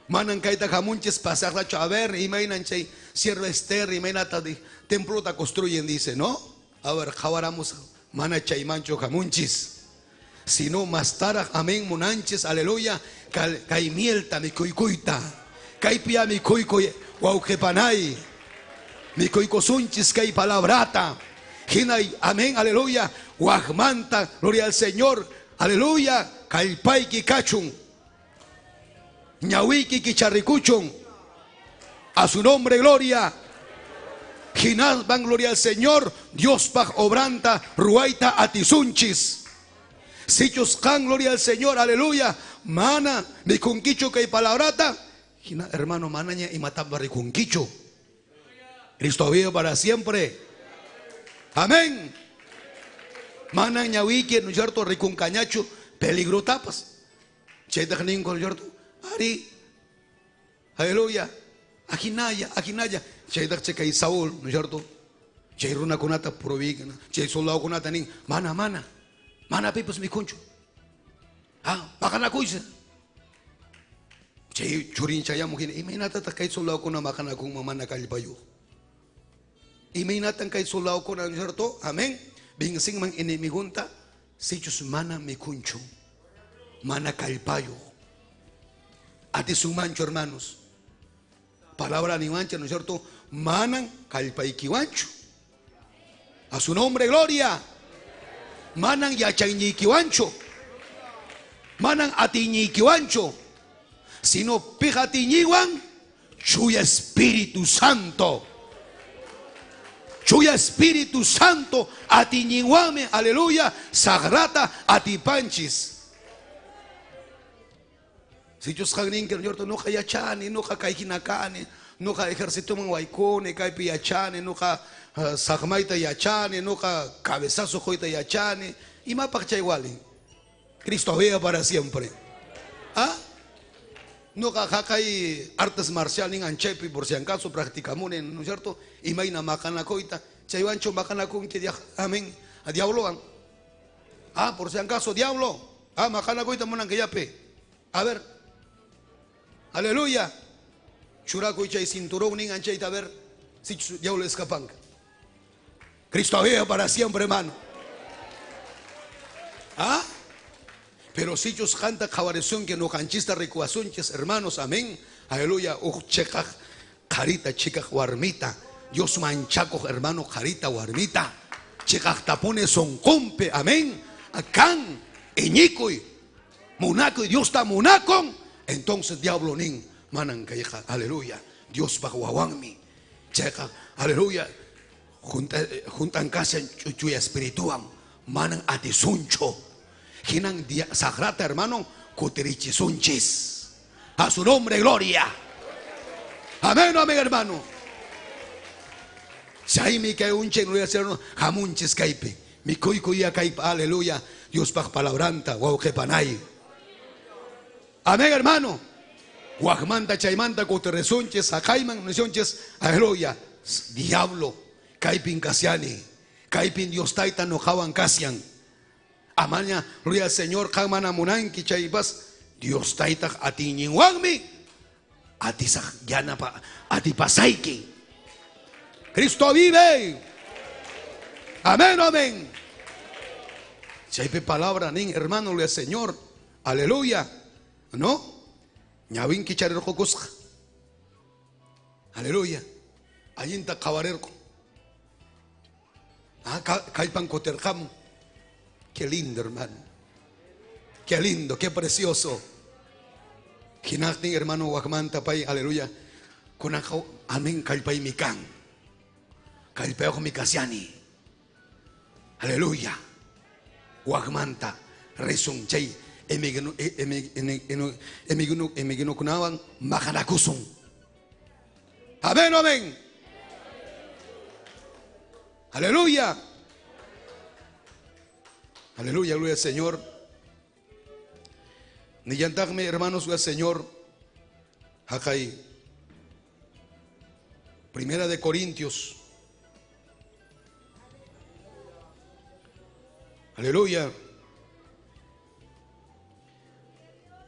Manan kayta hamunchis pasaqlachu a ver, imaynan chay sierva Esther, imaynata templota construyen, dice, ¿no? A ver, qhawaramos mana chaymanchu hamunchis. Sino mastaraq, amén, munanchis, aleluya, kay mielta mikuykuyta. Kaypiya mikuykuy wawqipanay. Mikuykusunchis kay palabrata. Hinay, amén, aleluya, waqmanta, gloria al Señor, aleluya, kallpayki kachun. Ñawiki kicharrikuchun. A su nombre, gloria. Hinaspan, gloria al Señor, Dios paj obranta, ruaita atisunchis. Sichus kan, gloria al Señor, aleluya. Mana, mikunkichu kay palabrata. Hina, hermano, manaña y matamba rikunkichu. Cristo vive para siempre. Amén. Mana ñawiki, ¿no es cierto? Rikuncañachu, peligro tapas. Chaytaq ninku, ¿no es cierto? Ari, aleluya. Ajinaya, ajinaya. Chaytaq chay Saúl, ¿no es cierto? Chay runakunata provigan, chay soldadokunata nin, mana, mana. Mana pipas mikunchu. Ah, maqanakuysa. Chay churin chayamuq hina, imaynatataq kay soldadokuna maqanakunman mana kallpayuq. Imaynatan kay soldadokuna, ¿no es cierto? Amén. Vencinman enemigunta, sichus mana mikunchu. Mana kallpayuq. Atisunmanchu, hermanos. Palabra niwancha, ¿no es cierto? Manan kallpaykiwanchu. A su nombre, gloria. Manan yachayñiykiwanchu. Manan atiñiykiwanchu. Sino pij atiñiwan, Chuya Espíritu Santo. Chuya Espíritu Santo atiñiwame, aleluya, sagrata atipanchis. Sichus qanninki, ¿no es cierto? Nuqa yachani, nuqa kayhina kani, nuqa ejercitoman waykuni, kaypi yachani, nuqa saqmayta yachani, nuqa cabezazo quyta yachani. Imapaq chay walin? Cristo vive para siempre. ¿Ah? Nuqa haqay artes marcial nin anchaypi por si acaso practicamuni, ¿no es cierto? Imayna maqanakuyta, chaywanchu maqanakunki, amén, a diablowan. Ah, por si acaso, diablo. Ah, maqanakuyta munanki yapi. A ver. Aleluya. Churakuy chay cinturón nin anchayta, a ver si diablo escapanka. Cristo vive para siempre, hermano. ¿Ah? Pero si ellos canta qhawarisonki ñuqanchista rikuwasunchis, hermanos, amén. Aleluya. Uj cheqaq qharita, chikaq warmita. Dios manchakuq, hermano, qharita, warmita. Cheqaq tapune sonqonpi, amén. Akan, iñikuy, munakuy, Dios ta munakon. Entonces diablo nin, manan kayqa, aleluya. Dios paq wawanmi. Chayqa, aleluya. Juntan kashan chuya espirituan, manan atisuncho. Hinan sagrata, hermano, kutirichisunchis. A su nombre, gloria. Amén, amén, hermano. Chaymi kay unche, gloria al Señor, hamunchis kaypi. Mikuykuya kaypa, aleluya. Dios paq palabranta, wawqipanay. Amén, hermano. Waqmanta, chaymanta, kutirrisunchis, saqayman, nisunchis, aleluya. Diablo, kaypin kasiani. Kaypin Dios tayta nuqawan kasian. Amaña, gloria al Señor, qanmana munanki chaypas, Dios taytaq atiñinwanmi, atisaq yanapa, atipasayki. Cristo vive. Amén, amén. Chaypi palabra nin, hermano, gloria al Señor. Aleluya. ¿No? Ñawinki charirqukusqa. Aleluya. Allinta qhawarirqun. Ah, kallpan kutirqamun. Qué lindo, hermano. Qué lindo, qué precioso. Hinaqtin, hermano, wakmanta pay, aleluya. Kunanqa, amén, kallpaymi kan. Kallpayuqmi kashani. Aleluya. Wakmanta risun chay enemigokunawan maqanakusun. Amén, amén. Aleluya. Aleluya, gloria al Señor. Nillantaqmi, hermanos, al Señor. Haqay. Primera de Corintios. Aleluya.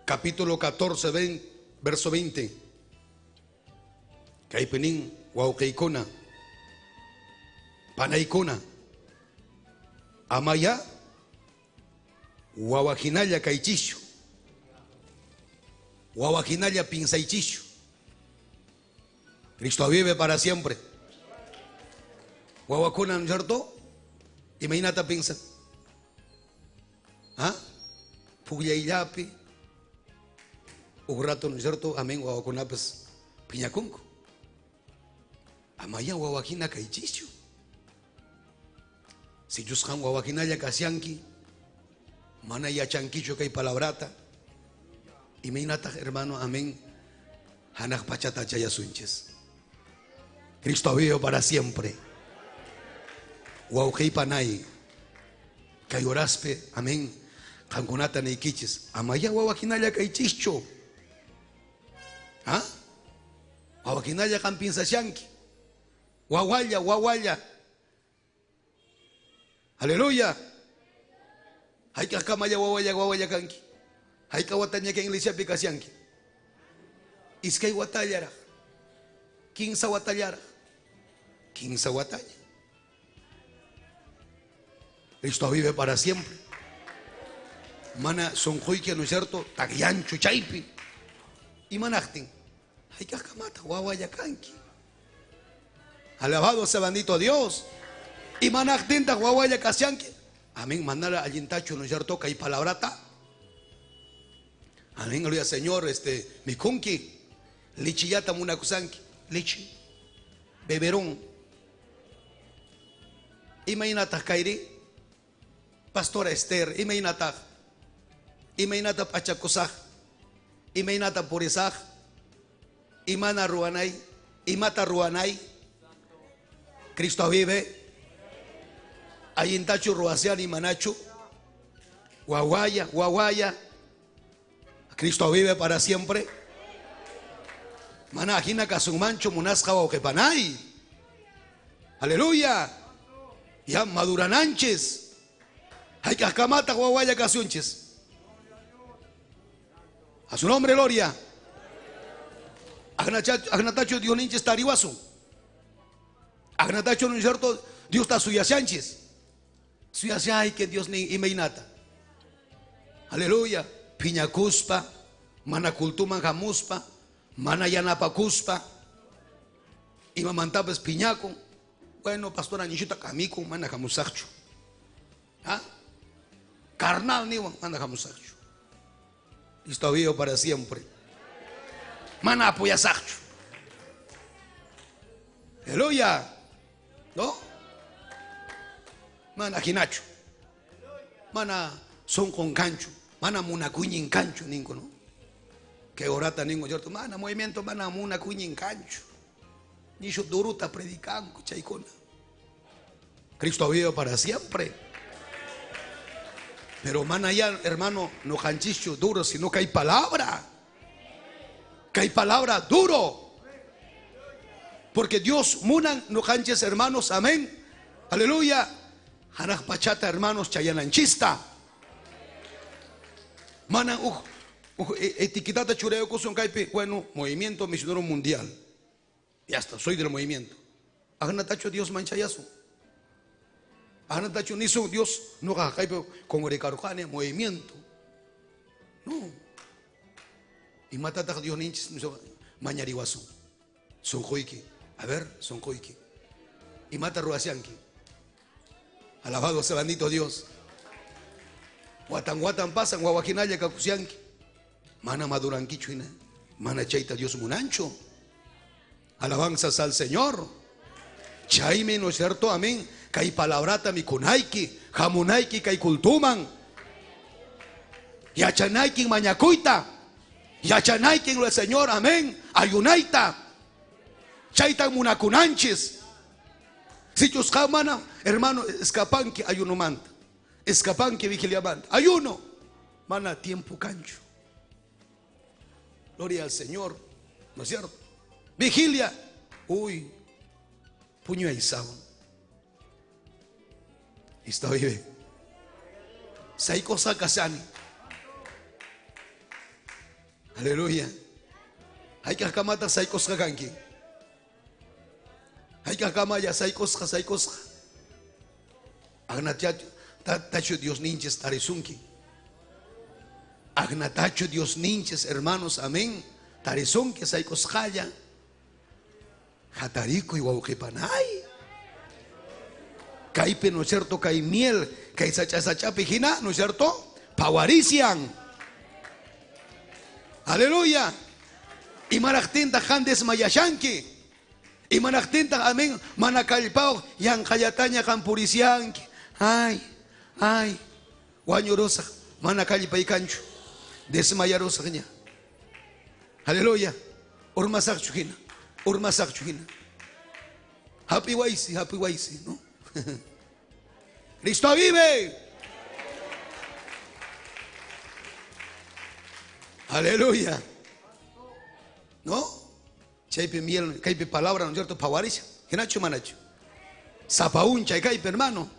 Capítulo 14, verso 20. Kaypinin wawqiykuna, panaykuna, amaya wawahinalla kaychischu, wawahinalla pinsaychischu. Cristo vive para siempre. Wawakuna, ¿no es cierto? Imaynata pinsan. ¿Ah? Pukllayllapi. Un rato, ¿no es cierto? Amén, wawakunapas piñakunku. Amaya wawahina kaychischu. Si yusqan wawahinalla kasyanki, mana yachankichu kay palabrata. Imaynataq, hermano, amén. Hanaq pachata chayasunchis. Cristo vive para siempre. Wawqiypanay, kay horaspi, amén. Qankunata niykichis, amaya wawahinalla kaychischu. ¿Ah? Wawahinalla qan pinsashanki. Wawalla, wawalla. Aleluya. Hayk'aqkamalla wawalla, wawalla kanki. Hayk'a wataña kay iglesiapi kashanki. Iskay watallaraq. Kinsa watallaraq. Kinsa wataña. Cristo vive para siempre. Mana sonquyki, ¿no es cierto? Takyanchu chaypi. Imanaqtin. Hayk'aqkamata wawalla kanki. Alabado sea bendito Dios. Imanaqtintaq wawalla kashanki. Amén, manara allintachu, ¿no es cierto? Kay palabrata. Amén, gloria al Señor, mikunki. Lichillata munakusanki. Lichi. Beberón. Imaynataq kayri? Pastora Esther, imaynataq? Imaynata p'achakusaq? Imaynata purisaq? Imana ruwanay? Imata ruwanay? Cristo vive. Allintachu ruwasiani manachu? Wawaya, wawaya. Cristo vive para siempre. Mana ajina kasunmanchu munasqa wawqipanay. Aleluya. Ya madurananchis. Hayk'aqkamataq wawalla kasunchis. A su nombre, gloria. Agnatacho Dios ninchis tariwasun. Agnatacho, ¿no es cierto? Dios está suyashanchis. Suyashay que Dios ni imaynata. Aleluya. Piñakuspa, mana kultuman hamuspa, mana yanapakuspa. Imamantapas piñakun. Bueno, pastora nishuta kamikun, mana hamusaqchu. ¿Ah? Carnal niwan, mana hamusaqchu. Cristo vivo para siempre. Mana apoyasaqchu. Aleluya. ¿No? Mana hinachu. Mana sonqon kanchu. Mana munakuñin kanchu ninko, ¿no? Que orata ningo, ¿cierto? Mana movimiento, mana munakuñin kanchu. Nishu duruta predicanku, chaykuna. Cristo vive para siempre. Pero mana ya, hermano, no canchischu duro, sino que hay palabra. Que hay palabra duro. Porque Dios munan no canches, hermanos, amén. Aleluya. Hanaq pachata, hermanos, chayananchista. Mana etiquetata chureo kusun kaypi, bueno, movimiento misionero mundial. Ya está, soy del movimiento. Agnatacho Dios manchayasu. Agnatacho nisu Dios no kaypi congregarukane movimiento. No. Y matataq Dios ninchis mañariwasu. Sunquyki. A ver, sonquyki. Imata ruwashanki. Alabado sea bendito Dios. Watan watan pasan wawahinalla kakusyanki. Mana madurankichu hina. Mana chayta Dios munanchu. Alabanzas al Señor. Chaymi, ¿no es cierto? Amén. Kay palabrata mikunayki, hamunayki kay kultuman. Yachanayki mañakuyta. Yachanayki lo Señor, amén. Ayunayta. Chaytan munakunanchis. Sichus mana, hermano, escapanki ayunumanta. Escapanki vigiliamanta. Ayuno. Mana tiempo cancho. Gloria al Señor. ¿No es cierto? Vigilia. Uy. Puño aizado. Está vive. Saiko sakasani. Aleluya. Hay que akamata saiko sakanki. Hay que akamaya saiko saiko. Agnatacho tacho Dios ninches tarizunki. Agnatacho Dios ninches hermanos, amén. Tarizunki saiko skaya. Hatarico y wauqipanay. Kaipe, ¿no es cierto? Kai miel, kai sacha sacha pijina, ¿no es cierto? Pawarician. Aleluya. Y maractinta jandes mayashanki. Y maractinta, amén, manacalpao, yankayataña campuricianki. Ay, ay. Guañurosa, manacalpa y cancho. Desmayarosa. Aleluya. Urmasakchujina. Urmasakchujina. Happy waisi, happy waisi, ¿no? Cristo vive. Aleluya. ¿No? Chaype miel, kaype palabra, ¿no es cierto? Pawarisha. Genacho manacho. Zapauncha, kaype hermano.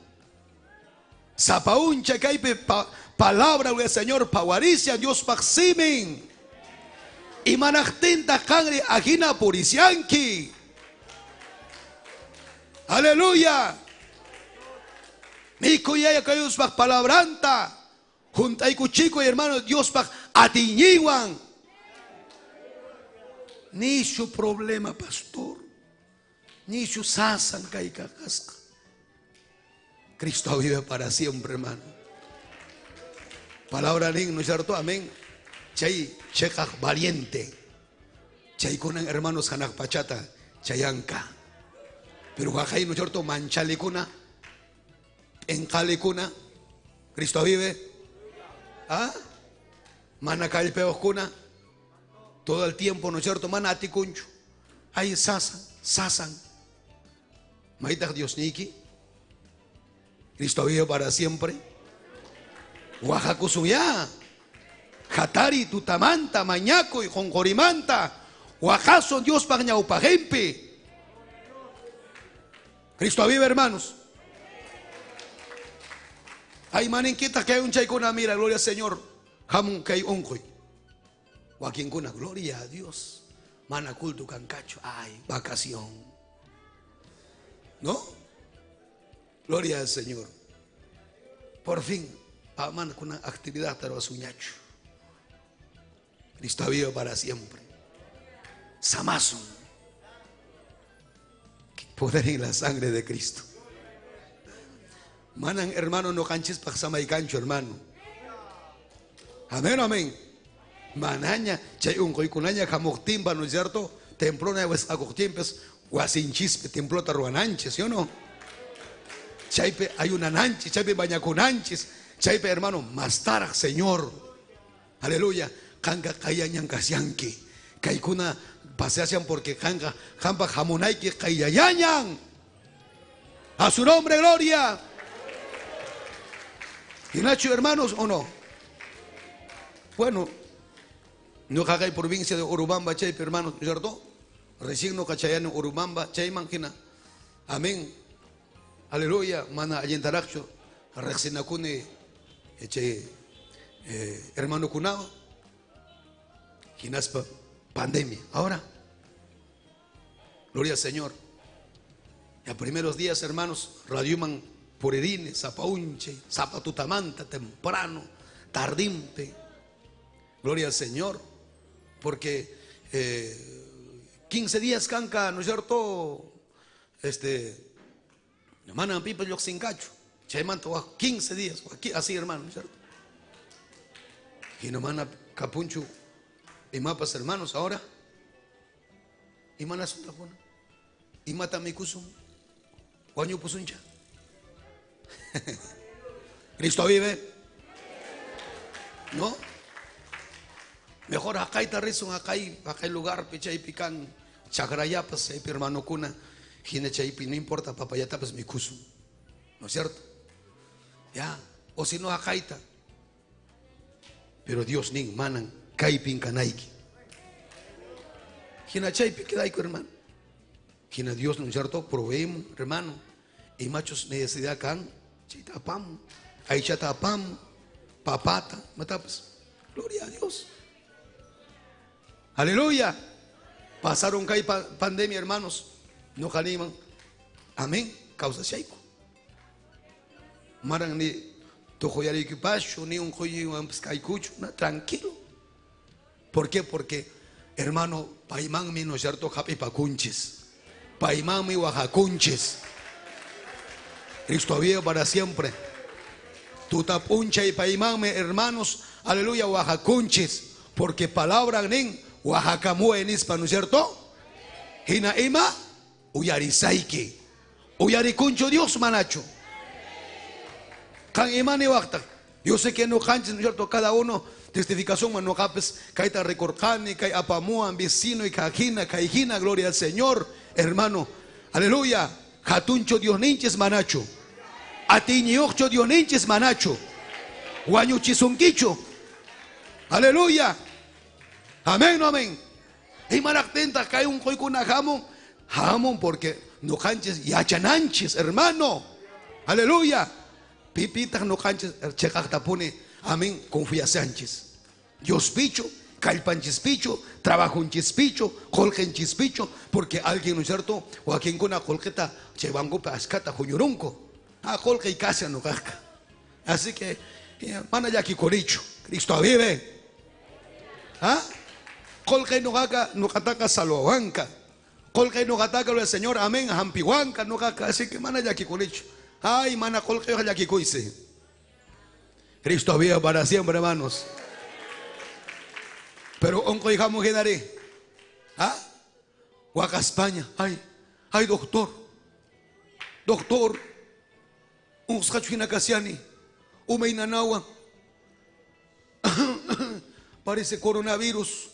Zapauncha, kaype palabra del Señor, pawarisha, Dios paximin. Y manachtinta kangri ajina purisianki. Aleluya. Mikuyaya kayus pak palabranta. Juntayku chico y hermano Dios pak atiñiwan. Ni su problema, pastor. Ni su sasan kaykakasqa. Cristo vive para siempre, hermano. Palabra nin, ¿no es cierto? Amén. Chay chekaj valiente. Chay kunan hermanos hanak pachata chayanka. Pero wajay, ¿no es cierto? Manchalikuna. Enkalikuna. Cristo vive. ¿Ah? Manacalpeoscuna. Todo el tiempo, ¿no es cierto? Manatikunchu. Ay, sasan, sasan. Maitaj Dios niki. Cristo vive para siempre. Oaxacusuya. Hatari, Tutamanta, Mañaco y Jonjorimanta. Oaxazo, Dios Pagñaupajempe. Cristo vive, hermanos. Hay maninquitas que hay un chaicuna, mira, gloria al Señor. Jamun que hay onjoy. Joaquín gloria a Dios. Mana culto cancacho. Ay, vacación. ¿No? Gloria al Señor. Por fin, man con una actividad taroasuñacho. Cristo vive para siempre. Samason. Poder en la sangre de Cristo. Manan, hermano, no canches pa cancho, hermano. Amén, amén. Manaña, chay unquykunaña hamuqtinpa, ¿no es cierto? Templona huesqakuqtinpas wasinchispi templota ruwananchis, ¿sí o no? Chaypi ayunananchis, chaypi bañakunanchis, chaypi hermano, mastaraq, Señor. Aleluya. Qanqa qayañan kasyanki. Kaykuna paseasian porque qanqa qampa hamunayki qayayañan. A su nombre, gloria. ¿Hinachu, hermanos, o no? Bueno, no hay provincia de Urubamba, chaypi, hermanos, ¿no es cierto? Recién no cachayano Urubamba, chayman hina. Amén. Aleluya, mana allintaraqchu, riqsinakuni chay hermano kunao. Hinaspa pandemia. Ahora, gloria al Señor. Y a primeros días, hermanos, radioman puririne, zapaunche, zapatutamanta, temprano, tardimpe. Gloria al Señor, porque 15 días kanka, ¿no es cierto? Este, manan pipas lluqsinkachu. Chaymanta wak 15 días, así hermano, ¿no es cierto? Y no mana kapunchu imapas hermanos ahora. Imana suntakuna. Imata mikusun. Wañupusuncha. Cristo vive. ¿No? Mejor haqayta risun haqay haqay lugar chaypi kan chakrayapas chaypi hermanokuna hina chaypi no importa papayatapas mikusun. ¿No es cierto? Ya, o si no haqayta. Pero Dios nin manan kaypin kanayki. Hina chaypi quedayku hermano. Hina Dios, ¿no es cierto? Proveemos, hermano. Y machos necesidad kan chayta apam, aychata apam, papata, matapas. Gloria a Dios. Aleluya. Pasaron kay pandemia, hermanos. No animan. Amén. Causa shayku. Maran ni tuquyariykipachu, ni unquywan kaykuchu, tranquilo. ¿Por qué? Porque, hermano, paymanmi, ¿no es cierto? Hapipakunchis. Paymanmi wajakunchis. Cristo vive para siempre. Tutapuncha y paymanmi, hermanos, aleluya, wajakunchis. Porque palabra nin, Oaxaca nispa, ¿no es cierto? Hina ima, uyarisaiki. Uyarikuncho Dios manacho. Kan imani waqta. Yo sé que no canches, ¿no es cierto? Cada uno, testificación, mano capes, kaita recorcani, kay apamuan, vecino y kajina, kaijina, gloria al Señor, hermano. Aleluya. Jatuncho Dios ninches manacho. Atiñiocho Dios ninches manacho. Guañuchisunquicho. Aleluya. Amén, no amén. Y maractenta cae un coicuna jamón. Jamón porque no canches y achananches, hermano. Aleluya. Pipita no canches, checacta pone. Amén, confía Sánchez. Dios picho, calpanches picho, trabajo en chispicho, colque en chispicho, porque alguien, ¿no es cierto? O a quien con la colqueta, chevango pascata, juñurunco. Ah, colque y casa no casca. Así que, mana ya coricho. Cristo vive. ¿Ah? Colque no haga, no cataca saloanca. Colque no cataca el Señor, amén, jampihuanca, no caca. Así que mana ya coricho. Ay, mana colque ya coise. Cristo vive para siempre, hermanos. Pero onco hijamo genaré. ¿Ah? Huaca España. Ay, ay, doctor. Doctor. Un casiani. Umeinanawa. Parece coronavirus.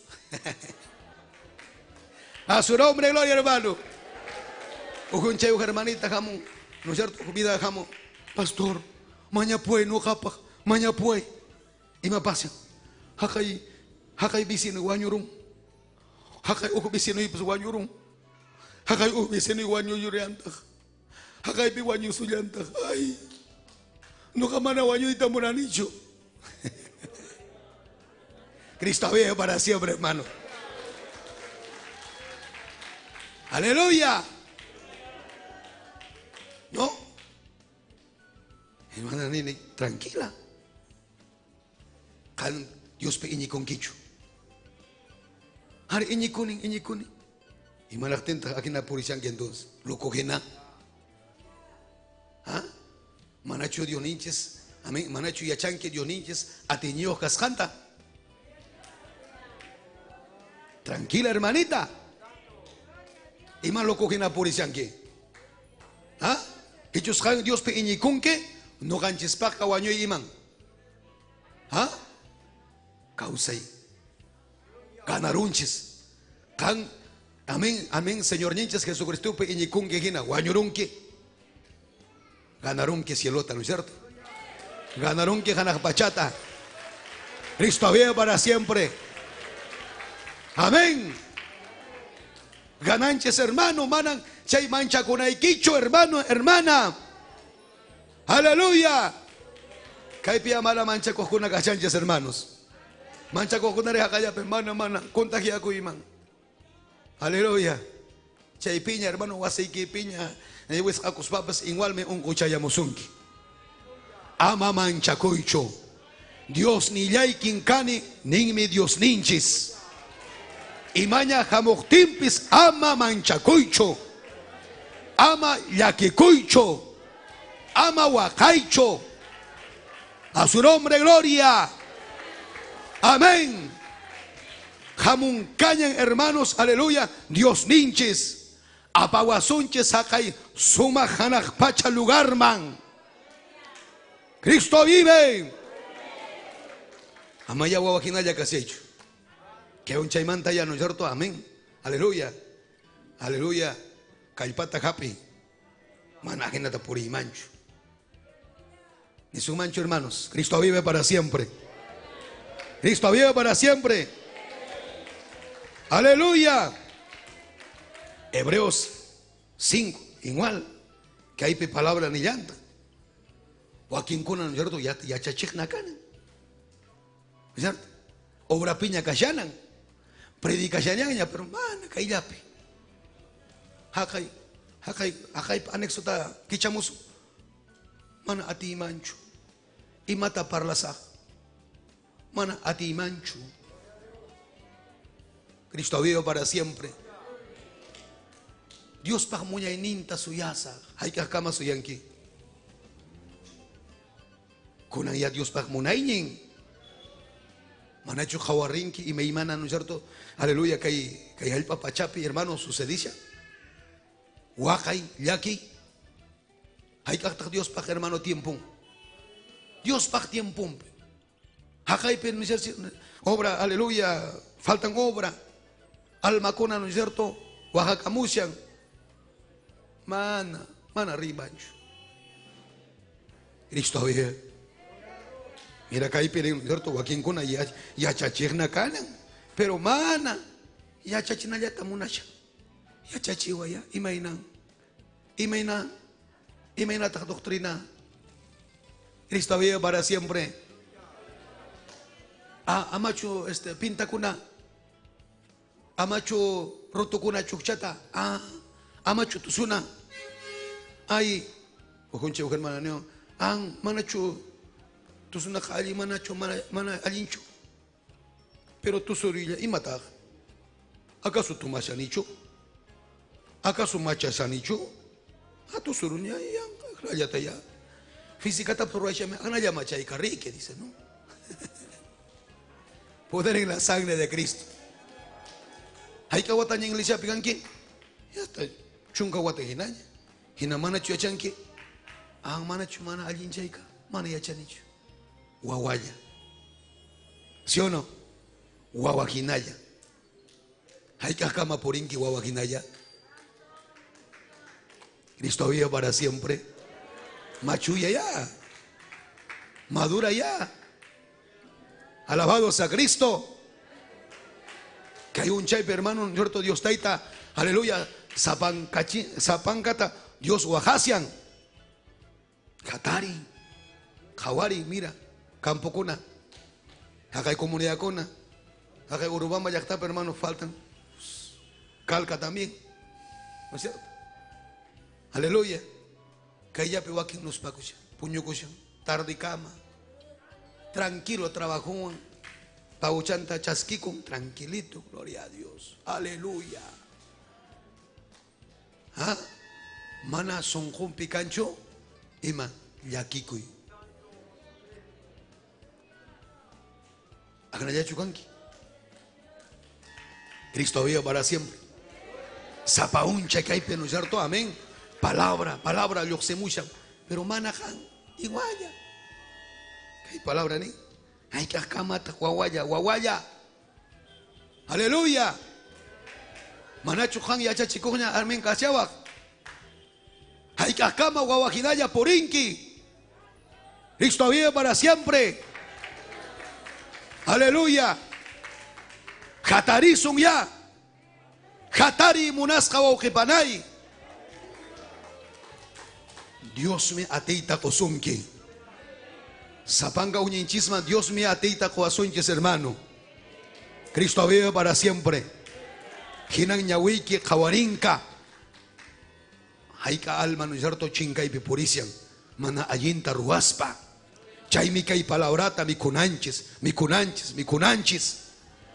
A su nombre, gloria, hermano. Ujunche, hermanita, jamón. ¿No es cierto? Vida, jamón. Pastor, maña pue, no japa. Maña pue. Y me pasa. Jacay, jacay vecino guañurum. Jacay ujo vecino y pues guañurum. Jacay ujo vecino y guañu yurianta. Jacay pi guañu suyanta. Ay. No jamana guañu y tamuranicho. Cristo vive para siempre, hermano. Aleluya. ¿No? Hermana Nini, tranquila. Kan Dios pe iñikunkichu. Hari iñikunin, iñikunin. Y malactenta aquí na purishanki entonces. Lo cogena. ¿Ah? Manacho Dioninches, amén. Manacho yachanque Dioninches, ateñios cascanta. Tranquila, hermanita. Y más lo cogen a purishanki. ¿Ah? Hechos han Dios pe iñikunke, no ganches paca waño iman. ¿Ah? Causai. Ganarunches. Kan, amén, amén, Señor ninches Jesucristo pe iñikunke hina, wañurunke. Ganarunke cielota, ¿no es cierto? Ganarunke hanajpachata. Cristo vive para siempre. Amén. Gananches, hermano, manan, chay mancha con aiquicho, hermano, hermana. Aleluya. Kaipia mala mancha cojuna cachanches, hermanos. Mancha cojuna reja callape, mana, mana, contagia cuiman. Aleluya. Chay piña, hermano, waseiki piña, papas, igual me un cuchayamusunki. Ama mancha coicho. Dios ni yaikin kani, nin mi Dios ninchis. Imaña hamuqtinpis ama manchakuychu. Ama llakikuychu. Ama waqaychu. A su nombre gloria. Amén. Hamunkañan hermanos, aleluya, Dios ninchis. Apawasunchis haqay sumaq hanaq pacha lugarman. Cristo vive. Amaya wawahinalla kasaychu. Que un chaymanta ya no es cierto. Amén. Aleluya. Aleluya. Kallpata hapi. Mana ajinata puriymanchu. Ni su mancho, hermanos. Cristo vive para siempre. Cristo vive para siempre. Aleluya. Hebreos 5, igual. Que hay palabra ni llanta. O aquí en Cuna, ¿no es cierto? Ya, ya chachigna kana. ¿No es cierto? Obra piña kashanan. Predica shañaña, pero mana, kaillapi. Hakay, hakay, hakay, anexo ta kichamusu. Mana ati manchu. Imata parlasaj. Mana ati manchu. Cristo vive para siempre. Dios pag muñayninta suyasa. Hayk'aq kama suyanki. Kunan ya Dios pag munaynin. Manachu qhawarinki imaymana, ¿no es cierto? Aleluya, kay kay hallp'a pachapi, hermano, sucedisha. Waqay, llaki. Hayk'aqtaq Dios pag hermano tiempun. Dios pag tiempun. Haqaypi, ¿no es cierto? Obra, aleluya, faltan obra. Almakuna, ¿no es cierto? Waqakamushan. Mana, mana rimanchu. Cristo vive. Mira kaypi rin, ¿no es cierto? Wakinkuna yachachiqna kanan. Pero mana, yachachinallata munashan. Yachachiwa ya, imaynan. Imayna, imaynataq doctrina. Cristo vive para siempre. Ah, amachu este pintakuna. Amachu rutukuna chukchata. Ah, amachu tusuna. Ay, ujunche hermana neo. An manachu tusuna alli manachu mana mana allinchu. Pero tusurilla imataq. ¿Acaso tumashanichu? ¿Acaso machasanichu? Ah, tusuruña ya, ya. Física tapurashame, anaya machay carrique, dice, ¿no? Poder en la sangre de Cristo. Hayka wataña iglesia pikanki. Ya está chunka wata hinaña. Hinamana chuyachanki. Ah, mana chumana allinchayka, mana yachanichu. Wawaya. ¿Sí o no? Wawajinaya. Hayka kama purinki wawajinaya. Cristo vive para siempre. Machuya ya. Madura ya. Alabado sea Cristo. Que hay un chaype, hermano, ¿no es cierto? Dios taita, aleluya, zapancata, Dios wajasian. Katari, Jawari, mira, campo cuna, acá hay comunidad cuna, acá hay Urubamba, llaqtapi, hermano, faltan. Calca también, ¿no es cierto? Aleluya. Kayllapi wakin nuspakushan, puñukushan, tarde cama. Tranquilo trabajó, pauchanta chasquicon, tranquilito, gloria a Dios, aleluya. ¿Ah? Mana sonjumpi cancho, ima llakikuy. Agrayachu kanki. Cristo vive para siempre. Zapauncha kaypi, ¿no es cierto? Amén. Palabra, palabra, lluqsimushan. Pero manajan, igualla. ¿Qué palabra ni? Ay, que kamata, guaguaya, guaguaya. Aleluya. Manachu han yachachikuña, armen kasiawak. Ay, que kama, guaguajinaya, porinki. Cristo vive para siempre. Aleluya. Jatarizun ya. Jatari munasqa wawqipanay. Dios me ateita qosunki. Zapanga uñinchisma, Dios me ateita qoasunchis, hermano. Cristo vive para siempre. Hinan ñawiki qawarinka. Hayka alma no es cierto chinkaypi purisian. Mana allinta ruwaspa. Chaymi kay palabrata mikunanchis, mikunanchis, mikunanchis.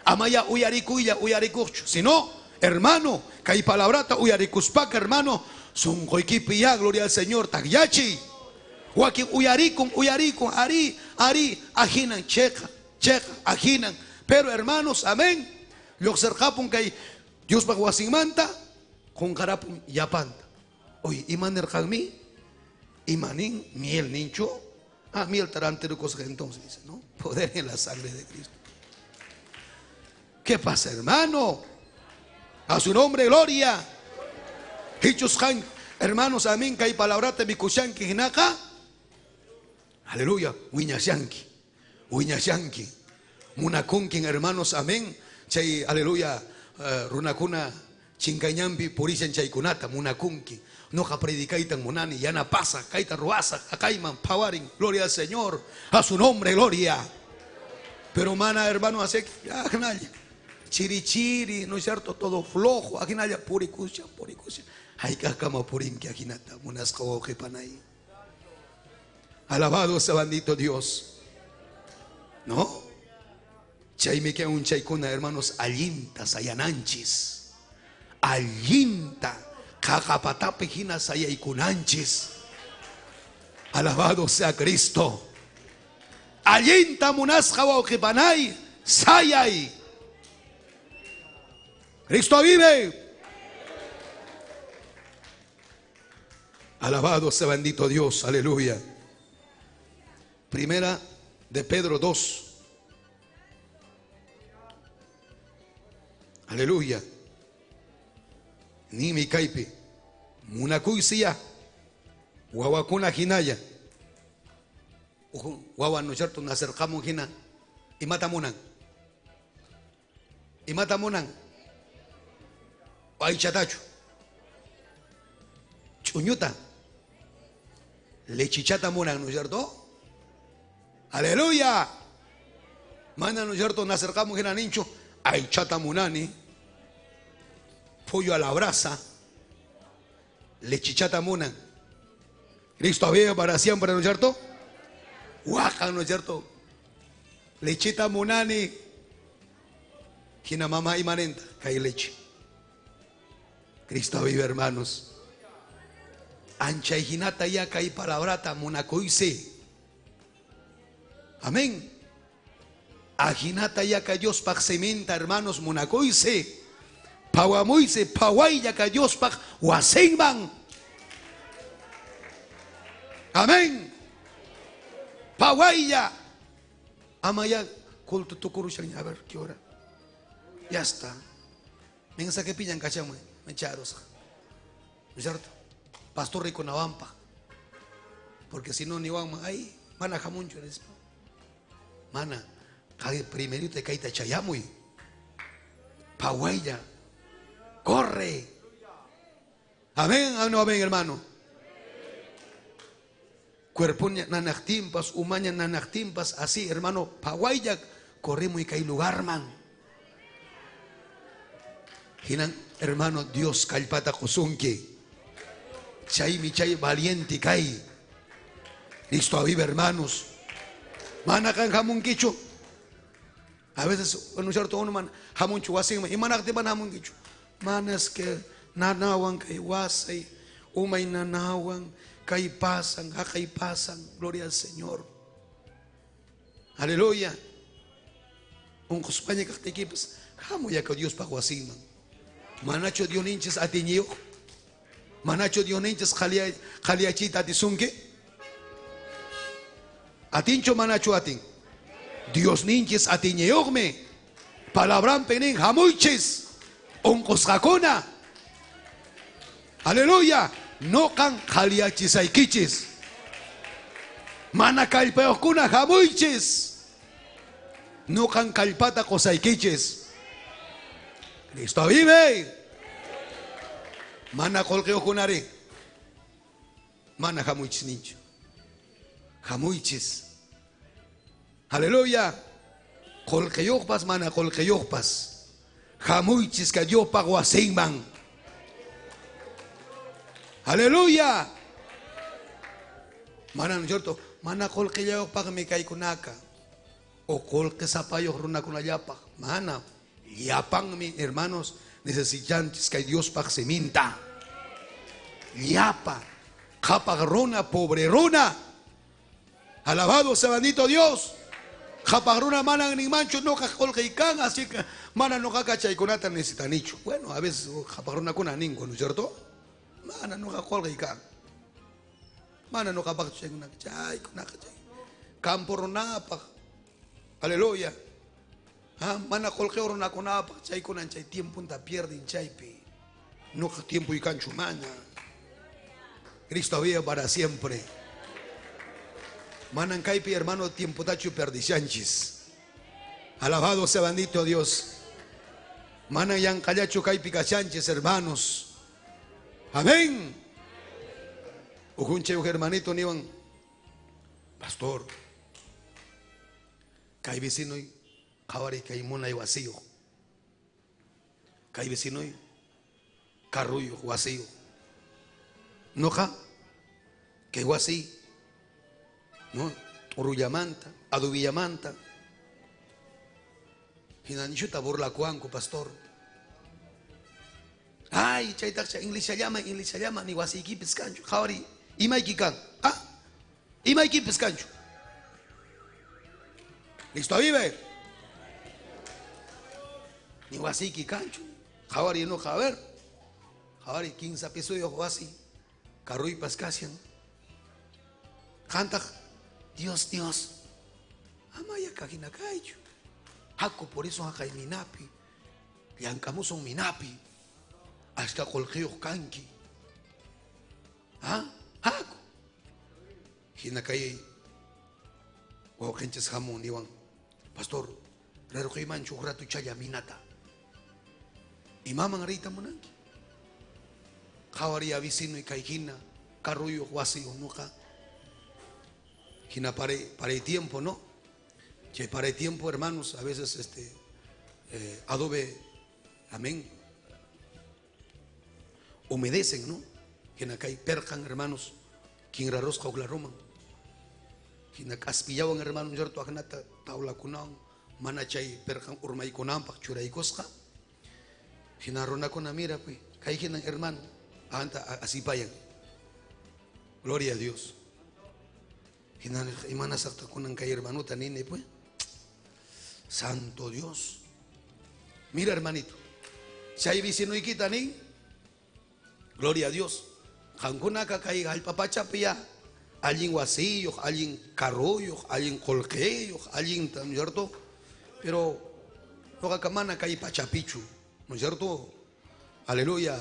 Amaya uyarikuylla uyarikuqchu. Sino, hermano, kay palabrata uyarikuspaka, hermano, sunquykipi ya, gloria al Señor, takyachiy. Wakin uyarikun, uyarikun, ari, ari, ahinan, cheqa, cheqa, ahinan. Pero hermanos, amén, lluqsirqapun kay Diospaq wasinmanta, qunqarapun yapanta. Oye, ima nirqanmi? Ima nin? Miel ninchu? Ah, miel tarantirukusqa entonces, dice, ¿no? Poder en la sangre de Cristo. ¿Qué pasa, hermano? A su nombre, gloria. Hichus han, hermanos, amén, kay palabrata mikushanki hinaqa. Aleluya, wiñashanki, wiñashanki. Munakunkin, hermanos, amén. Chay, aleluya, runakuna chinkayñanpi purishan chaykunata, munakunki. Noqa predicaytan munani, yana pasa, kayta ruasa, akayman, pawarin, gloria al Señor, a su nombre, gloria. Pero mana, hermano, hace, ya, gnalla. Chiri chiri, ¿no es cierto? Todo flojo, ajinalla, purikusha, purikusha. Ay, kama purinki, ajinata, munasqa wawqi panay. Alabado sea bendito Dios. ¿No? Chaymi kay unchaykuna, hermanos, allinta sayananchis. Allinta qaqapatapi hina sayaykunanchis. Alabado sea Cristo. Allinta munasqa wawqi panay, sayay. Cristo vive. Alabado sea bendito Dios, aleluya. Primera de Pedro 2. Aleluya. Ni mi kaypi. Munakuysiya. Wawakuna hinaya. Ujú, wawa no es cierto, nacerqamun hina. Imata munan. Imata munan. Aychatachu. Chuñuta. Lechichata munan, ¿no es cierto? Aleluya. Mana, ¿no es cierto? Nacerqamun hina ninchu. Aychata munani. Pollo a la brasa. Lechichata munan. Cristo vive para siempre, ¿no es cierto? Guaja, ¿no es cierto? Lechita munani. Hina mama imanenta, kay leche. Cristo vive, hermanos. Ancha y hinata ya kay palabrata munakuise. Amén. Ajinata ya kay Dios pak sementa, hermanos, munakuise. Pawamuise, paway ya kay Dios pak wasenman. Amén. Pawaya. Amaya culto tukurushan, a ver qué hora. Ya está. Mensaje pillan cachamue, mecharos. ¿No es cierto? Pastor rico navampa. Porque si no, ni van ahí, mana jamuncho eres. Mana, kay primerito kaita chayamuy. Pawaya. Corre. Amén, o no amén, hermano. Cuerpo nanactimpas, umaña nanactimpas, así, hermano, pawaya, corremos y cae lugar, man. Hinan, hermano, Dios kalpata kusunki. Chay mi chay valiente kai. Listo a vive, hermanos. Manakan jamunquicho. A veces, no es cierto, uno man, jamuncho wasin, y manakti man jamunquicho. Manas que nanawan kay wasay, umay nanawan, kay pasan, akay pasan, gloria al Señor. Aleluya. Un cospaña kaktikipas, jamuya ka Dios pa wasinman. Manacho Dios ninches atiñiyo. Manacho Dios ninches jaliachita atisunke. Atincho manacho atin. Dios ninches atiñeyogme. Palabran penin jamuiches. Oncosjacona. Aleluya. No kan jaliachisaykichis. Mana kallpayuqkuna jamuichis. No kan kallpata qosaykichis. Cristo vive. Mana qullqiyuqkunari. Mana jamuichis ninchu. Jamuichis. Aleluya. Qullqiyuqpas mana qullqiyuqpas. Jamuichis ka Diospaq wasinman. Aleluya. Mana, ¿no es cierto? Mana qullqillayuqpaqmi kaykunaka. O qullqi sapayuq runakunallapaq. Mana, llapanmi hermanos necesitanchis kay Diospaq siminta. Llapa, qhapaq runa, pobre runa. Alabado sea bendito Dios. Qhapaq runa manan ninmanchu nuqa qullqiy kan, así que mana nuqaqa chaykunata necesitanichu. Bueno, a veces qhapaq runakuna ninku, ¿no es cierto? Mana nuqa qullqiy kan. Mana nuqapaqchu chaykunaqa, chaykunaqa chay. Campo runapaq. Aleluya. Ah, mana qullqiyuq runakunapaq chaykunan chay tiemponta pierden chaypi. Nuqa tiempoy kanchu mana. Cristo vive para siempre. Manan kaypi hermano tiempotachu perdishanchis. Alabado sea bendito Dios. Manan yanqallachu kaypi kashanchis hermanos. Amén. Ujunchay uj hermanito niwan, pastor, kay vecinoy qhawariy kay munay wasiyuq. Kay vecinoy carruyuq wasiyuq. Nuqa kay wasiy, no, t'urullamanta, adobillamanta. Hina nishuta burlakuwanku, pastor. Ay, chaytaqcha inglisiallama, inglisiallama, ni wasiykipis kanchu. Qhawariy, imayki kan. Ah, imaykipis kanchu. Listo, vive. Ni wasiyki kanchu. Qhawariy, no, a ver. Qhawariy, 15 pisuyuq wasi. Carruypas kashan. Qantaq, Dios, Dios. Amaya kajina kaychu. Haku, por eso haqay minapi. Llank'amusun minapi. Ashka qullqiyuq kanki. Ah, haku. Hina kay wawqinchis hamun niwan, pastor, rarquymanchu huk rato challa minata. Imaman riyta munanki? Qhawariya vecinoy kay hina, carruyuq wasiyuq nuqa. Hina para el tiempo, ¿no? Che, para el tiempo, hermanos, a veces adobe, amén, humedecen, ¿no? Hina kay perjan, hermanos, kinrarosqa uqlaruman. Hina k'aspillawan, hermano, ¿cierto? Ajnata tablakunawan, mana chay perjan urmaykunanpaq churaykusqa. Hina runakuna, mira, pues, kay hinan, hermano, anta asipayan. Gloria a Dios. Hina imanasaqta kunan kay hermanota nini, pues. Santo Dios. Mira, hermanito, chay vecinoykita nin. Gloria a Dios. Qankunaka kay hallp'a pachapi ya allin wasiyuq, allin carruyuq, allin qullqiyuq, allin, ¿no es cierto? Pero nuqaqa mana kay pachapichu, ¿no es cierto? Aleluya,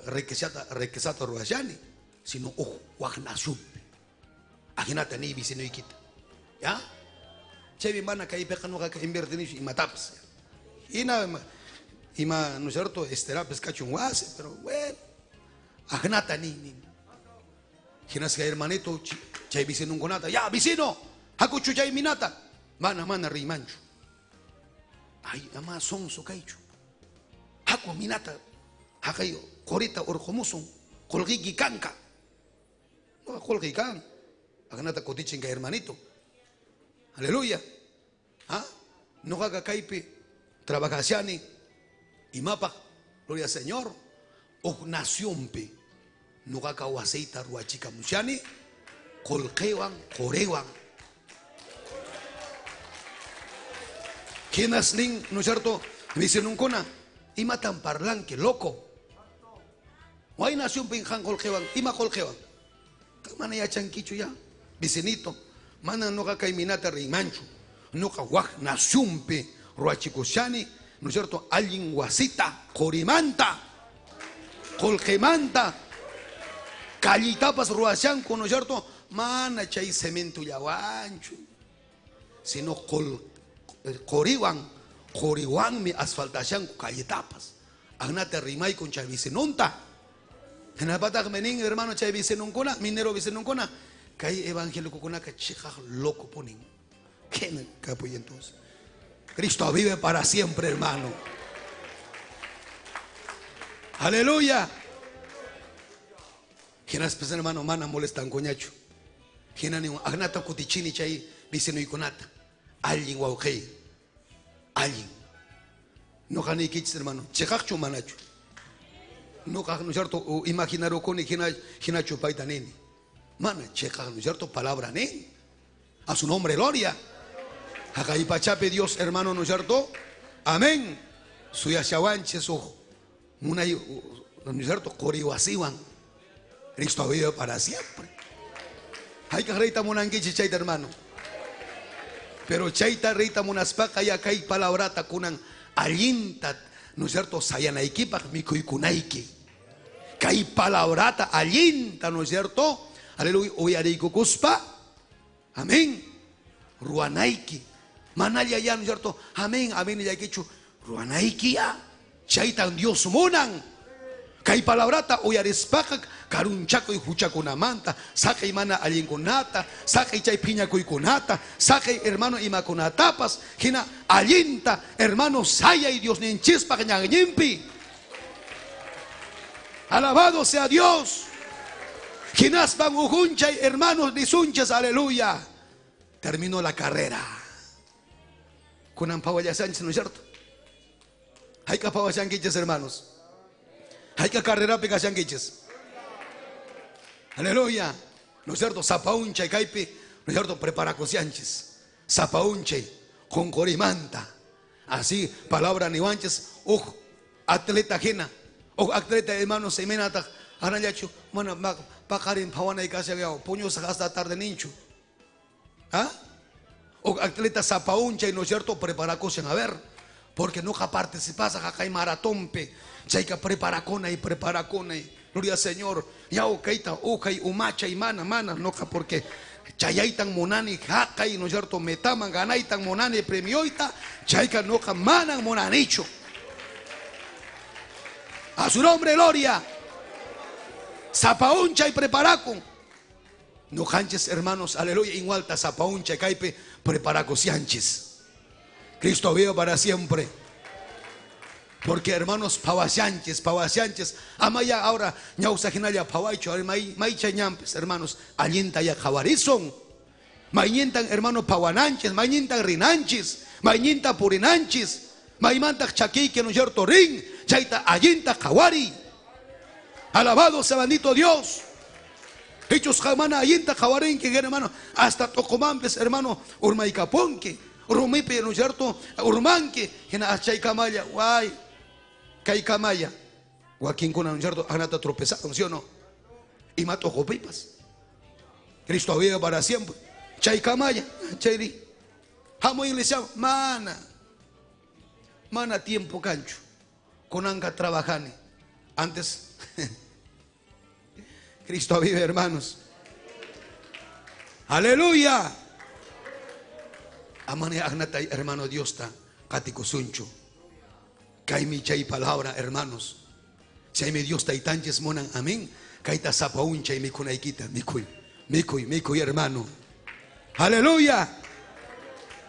riquezata, riquezata ruwashani, sino uj waq nacionpi. Ajinata ni vecinoykita. ¿Ya? Chaypi mana kaypiqa nuqaqa invertinichu imatapas. Hina ima, ¿no es cierto? Esterapis kachun wasi, pero bueno. Ajnata ni, ni. Hinasqa hermanito, chay vecinunkunata, ya vecino, hakuchu chay minata. Mana, mana rimanchu. Ay, ama sonso kaychu. Haku minata, haqay qurita urqumusun, qullqiyki kanka. No, qullqiy kan. Ajnata kutichin kay hermanito. Aleluya. ¿Ah? Nuqaqa kaypi trabajashani imapaq, gloria al Señor, uj nacionpi nuqaqa wasiyta ruwachikamushani qullqiwan, quriwan. Hinas nin, ¿no es cierto? Vecinunkuna, imatan parlanki, loco. Way nacionpi han qullqiwan, ima qullqiwan. Mana yachankichu ya, vecinito. Mana nuqa kay minata rimanchu. Nuqa waj nacionpi ruwachikushani, ¿no es cierto? Allin wasita, qurimanta, qullqimanta, kallitapas ruwashanku, ¿no es cierto? Mana chay cemento llawanchu, sino quriwan, quriwanmi asfaltashanku kallitapas. Ajnata rimaykun chay vecinunta. Hinapataqmi nin, hermano, chay vecinunkuna, minero vecinunkuna, kay evangélicokunaka chiqaq loco ponen. ¿Qué capuy entonces? Cristo vive para siempre, hermano. Aleluya. Hinaspas, hermano, mana molestan coñacho. Hinani agnata kutichini chay vecinuikunata. Allin wawqi. Allin. Noqaniykichis hermano, chiqaqchu manachu. Noqa, ¿no es cierto? O imaginarukuni hina hinachu payta nini. Mana chiqaq, ¿no es cierto? Palabra nin. A su nombre, gloria. Haqay pachapi Dios, hermano, ¿no es cierto? Amén. Suyashawanchis uj munay, ¿no es cierto? Quri wasiwan. Cristo vive para siempre. Hayk'aq riyta munankichis chayta, hermano. Pero chayta riyta munaspaqa ya kay palabrata kunan allinta, ¿no es cierto? Sayanaykipaq mikhuykunayki. Kay palabrata allinta, ¿no es cierto? Aleluya, uyariykukuspa. Amén. Ruanayki. Manalla ya, ¿no es cierto? Amén, amén, yaykichu. Ruanayki ya. Chaytan Dios munan. Kay palabrata uyarispaqa karunchakuy huchakunamanta, saqay mana allinkunata, saqay chay phiñakuykunata, saqay hermano imakunatapas, hina allinta hermano sayay Dios ninchispaq ñanñinpi. Alabado sea Dios. Hinaspan ujunchay hermanos nisunchas, aleluya. Terminó la carrera. Kunan pawallasanchis, ¿no es cierto? Hayka pawallankichis, hermanos. Hayka carrerapi kashankichis. Aleluya. ¿No es cierto? Sapauncha y kaypi, ¿no es cierto? Preparakusianchis. Sapauncha con corimanta. Así, palabra niwanchis, uj atleta ajena. Uj atleta hermano semenata. Arañachu, mana paqarin phawanay kashan, puñusaq hasta tarde ninchu. ¿Ah? Uj atleta sapauncha y ¿no es cierto? Preparakusian, a ver. Porque nunca participas haqay maratonpi. Chayka preparacona y preparacona y gloria al Señor. Ya okayta, ukay, umacha y mana, mana, noqa porque chayaytan munani haqay, ¿no es cierto? Metaman ganaytan munani premioita, chayka noqa manan munanichu. A su nombre, gloria. Sapauncha y preparacon. No hanches, hermanos, aleluya, igualta sapauncha y kaypi preparacosianchis. Cristo vive para siempre. Porque hermanos, pawasianches, pawasianches, amaya ahora, ñausa hinalla pawaicho, maicha ñampes, hermanos, allinta ya jawarizon. Mainintan hermano pawananches, mainintan rinanchis, maininta purinanchis, maimanta chaquique, no es cierto, rin, chaita allinta jawari. Alabado sea bendito Dios. Hechos jamana allinta jawarin, que hermano, hasta tocomampes, hermano, urmaicaponque, rumipe, no es cierto, urmanque, hina achaykamaya, guay. Kaikamaya, wakinkuna, ¿no es cierto? Anata tropezado, ¿sí o no? Y mató pipas. Cristo vive para siempre. Chaykamaya, chayri. Hamo iglesia, mana. Mana tiempo cancho. Conanca trabajane. Antes, Cristo vive, hermanos. Aleluya. Amane agnata, hermano Dios ta, katikusuncho. Kaymi chay palabra, hermanos. Chaymi Dios taytanchis munan, amén. Kayta sapaun chay mikunaykita, mikuy, mikuy, mikuy, hermano. Aleluya.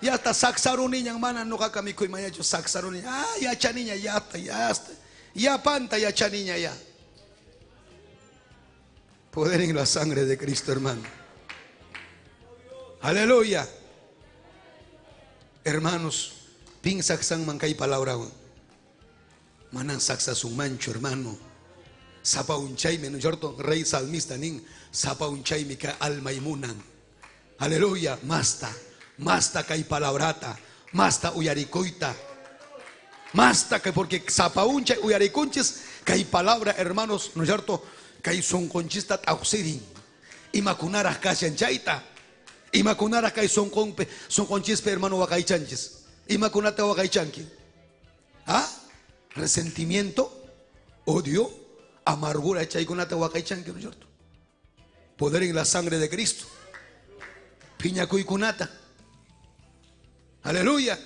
Ya está saksaruniña, mana noqaqa mikuy mañachu saksaruniña. Ah, ya chaniña, ya está, ya está. Ya panta, ya chaniña, ya. Poder en la sangre de Cristo, hermano. Aleluya. Hermanos, pin saksan man kay palabra. Manan saksa su mancho, hermano. Sapa un chayme, ¿no es cierto? Rey salmista nin, sapa un chayme ka alma y munan. Aleluya, masta, masta kay palabrata, masta uyaricoita. Masta que porque sapa un chay uyariconches, kay palabra, hermanos, ¿no es cierto? Kay son conchista tausirin. Imakunaras kashan chayta. Imakunaras kay son conpe, son conchispe, hermano, wakaychanchis. Imakunata wakaychanki. ¿Ah? Resentimiento, odio, amargura, chaykunata wakaychanki, ¿no es cierto? Poder en la sangre de Cristo. Piñakuykunata. Aleluya.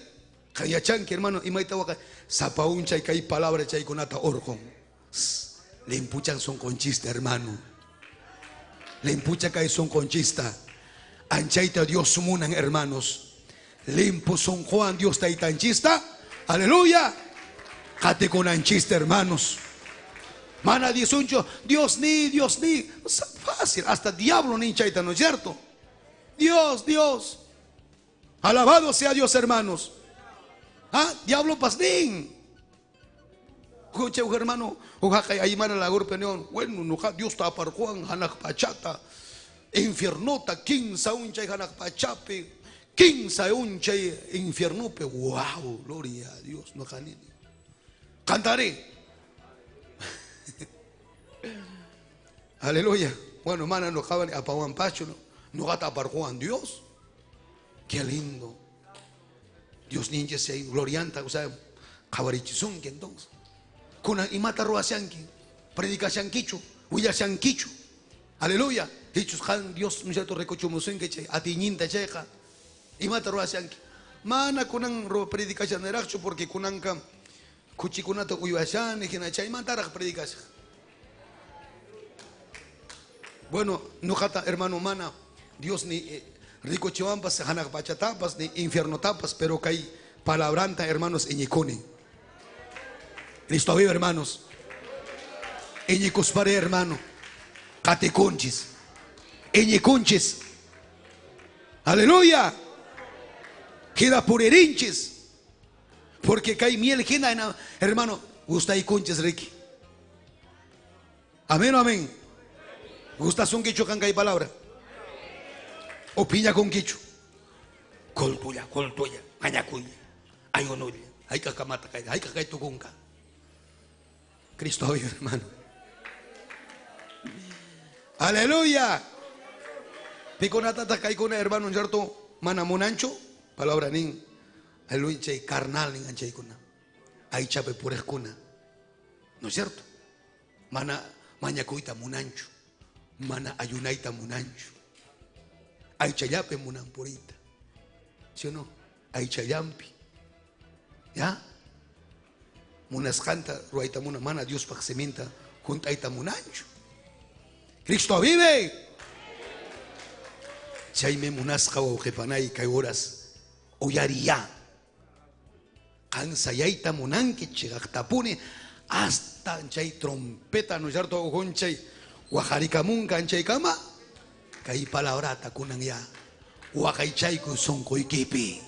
Kayachanki, hermano, imaita wakay. Sapaun chay kay palabra chaykunata orjón. Le empuchan son conchista, hermano. Le empucha kay son conchista. Anchaita Dios munan, hermanos. Limpo son Juan, Dios taitanchista. Aleluya. Jate con anchista, hermanos. Mana disuncho, Dios ni, Dios ni. Fácil, hasta diablo ni chaita, ¿no es cierto? Dios, Dios. Alabado sea Dios, hermanos. Ah, diablo pasnín. Chay hermano, huk aymara lagurpi niwan, bueno, nuqa Dios taparquwan hanaq pachata, infiernota, kinsa unchay hanaq pachapi, kinsa unchay infiernopi. Wow, gloria a Dios, nuqa nini. Cantaré. Aleluya. Bueno, mana nuqawan apawan pacho, no. Nuqata aparquwan Dios. Qué lindo. Dios ninja se glorianta, o sea, qhawarichisunki entonces. Kuna imata ruwashanki, predicashankichu, willashankichu. Aleluya. Dichos qan Dios, ¿no es cierto? Rikuchumusunki chay, atiñinta chayqa. Imata ruwashanki. Mana kunan predicashaniraqchu porque kunanka kuchikunata uywashani, hina chaymantaraq predicashaq. Bueno, nuqata hermano mana Dios ni rikuchiwanpas hanaq pachatapas ni infiernotapas, pero kay palabranta hermanos iñikuni. Cristo vive, hermanos. Iñikuspare, hermano. Qatikunchis. Iñikunchis. Aleluya. Queda puririnchis. Porque kay miel hina, hermano, gustaykunchis, Ricky. Amén o amén. Gusta son quicho kan kay palabra. O piña con quicho. Coltuya, coltuya, mañacuya, ayunuya, hay cacamataka, hay cacay tucunca. Cristo vive, hermano. Aleluya. Piconatata kaikuna, hermano, ¿cierto? Mana munancho, palabra nin. Aleluya, chay carnal nin anchaykuna. Ay chape purejkuna. ¿No es cierto? Mana mañakuita munancho. Mana ayunaita munancho. Ay chayape munampurita. ¿Sí o no? Ay chayampi. ¿Ya? Munasqanta ruayta muna mana Dios paqsiminta juntayta munanchu. Cristo vive. Chaymi munasqa wawqipanay kay horas uyariya. Qan sayayta munanki chiqaqtapuni hasta chay trompeta, ¿no es cierto? Ujunchay waqarikamunka anchaykama kay palabrata kunan ya waqaychayku sunquykipi.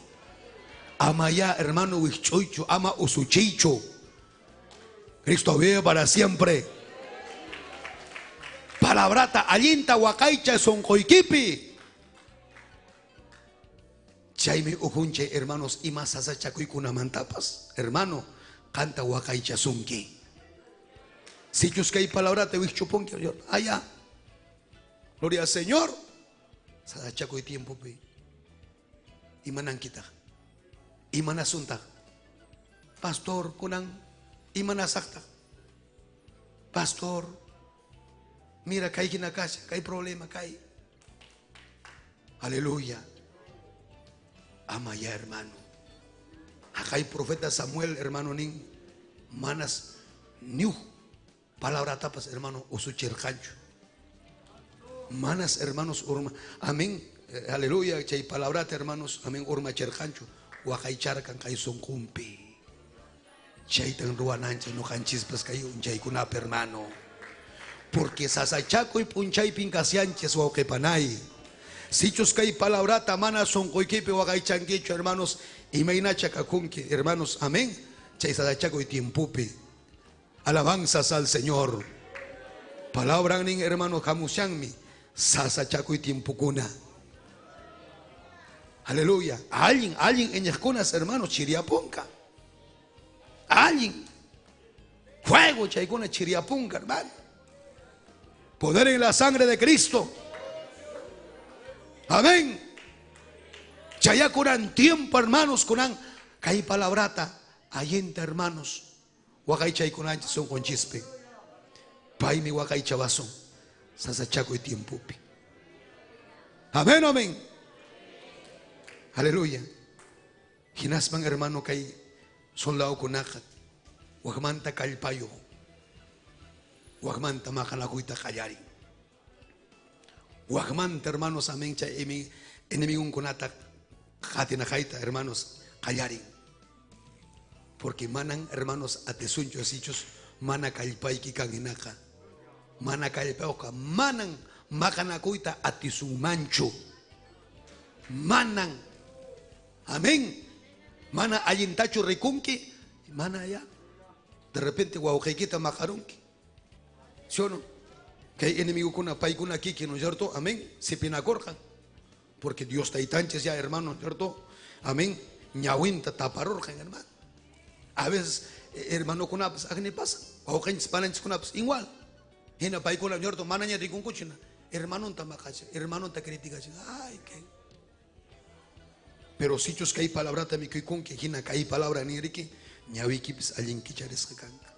Ama ya hermano wich'uychu, ama usuchiychu. Cristo vive para siempre. Palabrata allinta waqaycha sunquykipi. Chaymi ujunchay hermanos ima sasachakuykunamantapas, hermano, qanta waqaychasunki. Sichus kay palabrata wich'upunki, allá. Gloria al Señor. Sasachakuy tiempopi. Imanankitaq. Imanasuntaq. Pastor kunan imanasaqtaq. Pastor, mira kay hina kasha, kay problema kay. Aleluya. Ama ya, hermano. Acá hay profeta Samuel, hermano, nin manas niu palabra tapas, hermano, usuchirqanchu. Manas, hermanos, urma. Amén. Aleluya. Chay palabrata, hermanos, amén, urma cherqanchu. Waqaycharqan kay sunqunpi. Chaytan ruwananchik ñuqanchispas kay unchaykunapi, hermano. Porque sasachakuy p'unchaypin kasianchis wawqipanay. Sichus kay palabrata mana sunquykipi waqaychankichu, hermanos, imaynacha kakunki, hermanos, amén. Chay sasachakuy tiempopi. Alabanzas al Señor. Palabra nin, hermano, hamushanmi. Sasachakuy tiempokuna. Aleluya. Alguien, alguien en escunas, hermanos, chiriapunca. Alguien. Fuego, chaykuna, chiriapunca, hermano. Poder en la sangre de Cristo. Amén. Chayakunan tiempo, hermanos, kunan kay palabrata, ayenta, hermanos. Wakay chaykunan son con chispe. Paymi wakay chabason. Sasachakuy tiempopi. Amén, amén. Aleluya. Hinaspan, hermano, kay soldado kunaqa wakmanta kallpayo. Wakmanta maqanakuyta qallarin. Wakmanta, hermanos, amén, chay enemigunkunata qatinaqayta, hermanos, qallarin. Porque manan, hermanos, atisunchu asichus, mana kallpayki kan hinaqa. Mana kallpayuqa, manan maqanakuyta atisunmanchu. Manan. Amén. Mana allintachu rikunki, mana ya. De repente wawqiykita maqarunki. ¿Sí o no? Kay enemigokuna paykuna kikin, ¿no es cierto? Amén. Sipinakurqan. Porque Dios taytanchis ya, hermano, ¿no es cierto? Amén. Ñawinta taparurqan, hermano. A veces, hermanokunapas aqni pasa. Wawqinchis pananchiskunapas igual. Hina paykuna, ¿no es cierto? Manaña rikunkuchu hermanonta maqachin, hermanonta criticachin. Ay, qué. Pero sichus kay palabrata mikuykunki, hina kay palabra ninriki, ñawikipis allin kicharisqa kanqa.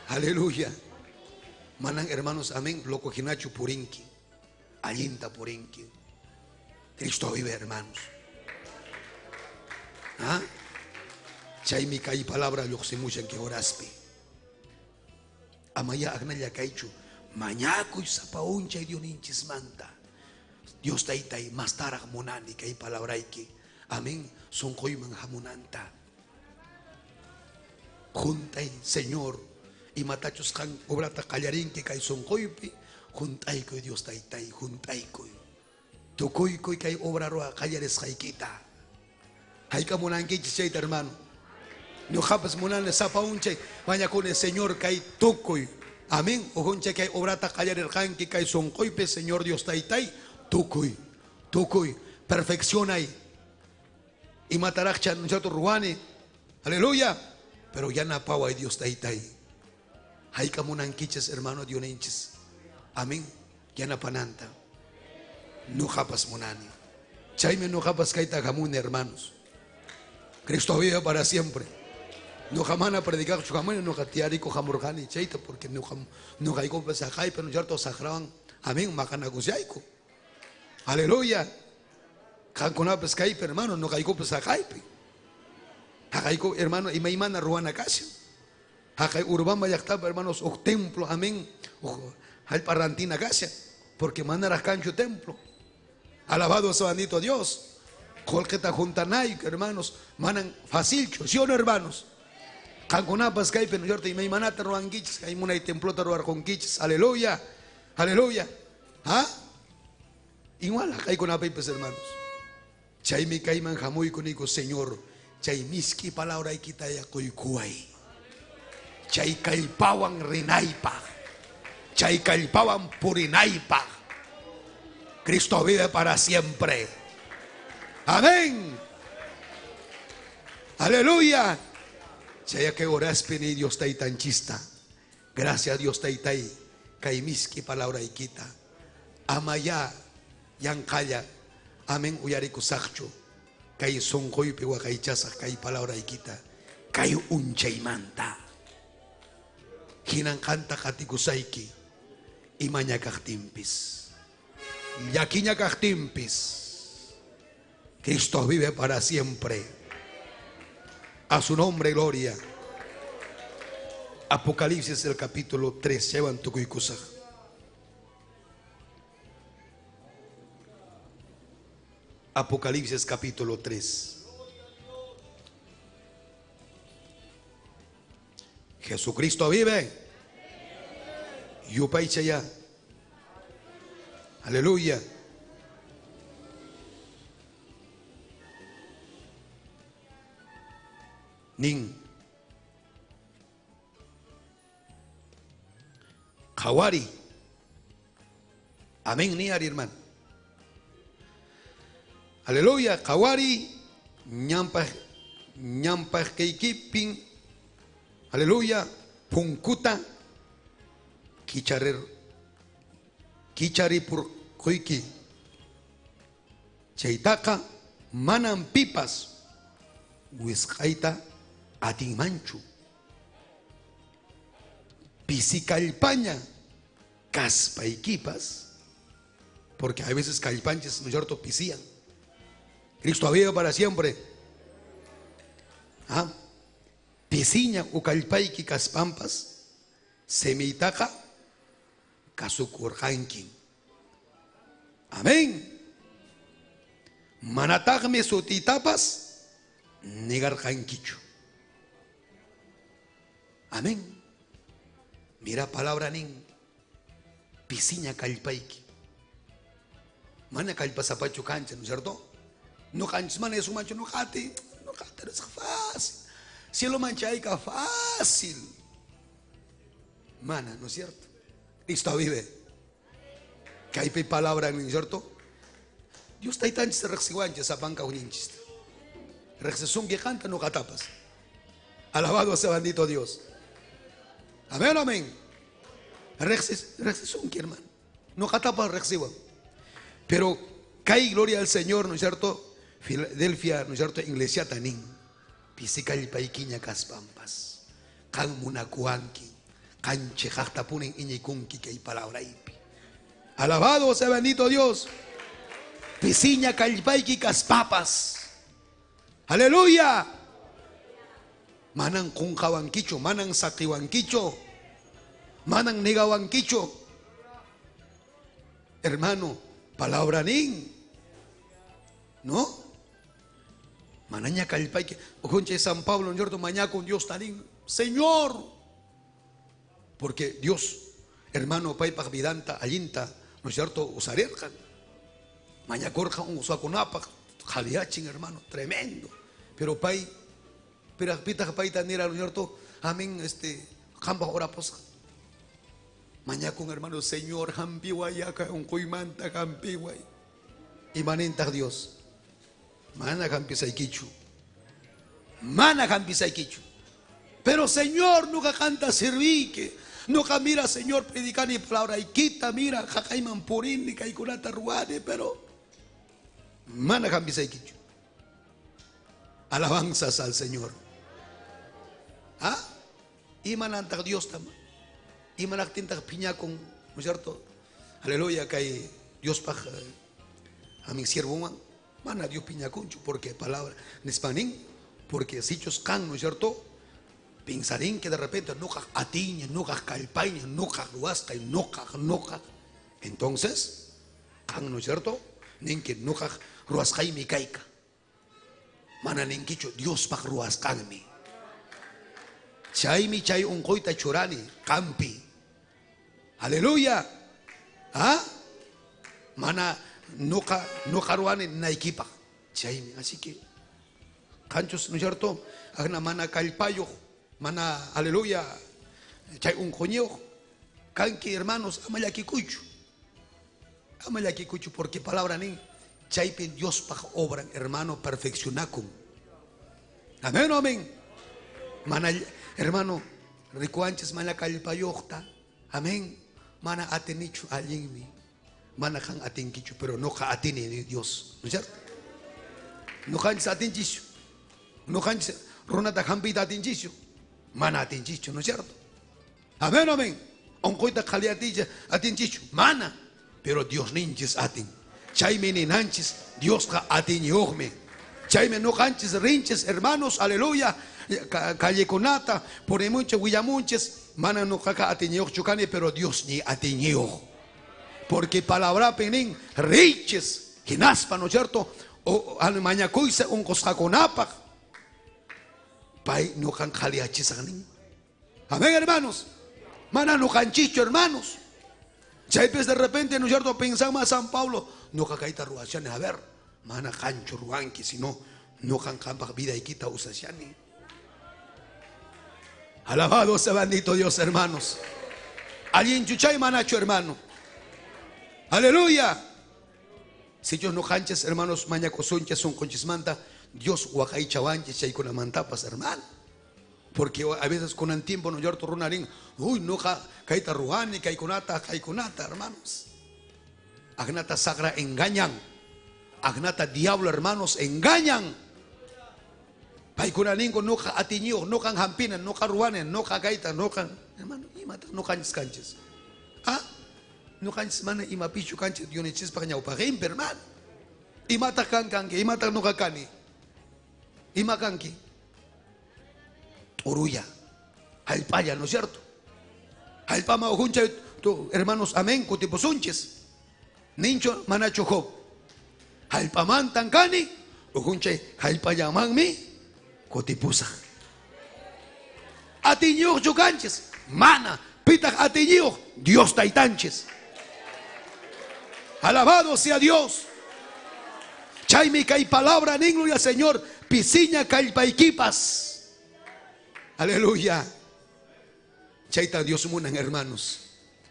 Aleluya. Manan hermanos, amén, loco hinachu purinki. Allinta purinki. Cristo vive, hermanos. ¿Ah? Chaymi kay palabra lluqsimushan kay horaspi. Amaya aknalla kaychu, mañakuy sapa unchay Dioninchismanta. Dios taytay mastaraq munani kay palabrayki. Amén. Sunquyman hamunanta. Juntay, Señor, imatachus qan obrata qallarinki kay sunquypi, juntaykuy Dios taytay, juntaykuy. Tukuykuy kay obra ruwa qallarisqaykita. Hayka munankichis chayta, hermano. Ñuqapas munani sapa unchay mañakuni, Señor, kay tukuy. Amén. Ujunchay kay obrata qallarirqanki kay sunquypi, Señor Dios taytay, tukuy, tukuy, perfeccionay. Imataraqcha, ¿no es cierto, ruwani? Aleluya. Pero ya napaway Dios taytay. Hayka munankichis, hermano Dioninchis. Amén. Yanapananta. Ñuqapas munani. Chaymi ñuqapas kayta hamuni, hermanos. Cristo vive para siempre. Ñuqa mana predicaqchu hamuni, ñuqa tiyariku hamurqani chayta, porque ñuqaykupas saqaypi, ¿no es cierto, saqrawan, amén, maqanakusyayku. Aleluya. Qankunapas kaypi, hermano, ñuqaykupas saqaypi. Haqayku, hermano, imaymana ruwana kashan. Haqay Urubamba llaqtapi, hermanos, huk templo, amén, huk hallp'a rantina kashan, porque manaraq kanchu templo. Alabado sea bendito Dios. Qullqita juntanayku, hermanos, manan facilchu, ¿sí o no, hermanos? Qankunapas kaypi, ¿no es cierto? Imaymanata ruwankichis, kay munay templota ruwarqunkichis. Aleluya, aleluya. ¿Ah? Igual haqaykunapipas, hermanos. Chaymi kayman hamuyku niyku, Señor, chay miski palabraykita yakuykuway. Chay kallpawan rinaypaq. Chay kallpawan purinaypaq. Cristo vive para siempre. Amén. Aleluya. Chaya que oraspi ni Dios taytanchista. Gracias Dios taytay. Kay miski palabraykita. Amaya yanqalla. Amén uyarikusaqchu. Kay sunquypi waqaychasaq kay palabraykita. Kay unchaymanta. Hinan qanta qatikusayki. Imaña kaqtinpis. Llakiña kaqtinpis. Cristo vive para siempre. A su nombre, gloria. Apocalipsis, el capítulo 3. Llevan tukuykusaq. Apocalipsis, capítulo 3. Jesucristo vive. Yupaychaya. Aleluya. Nin. Qhawari. Amén, ni ari, hermano. Aleluya. Qhawari. Ñampaj, ñampaj keikipin. Aleluya. Punkuta. Kicharer. Kichari por kuyki. Chaytaqa manan pipas wisq'ayta atinmanchu. Pisikallpaña kaspaykipas, porque a veces kallpanchis, ¿no es cierto?, pisían. Cristo vive para siempre. ¿Ah? Pisiña ukallpayki kaspampas, semitaqa kasukurqanki. Amén. Manataqmi sutitapas negarqankichu. Amén. Mira palabra nin. Pisiña kallpayki. Mana kallpasapachu kancha, ¿no es cierto? No kanchis mana eso mancho, no jati, no jati, no es fácil. Cielo manchayka fácil. Mana, ¿no es cierto? Cristo vive. Kaypi palabra, ¿no es cierto? Dios taytanchis riqsiwanchis sapanka uninchis. Riqsisunki qanta nuqatapas. Alabado sea bendito Dios. Amén, amén. Riqsisunki, hermano. Nuqatapas riqsiwan. Pero kay gloria al Señor, ¿no es cierto? Filadelfia, ¿no es cierto? Iglesia tanin. Pisikallpaykiña kaspampas. Qan munakuwanki. Qan chiqaqtapunin iñikunki kay palabraypi. Alabado sea bendito Dios. Pisiña kallpayki kaspapas. Aleluya. Manan qunqawankichu, manan saqiwankichu, manan negawankichu. Hermano, palabra nin. ¿No? Manaña kallpayki. Ujunche San Pablo, ¿no es mañá con Dios tanin. Señor. Porque Dios, hermano, paypaq vidanta, allinta, ¿no es cierto? Usarirqan. Mañakurqa un usakunapaq, qhaliyachin, hermano, tremendo. Pero pay, pero pitaq payta nira, ¿no es cierto? Amén, qampaq orapusqa. Mañakun, hermano, Señor, hampiway, aka unquymanta hampiway. Imanintaq Dios. Mana hampisaykichu. Mana hampisaykichu. Pero Señor, nuqa qanta sirviyki. Nuqa mira, Señor, predicani palabra y quita, mira, jaqayman purini, kaykunata ruwani, pero mana hampisaykichu. Alabanzas al Señor. ¿Ah? Imanantaq Dios tama. Imanaqtintaq piñakun, ¿no es cierto? Aleluya, kay Dios paj a mi siervo mana Dios piñakunchu, porque palabra nispanin, porque sichos kan, ¿no es cierto? Pensarín que de repente nuqa atiña, nuqa kallpayña, nuqa ruwasqay, nuqa, nuqa. Entonces, kan, ¿no es cierto? Nin que nuqa ruwasqaymi kayka. Mana ninkichu Dios paj ruwasqanmi. Chaymi chay unquyta churani, qampi. Aleluya. ¿Ah? Mana nuqa, nuqa ruwani naykipaq. Chaymi, así que qanchus, ¿no es cierto? Agna mana kallpayuq, mana, aleluya, chay unquñuq. Kanki, hermanos, ama llakikuychu. Ama llakikuychu, porque palabra nin, chaypi Diospaq obran, hermano, perfeccionakun. Amén, amén. Mana, hermano, rikuanchis mana kallpayuqta. Amén. Mana atinichu allinmi. Mana kan atinkichu, pero no ka atini Dios, ¿no es cierto? No kanchis atinchichu. No kanchis runata hampita atinchichu. Mana atinchichu, ¿no es cierto? Amén, amén. Onquyta qhali atinchichu. Mana. Pero Dios ninchis atin. Chaymi ninanchis, Diosqa atiñuqmi. Chaymi no kanchis rinchis, hermanos, aleluya. Callekunata, purimunchis, willamunchis, mana no kaka atiñuqchu kani, pero Dios ni atiñuq. Porque palabra penin riches, hinaspa, ¿no es cierto? O al mañakuyse unqusqakunapaq. Pay no kan qhaliachisaqnin. Amén, hermanos. Mana no kanchicho, hermanos. Chaypis de repente, ¿no es cierto? Pensamos a San Pablo, no kakaita ruachani, a ver, mana kancho ruanki, sino no kan kampaq vida y quita usashani. Alabado sea bendito Dios, hermanos. Alguien chuchay manacho, hermano. Aleluya. Si Dios no canches, hermanos, mañacosunches, son conchismanta, Dios huacaichavanches, chaycunamantapas, hermano. Porque a veces con el tiempo no yorto runarín, uy, no kaita ruani, kaikunata, kaikunata, hermanos. Agnata sagra engañan. Agnata diablo, hermanos, engañan. Paikunaningo no atiño, no kan jampina, no ruane, no kaita, no kan, hermano, imata, no canches canches. Ah, no canches mana imapichu canches, dionichis pa ñaupaqimpi, hermano. Imata kan kanki, imata no kakani. Ima kanki. Uruya, jallpalla, ¿no es cierto? Jallpama ujuncha, tu, hermanos, amén, kutipusunchis. Nincho manacho Job. Jallpamantan kani, ujuncha jallpallamanmi kutipusa. Atiñuq chukanchis, mana, pitaq atiñuq, Dios taytanchis. Alabado sea Dios. Chaymi kay palabra nin, gloria al Señor, pisiña kallpaykipas. Aleluya. Chayta Dios munan, hermanos.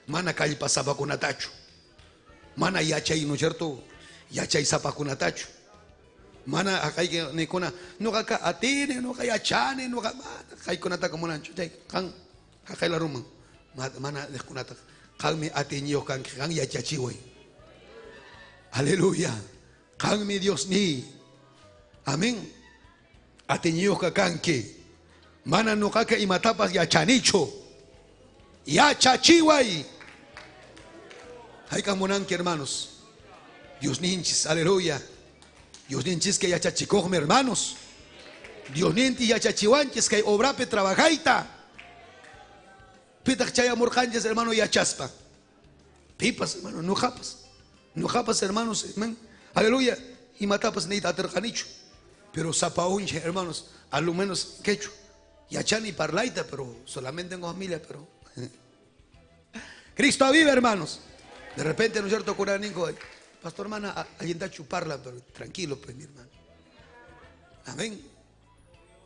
Mana kallpasapakunatachu. Mana yachay, ¿no es cierto? Yachay sapakunatachu. Mana akayki nikuna, nuqaqa atini, nuqa yachani, nuqa mana kaykunataqa munanchu. Chay qan haqayla ruman. Mana niqkunata. Qanmi atiyniyuq kanki, qan yachachiway. Aleluya. Qanmi Dios ni. Amén. Atiyniyuqqa kanki. Mana nuqaqa imatapas yachanichu. Yachachiway. Hayk'aq munanki, hermanos. Dios ninchis, aleluya. Dios ninchis que yachachikuqmi, hermanos. Dios ninti yachachiwanchis kay obrapi trabajayta. Pitaq chayamurqanchis, hermano, yachaspa. Pipas, hermano, nuqapas. Nuqapas, hermanos, amén. Aleluya. Imatapas niyta atirqanichu. Pero sapa uncha, hermanos, a lo menos quechua. Yachani parlayta, pero solamente tengo familia, pero... Cristo vive, hermanos. De repente, ¿no es cierto, cura Nico? Pastor, hermana, alguien da chuparla, pero tranquilo, pues, mi hermano. Amén.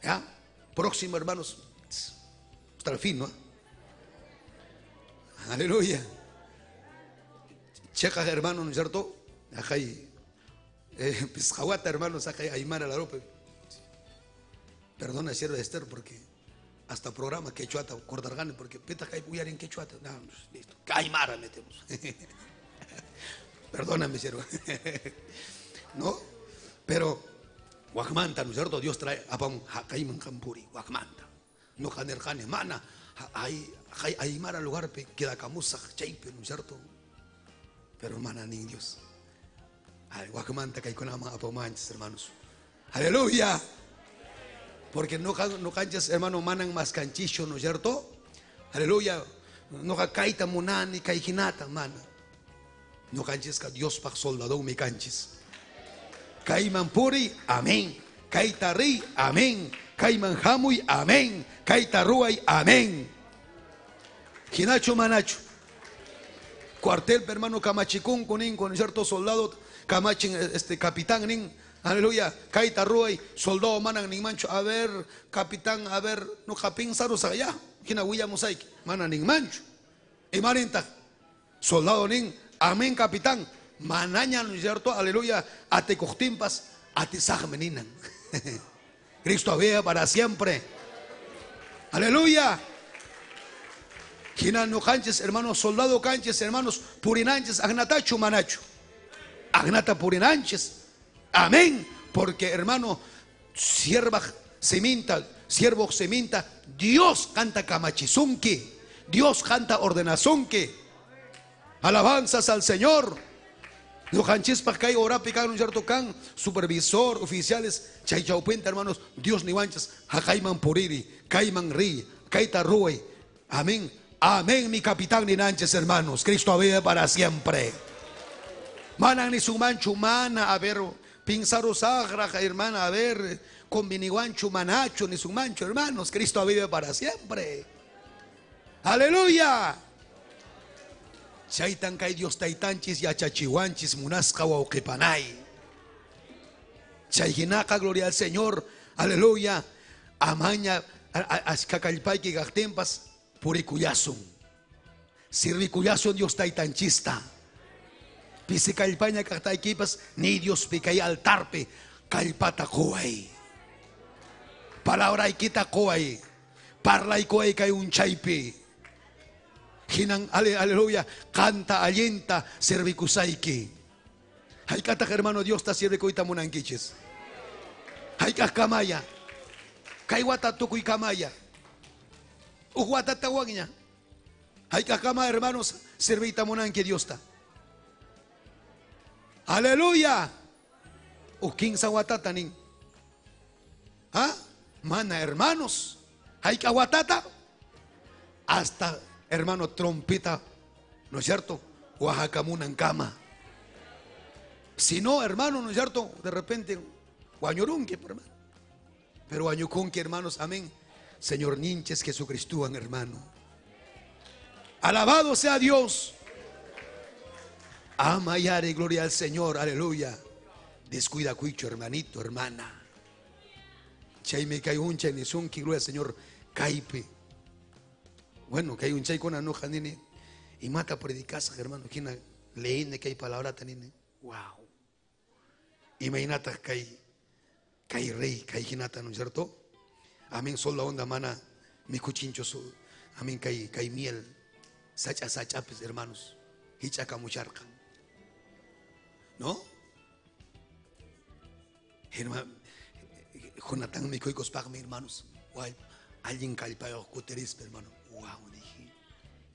Ya. Próximo, hermanos. Hasta el fin, ¿no? Aleluya. Checa, hermano, ¿no es cierto? Ajay. Pisjahuata, hermanos, ajay, Aymara la ropa. Perdona, sierva Esther, porque hasta programa quechuata, cordargane, porque peta kay en quechuata. No, listo. Aymara metemos. Perdóname, sierva. ¿No? Pero, Guajmanta, ¿no es cierto? Dios trae apam hakaiman kampuri, Guajmanta. No janerjane, mana, hay Aymara lugar queda camusa, chaipe, ¿no es cierto? Pero mana ni Dios. Ay, Guajmanta kaikonama apamanches, hermanos. Aleluya. Porque no canchas, hermano, manan más canchicho, ¿no es cierto? Aleluya. No kaita munani kaikinata, mana. No canches ka Dios pa soldado mi canches. Kaiman puri, amén. Kaita ri, amén. Kaiman hamuy, amén. Kaita ruay, amén. Hinacho manacho. Cuartel, hermano, kamachikun, kunin, con cierto soldado, kamachin, este capitán, nin. Aleluya, kaita ruay, soldado manan nin mancho. A ver, capitán, a ver, no japín saros allá. Hina huilla mosaik, manan nin mancho. Y maninta, soldado nin, amén, capitán. Manaña, ¿no es cierto? Aleluya, atecojtimpas, atizajmeninan. Cristo vive para siempre. Aleluya. Hina no canches, hermanos, soldado canches, hermanos, purinanches, agnatacho, manacho. Agnata purinanches. Amén. Porque, hermano, sierva seminta, siervo seminta, Dios canta kamachizunki, Dios canta ordenazunki. Alabanzas al Señor. Los hanchispas que hay orapi kan, cierto kan, supervisor, oficiales, chaychaupenta, hermanos, Dios ni wanchas, jacaiman puriri, caiman ri, kaita ruey. Amén. Amén, mi capitán ni nanches, hermanos. Cristo vive para siempre. Manan ni su manchu, mana, a ver, pinzaro sagra, hermana, a ver, con miniguanchu, manacho, ni su mancho, hermanos. Cristo vive para siempre. Aleluya. Chaytan kay Dios taytanchis yachachiwanchis munasqa wawqipanay. Chayhinaqa, gloria al Señor. Aleluya. Amaña ashkakallpayki kaqtinpas purikullasun. Sirvikullasun Dios taytanchista. Pisi kallpaña kaqtaykipas ni Dios pikay altarpi kallpata quway. Palabraykita quway. Parlaykuway kay unchaypi. Hinan, aleluya, canta, alienta, servikusaiki. Haykataq, hermano, Dios ta sirvikuita munankichis. Haykaq kamaya. Kay wata tukuy kamaya. Uj watata waqña. Haykaq kama, hermanos, servita munanki Dios ta. Aleluya. Uj kinsa watata nin. ¿Ah? Mana, hermanos. Haykaq watata. Hasta, hermano, trompeta, ¿no es cierto? Oaxacamunan cama. Si no, hermano, ¿no es cierto? De repente, guañorunque, hermano. Pero guañucunque, hermanos, amén. Señor Ninches Jesucristo, hermano. Alabado sea Dios. Ama y haré gloria al Señor, aleluya. Descuida cuicho, hermanito, hermana. Chay me cay un chay ni sun, que gloria al Señor. Kaypi. Bueno, kay unchaykuna nuqa nini imata predicasaq hermano hina leini kay palabrata nini. Wow. Imaynataq kay kay rey kay hinata, ¿no es cierto? Amén, sola onda mana mikuchincho su amén kay kay miel sach'a sach'apis hermanos hich'akamucharqan. ¿No? Hermano, Jonathan mikuykuspaqmi hermanos, wall allin kallpayuq kutirispa hermano. Wow, dije.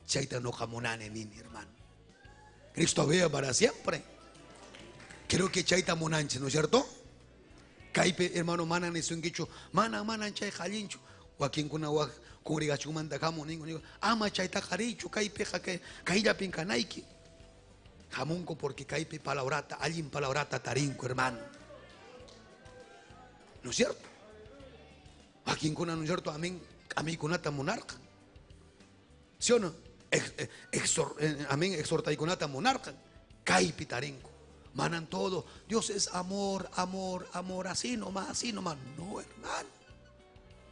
Chayta nuqa munani nini hermano. Cristo vive para siempre. Creo que chayta munanchis, ¿no es cierto? Kaypi hermano mana nisunkichu, mana manan chayqa allinchu. Wakinkuna wak congregacionmanta hamun ninku ninku, ama chaytaqa riychu kaypiqa kay kayllapin kanayki. Hamunku porque kaypi palabrata, allin palabrata tarinku, hermano. ¿No es cierto? Wakinkuna, ¿no es cierto? Amén, k'amiykunata munarqan. ¿Sí o no? Amén, exhortaykunata munarqan. Kaypi tarinku. Manan todo. Dios es amor, amor, amor, así nomás, así nomás. No, hermano.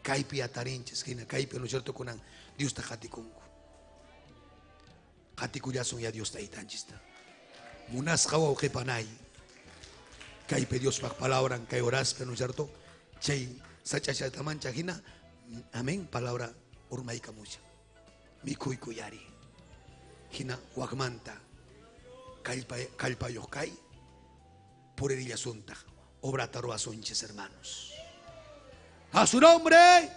Kaypi atarinchis, hina kaypi, ¿no es cierto? Kunan Diosta qatikunku. Qatikullasun ya Diosta taytanchista. Munasqa wawqipanay. Kaypi Diospaq palabran, kay horaspi, ¿no es cierto? Chay sach'achatamancha hina, amén, palabra urmaykamushan. Mikhuykuyari. Hina wakmanta kallpa kallpayuq kay puririllasuntaq obrata ruwasunchis hermanos. A su nombre.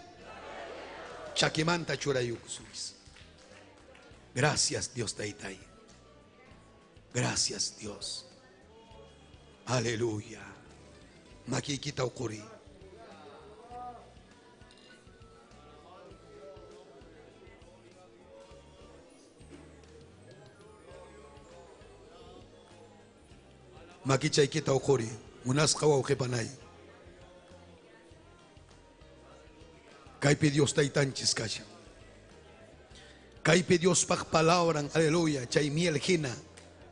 Chakimanta churayukusunchis. Gracias Dios Taytay. Gracias Dios. Aleluya. Makiykita uquri. Makichaykita uquri. Munasqa wawqipanay. Kaypi Dios Taytanchis kashan. Kaypi Diospaq palabran, aleluya, chay miel hina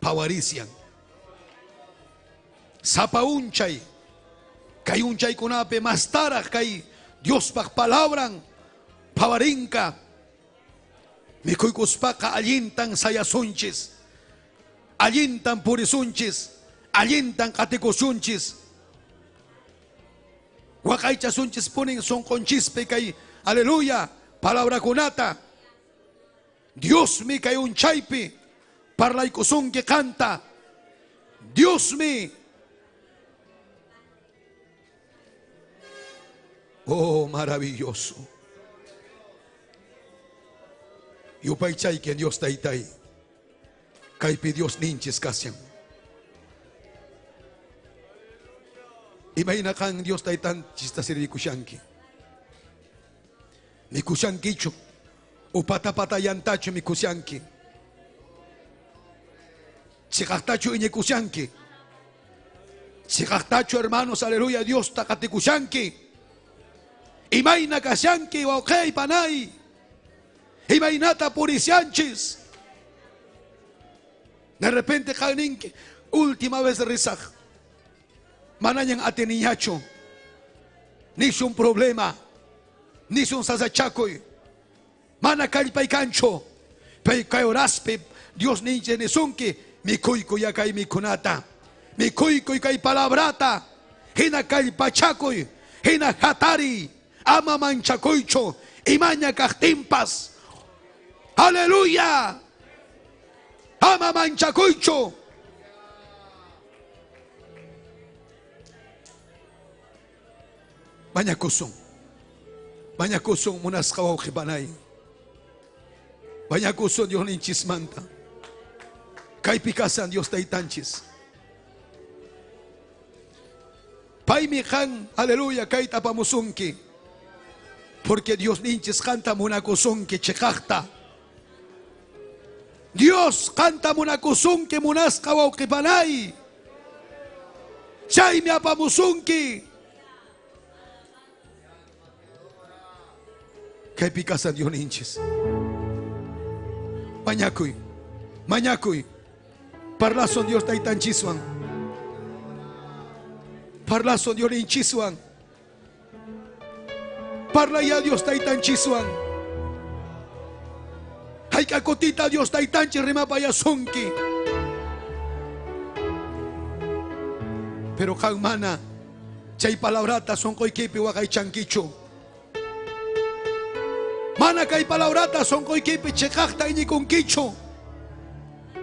phawarisian. Sapa unchay, kay unchaykunapi mastaraq kay Diospaq palabran phawarinka. Mikhuykuspaqa allintan sayasunchis, allintan purisunchis, allintan qatikusunchis. Waqaychasunchis punin sunqunchispi kay, aleluya, palabrakunata. Diosmi kay unchaypi parlaykusunki qanta. Diosmi. Oh, maravilloso. Yupaychayki Dios taytay. Kaypi Dios ninchis kashan. Imayna qan Dios taytanchista sirvikushanki. Mikushankichu. Upata patayantachu mikushanki. Chiqaqtachu iñikushanki. Chiqaqtachu hermanos, aleluya, Dios taqatikushanki. Imayna kashanki wawqey panay. Imaynata purishanchis. De repente qanninki última vez risaq. Manañan atiniñachu. Nisun problema. Nisun sasachakuy. Mana kallpaykanchu. Pay kay horaspi Dios ninche nisunki mikhuykuy kay mikhunata. Mikhuykuy kay palabrata. Hina kallpachakuy. Hina hatari. Ama manchakuychu. Imaña kaqtinpas. Aleluya. Ama manchakuychu. Mañakusun. Mañakusun munasqa wawqipanay. Mañakusun Dios ninchismanta. Kaypi kasan Dios taytanchis. Paymi qan, aleluya, kayta apamusunki. Porque Dios ninchis qanta munakusunki chiqaqta. Dios qanta munakusunki munasqa wawqipanay. Chaymi apamusunki. Kaypi kasan Dios ninchis. Mañakuy, mañakuy. Parlason Dios taytanchiswan. Parlason Dios ninchiswan. Parlaya Dios taytanchiswan. Hayka kutita Dios taytanchis rimapayasunki. Pero qan mana chay palabrata sunquykipi waqaychankichu. Mana kay palabrata sunquykipi chiqaqta iñikunkichu.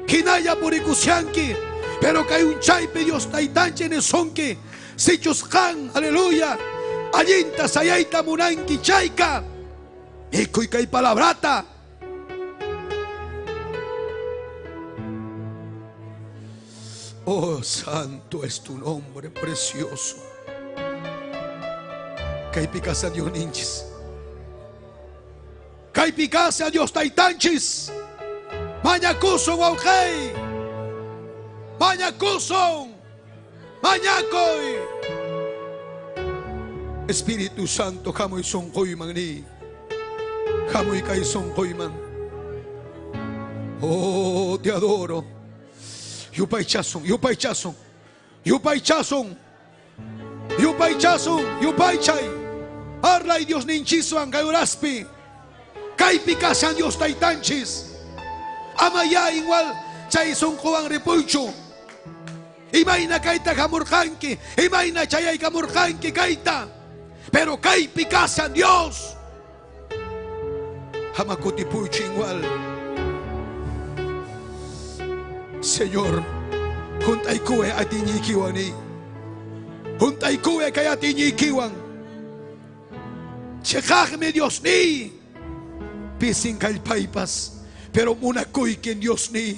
Hinalla purikushanki. Pero kay unchaypi Dios taytanchis nisunki. Sichus qan, aleluya. Allinta sayayta munanki chayka. Mikuy kay palabrata. Oh, santo es tu nombre precioso. Kaypi kashan Diosninchis. Kaypi kashan Dios taytanchis. Mañakusun wawqey. Mañakusun. Mañakuy. Espíritu Santo, hamuy sunquyman ni. Hamuy kay sunquyman. Oh, te adoro. Yupaychasun, yupaychasun. Yupaychasun. Yupaychasun, yupaychay. Parlay Dios ninchiswan kay uraspi. Kaypi kashan Dios taytanchis. Amaya igual chay sunquwan ripuychu. Imayna kayta hamurqanki, imayna chayaykamurqanki kayta. Pero kaypi kashan Dios. Ama kutipuychu igual. Señor, hunt'aykuway atiyniykiwan ni. Hunt'aykuway kay atiyniykiwan. Chiqaqmi Dios ni. Pisin kallpaypas, pero munakuykin Dios ni.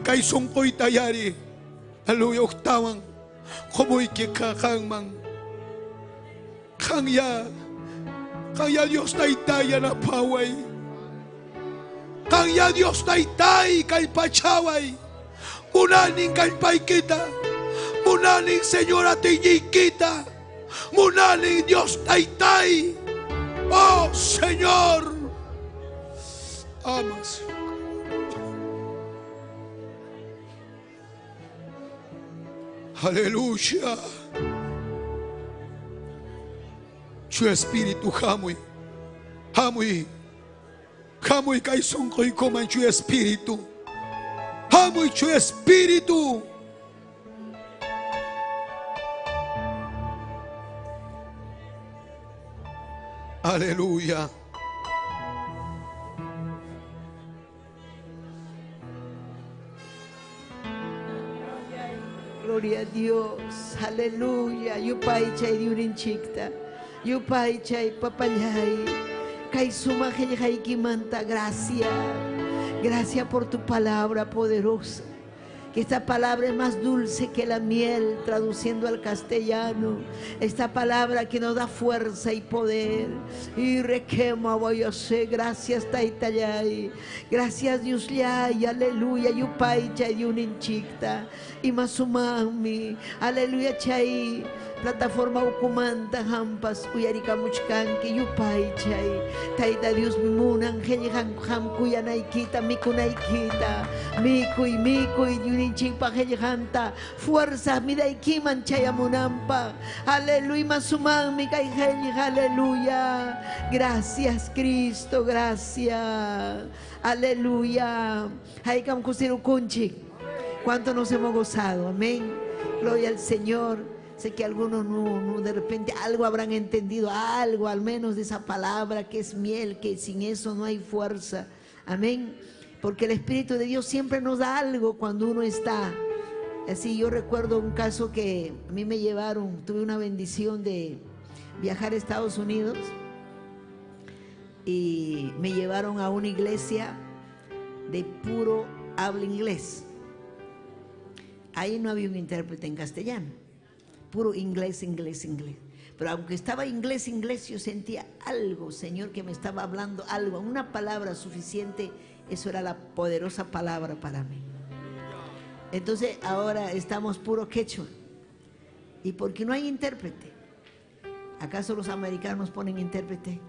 Kay sunquyta yari. Aleluya uqtawan qumuyki qanman. Qanya, qanya Dios taytay yanapaway. Qanya Dios taytay kallpachaway. Munanin kallpaykita. Munanin Señor atiyniykiта. Munanin Dios taytay. Oh Señor. Amas. Aleluya. Chu espíritu hamuy. Hamuy. Hamuy kay sunquykuman chu espíritu. Hamuy chu espíritu. Aleluya. Gloria a Dios, aleluya. Yupaychay Diosninchikta. Yupaychay papallay. Kay sumaq qillqaykimanta gracias. Gracias por tu palabra poderosa. Que esta palabra es más dulce que la miel, traduciendo al castellano. Esta palabra que nos da fuerza y poder. Y requema voy a ser. Gracias, Taitayay. Gracias, Dios yay. Aleluya. Yupaycha yuninchikta. Y masumami. Aleluya, chay. Plataforma ukumanta hampas uyarikamuchkanki yupaychay. Tayta Dios munan hamkuyanaykita mikunaykita. Mikuy, mikuy, yuninchikpa qillqanta. Fuerza midaykiman chayamunanpaq. Aleluya, masumanmi kay qillqa, aleluya. Gracias, Cristo, gracias. Aleluya. Haykam kusirukunchik. Cuánto nos hemos gozado, amén. Gloria al Señor. Sé que algunos no, de repente algo habrán entendido, algo al menos de esa palabra que es miel, que sin eso no hay fuerza. Amén. Porque el Espíritu de Dios siempre nos da algo cuando uno está. Así yo recuerdo un caso que a mí me llevaron, tuve una bendición de viajar a Estados Unidos y me llevaron a una iglesia de puro habla inglés. Ahí no había un intérprete en castellano. Puro inglés, inglés, inglés. Pero aunque estaba inglés, inglés, yo sentía algo, Señor, que me estaba hablando algo, una palabra suficiente. Eso era la poderosa palabra para mí. Entonces ahora estamos puro quechua. ¿Y porque no hay intérprete? ¿Acaso los americanos ponen intérprete?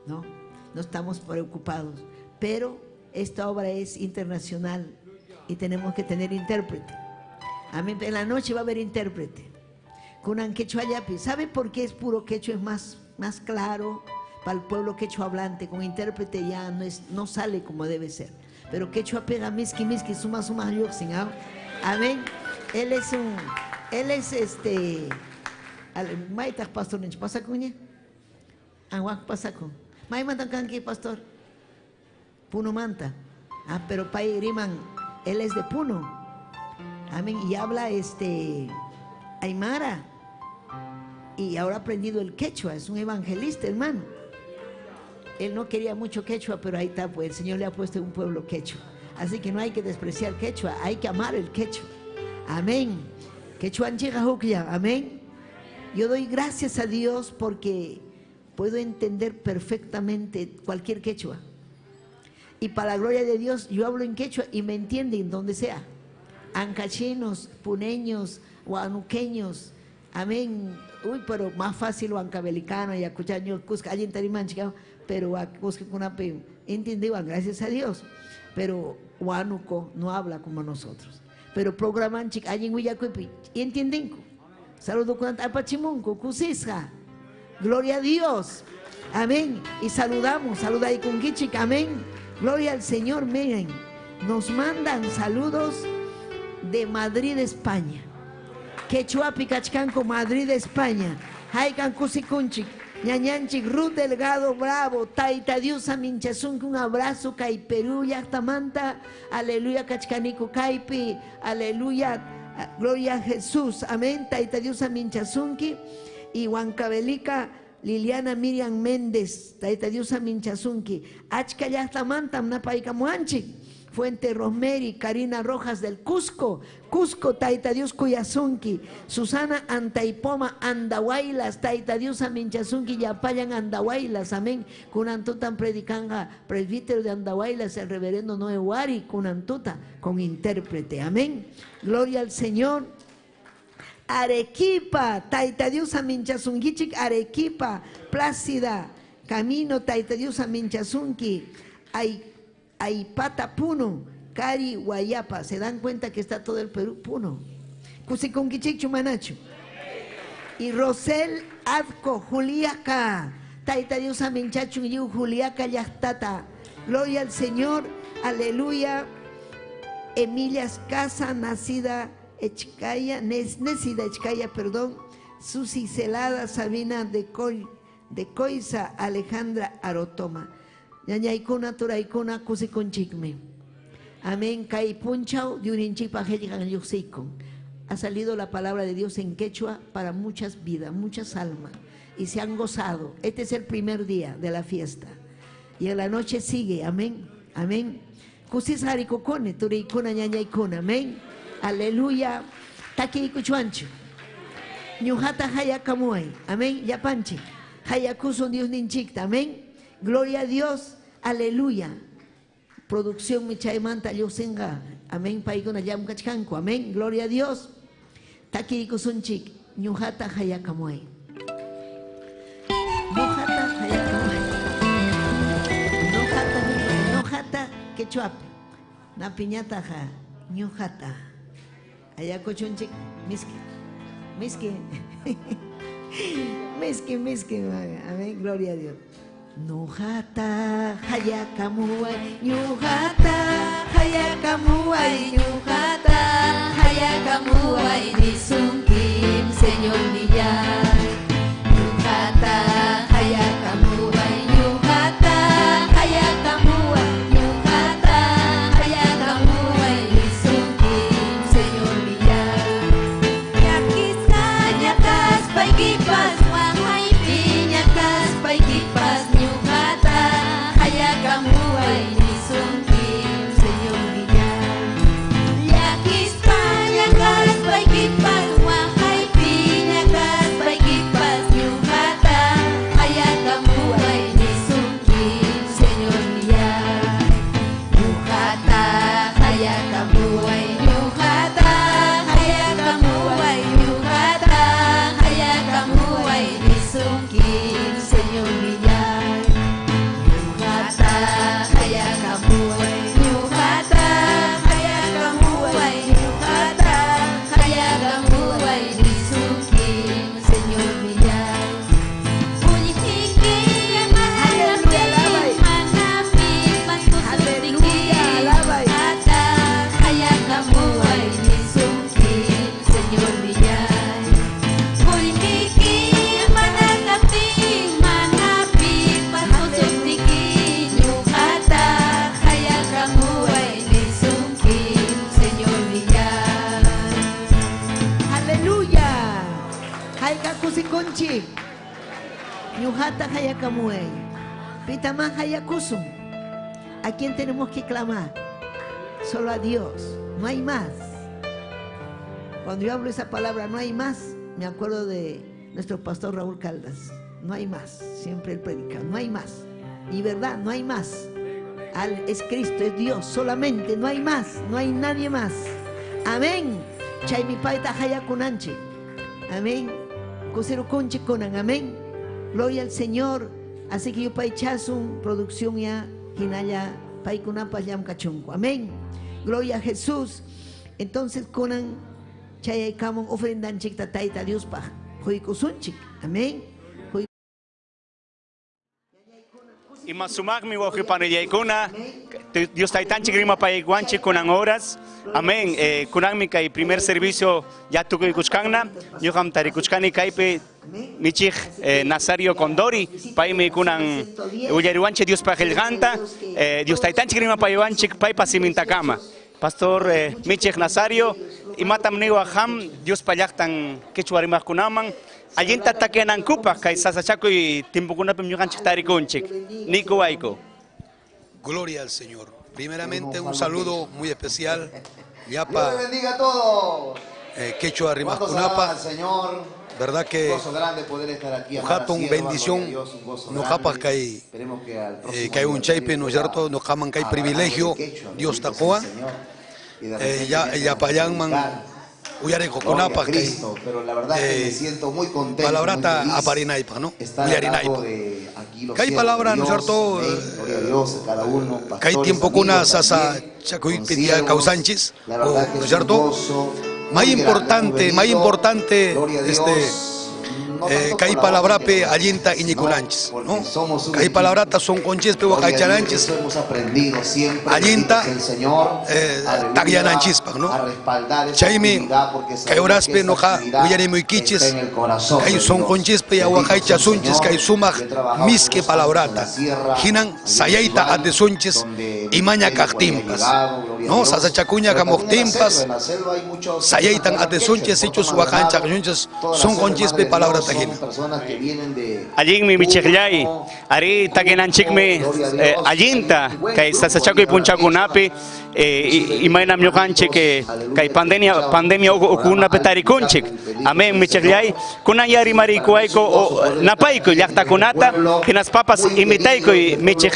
No, no estamos preocupados. Pero esta obra es internacional y tenemos que tener intérprete. Amén. En la noche va a haber intérprete. Kunan quechua yapi. ¿Sabe por qué es puro quechua? Es más más claro para el pueblo quechua hablante. Con intérprete ya no, es, no sale como debe ser. Pero quechua pega miski miski suma suma lluqsin, ¿ah? Amén. Él es un, él es este, maytaq pastor ninchik pasakunña? Ah, wak pasakun. Maymantan kanki pastor? Punomanta. Ah, pero pay riman, él es de Puno. Amén. Y habla aymara. Y ahora ha aprendido el quechua, es un evangelista, hermano. Él no quería mucho quechua, pero ahí está, pues el Señor le ha puesto un pueblo quechua. Así que no hay que despreciar quechua, hay que amar el quechua. Amén. Quechua anchiqa huklla, amén. Yo doy gracias a Dios porque puedo entender perfectamente cualquier quechua. Y para la gloria de Dios, yo hablo en quechua y me entienden donde sea. Ancachinos, puneños, huanuqueños, amén. Uy, pero más fácil huancabelicano, ayacuchaño, cusca, alguien tarimanchica, pero cusca cunape, entendían, gracias a Dios. Pero huánuco no habla como nosotros. Pero programanchic, alguien huillacuipi, entienden. Saludo con apachimunco, cusisja. Gloria a Dios. Amén. Y saludamos, saluda y con quichic, amén. Gloria al Señor, miren, nos mandan saludos de Madrid, España. Quechuapi, Cachcanco, Madrid, España. Haikan Kusikunchik, Ñañanchik, Ruth Delgado, Bravo, Taita Dios, Aminchasunki, un abrazo, Kai Perú, Yactamanta, aleluya, Cachcanico, Caipi, aleluya, gloria a Jesús, amén, Taita Dios, Aminchasunki, y Huancavelica, Liliana Miriam Méndez, Taita Dios, Aminchasunki, Achka Yactamanta, Napaicamuanchik, Fuente Rosemary, Karina Rojas del Cusco, Cusco, Taita Dios Cuyasunki, Susana Antaipoma, Andahuaylas, Taita Dios Aminchasunki, Yapayan Andahuaylas, amén. Kunantutan predicanga, presbítero de Andahuaylas, el reverendo Noé Huari, Kunantuta, con intérprete, amén. Gloria al Señor. Arequipa, Taita Dios Aminchasunkichik, Arequipa, Plácida, Camino, Taita Dios Aminchasunki, Aipata Puno, Cari, Guayapa. Se dan cuenta que está todo el Perú, Puno. Cusiconquichic, Chumanacho. Y Rosel Adco, Juliaca, Taita Dios Aminchachun, Yu, Juliaca, Yastata. Gloria al Señor, aleluya. Emilia Casa, nacida Echcaya, Nesida Echcaya, perdón, Susi Celada, Sabina de Coiza, Alejandra Arotoma. Ñañaykuna, turaykuna, kusikunchikmi. Amén. Kay punchau, diuninchikpa qillqan lluqsiykun. Ha salido la palabra de Dios en quechua para muchas vidas, muchas almas. Y se han gozado. Este es el primer día de la fiesta. Y en la noche sigue. Amén. Amén. Kusis harikukuni, turaykuna, ñañaykuna. Amén. Aleluya. Takiykuchuanchu. Ñuqata hayakamuay. Amén. Yapanchi. Hayakusun Dios ninchikta. Amén. Gloria a Dios. Aleluya. Producción michaymanta lluqsinqa. Amén. Paykuna llamkachkanku. Amén. Gloria a Dios. Takiykusunchik. Ñuqata hayakamuay. Ñuqata hayakamuay. Ñuqata, ñuqata quechuapi. Napiñataja. Ñuqata. Ayakuchunchik. Miski. Miski. Miski, miski. Amén. Gloria a Dios. Ñuqata hayakamuay, ñuqata hayakamuay, ñuqata hayakamuay, nisunkim, Señor nillay. Ñuqata hayakamuay, ñuqata hayakamuay, ñuqata hayakamuay, nisunkim, Señor nillay. Llakisqa ñakaspaykipas, waqaypi ñakaspaykipas, ñuqata hayakamuay, nisunkim, Señor nillay. Llakisqa ñakaspaykipas, waqaypi ñakaspaykipas, ñuqata hayakamuay, nisunkim, Señor nillay. Ñuqata hayakamuay, ñuqata hayakamuay, ñuqata hayakamuay, nisunkim, Señor nillay. Ñuqata hayakamuay, ñuqata hayakamuay, ñuqata hayakamuay, nisunkim, Señor nillay. Ñuqata qayakamuway. Pitamá qayakusun. ¿A quién tenemos que clamar? Solo a Dios. No hay más. Cuando yo hablo esa palabra, no hay más, me acuerdo de nuestro pastor Raúl Caldas. No hay más. Siempre él predica. No hay más. Y verdad, no hay más. Es Cristo, es Dios, solamente, no hay más, no hay nadie más. Amén. Chaymi payta qayakunanchik. Amén. Kusirukunchik kunan. Amén. Gloria al Señor. Así que yupaychasun producción ya hinalla paykunapas llamkachunku. Amén. Gloria a Jesús. Entonces kunan chayaykamun ofrendanchikta Tayta Diospaq quykusunchik. Amén. Ima sumaqmi wawqi panillaykuna, Dios taytanchik rimapayaykuwanchik kunan horas. Amén. Kunanmi kay primer servicio ya tukuykuchkanna. Ñuqam tarikuchkani kaypi michiq Nazario Condori, paymi kunan willariwanchik Diospa qillqanta, Dios taytanchik rimapayaywanchik paypa simintakama. Pastor michiq Nazario, imatam niwaq qam Diospa llaqtan quechua rimaqkunaman allinta takianankupaq kay sasachakuy timpukunapim ñuqanchik tarikunchik. Nikuwayku. Gloria al Señor. Primeramente un saludo muy especial. Llapa, Dios les bendiga a todos. Quechua ¿Cuántos rimaqkunapa. alaban al Señor? Verdad que Un gozo grande poder estar aquí, amada Hatun sierva, bendición, gloria a Dios, un gozo no grande. japas que hay, Esperemos que al próximo que hay un día chaipe, ¿no es cierto? No jaman que hay haga algo de privilegio, quechua, Dios bendito sea el tacoa. Señor. Y de repente Ya, empiezan ya a payanman, predicar. uyare Gloria a coconapa, que Cristo, pero la verdad que me siento muy contento, palabrata muy feliz aparinaipa, ¿no? estar al Uyarinaipa. lado de aquí los Que hay siervos de palabra, ¿no es Dios, cierto? amén, gloria a Dios, a cada uno, Que hay pastores, tiempo con una amigos sasa también, chacuy con pedía siervos. causanchis, La verdad o, que ¿no es es un cierto? gozo Más muy grande, importante, muy más bendito. importante, Gloria a Dios. No tanto que hay por la palabra voz pe que alienta sino iñiculanchis, porque ¿no? somos un Que hay equipo. palabrata son conches pe Gloria a Dios, huacaycharanchis. eso hemos aprendido siempre, Alienta, bendito sea el Señor, aleluya, taguiananchispa, ¿no? a respaldar esa Chaymi, actividad, porque que sabemos oraspe que esa no ja, actividad uyarimuiquichis, está en el corazón que hay de son Dios. conchispe y Bendito sea el aguacaychasunchis, Señor. que hay sumaj Yo he trabajado misque muchos años en palabrata. la sierra, Hinan allá en sayaita Chivay, atesunchis donde y maña el Ecuador ha cajtimpas. llegado, gloria a ¿No? Dios. Sasachacuña Pero también en la camojtimpas, selva, en la selva hay muchos sayaitan personas que hablan atesunchis, quechua, hechos Puerto Maldonado, huacanchachunchis, toda la son selva, conchispe Madre de palabra Dios, son tajina. personas que vienen de Allinmi michiqllay, ari takinanchikmi allinta kay sasachakuy punchakunapi, imaynam ñuqanchik, kay pandemia ukunapi tarikunchik. Amén, michiqllay. Kunan ya rimarikuwayku, napaykuy llaqtakunata, hinaspapas imitaykuy michiq,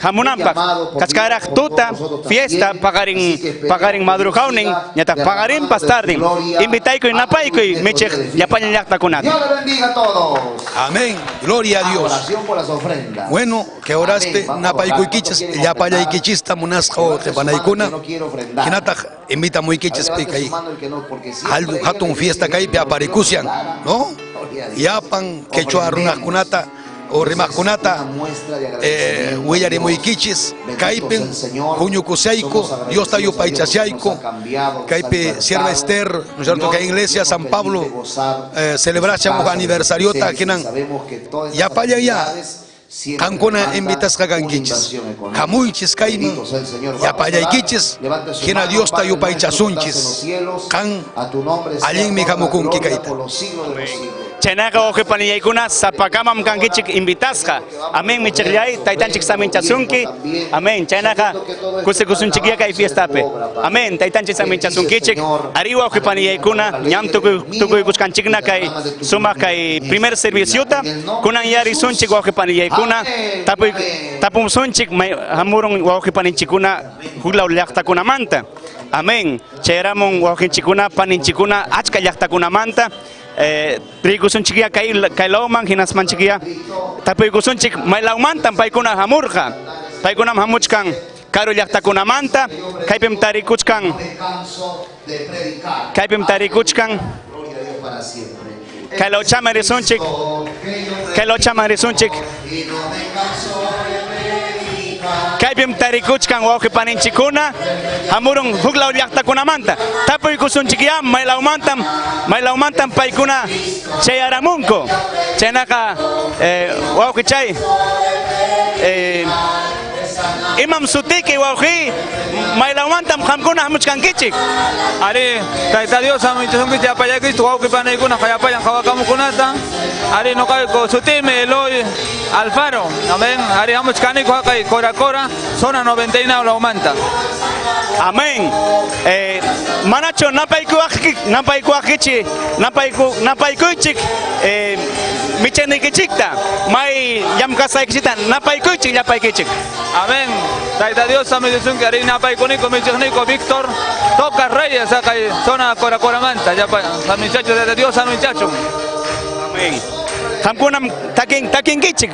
hamunanpaq. Kachkaraq tuta, fiesta, paqarin madrugawnin, ñataq paqarinpas tardin. Invitaykuy, napaykuy michiq llapallan llaqtakunata. Dios le bendiga a todos. Amén. Gloria a Dios. Oración por las ofrendas. Bueno, que oraste, Amén. Vamos a orar. napaycuyquichis, ¿Cuántos quieren llapallayquichista, munasqa o Levante su mano qepanaykuna. el que no quiere ofrendar. Hinataq invita muykichis A ver, pi levante kay su mano el que no, porque siempre aldu hay hatun alguien que fiesta dice kaypi que no quiere aparikusian, ofrendar. ¿no? Gloria a Dios. Yapan quechua runaqkunata o rimaqkunata, Una muestra de agradecimiento a willarimuykichis, Dios. Bendito kaypin sea el Señor. huñukusayku, Somos Dios ta agradecidos a Dios porque nos yupaychasayku, ha cambiado, nos ha kaypi libertado. sierva Esther, ¿no es cierto? Dios Que iglesia nos San permite Pablo, gozar celebrasham de su paz, aniversariota, de su presencia, hinan y sabemos que todas estas yapallan ya actividades siempre qankuna demandan invitasqa una kankichis. inversión económica. Hamuychis kayman, Bendito sea el Señor. Vamos a orar. yapallaykichis, Levante su hina mano, Diosta Padre nuestro que estás en los yupaychasunchis. cielos. Qan A tu nombre sea allinmi toda la hamukunki gloria kayta. por los siglos de los siglos. Chaynaqa wawqi panillaykuna sapakamam kankichik invitasqa. Amén, michiqllay, taytanchik saminchasunki. Amén, chaynaqa kusikusunchikya kay fiestapi. Amén, taytanchik saminchasunkichik. Ari wawqi panillaykuna ñam tukuykuchkanchikna kay sumaq kay primer serviciota. Kunan yarisunchik wawqi panillaykuna. Tapumsunchik hamurun wawqi paninchikuna huklaw llaqtakunamanta. Amén. Chayramun wawqinchikuna paninchikuna achka llaqtakunamanta. Rikusunchikya kay lawman hinasmanchikya tapuykusunchik may lawmantan paykuna hamurqa. Paykunam hamuchkan karu llaqtakunamanta, kaypim tarikuchkan. Kaypim tarikuchkan. Kay lawchaman risunchik. Kay lawchaman risunchik. Kaypim tarikuchkan wawqi paninchikuna hamurun huklaw llaqtakunamanta. Tapuykusunchikya may lawmantam paykuna chayaramunku. Chaynaqa, wawqi chay, Imam sutiki wawqi, maylawmantam qamkuna hamuchkankichik. Ari, Tayta Dios amichasunkichik llapallaykichik wawqi panaykuna qayapayan qhawakamukunata. Ari nuqayku sutimi Eloy Alfaro. Amén. Ari hamuchkaniku haqay Cora Cora, zona 99 lawmanta. Amén. Manacho napaykuwaqkichik, napaykuychik, michaynikichikta, may llamkasaykichikta napaykuychik llapaykichik. Amén. Tayta Dios amichasunki ari napaykuniku michiqniku Víctor Toca Reyes haqay zona Cora Coramanta. Llapa amichachu Tayta Dios amichachu. Amén. Qamkunam takinkichik.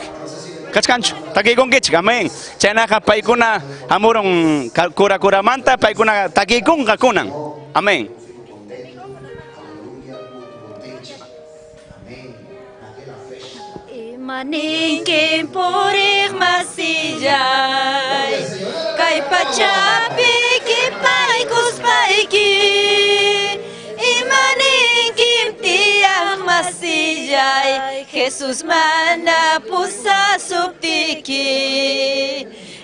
Kachkanchu, takiykunkichik, amén. Chaynaqa paykuna hamurun Cora Coramanta, paykuna takiykunqa kunan. Amén. Imaninkin puriq masillay, kay pachapi kipaykuspayki. Imaninkin tiyaq masillay, Jesus mana pusasuptiki.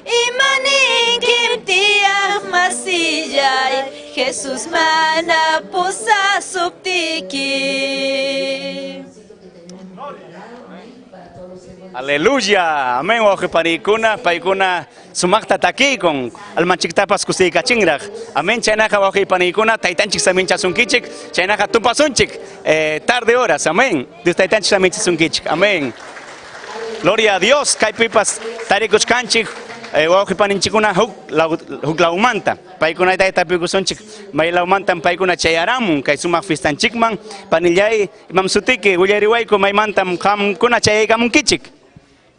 Imaninkin tiyaq masillay, Jesus mana pusasuptiki. Aleluya, amén, wawqi panikuna, paykuna sumaqta takiykun, almanchiktapas kusiykachinraq. Amén, chaynaqa wawqi panikuna, taytanchik saminchasunkichik, chaynaqa tumpasunchik, tarde horas, amén. Dios taytanchik saminchasunkichik, amén. Gloria a Dios, kaypipas tarikuchkanchik, wawqi paninchikuna huk lawmanta, paykuna taytapikusunchik, may lawmantan paykuna chayaramun, kay sumaq fistanchikman, panillay, imam sutiki, willariwayku maymantam qamkuna chayaykamunkichik.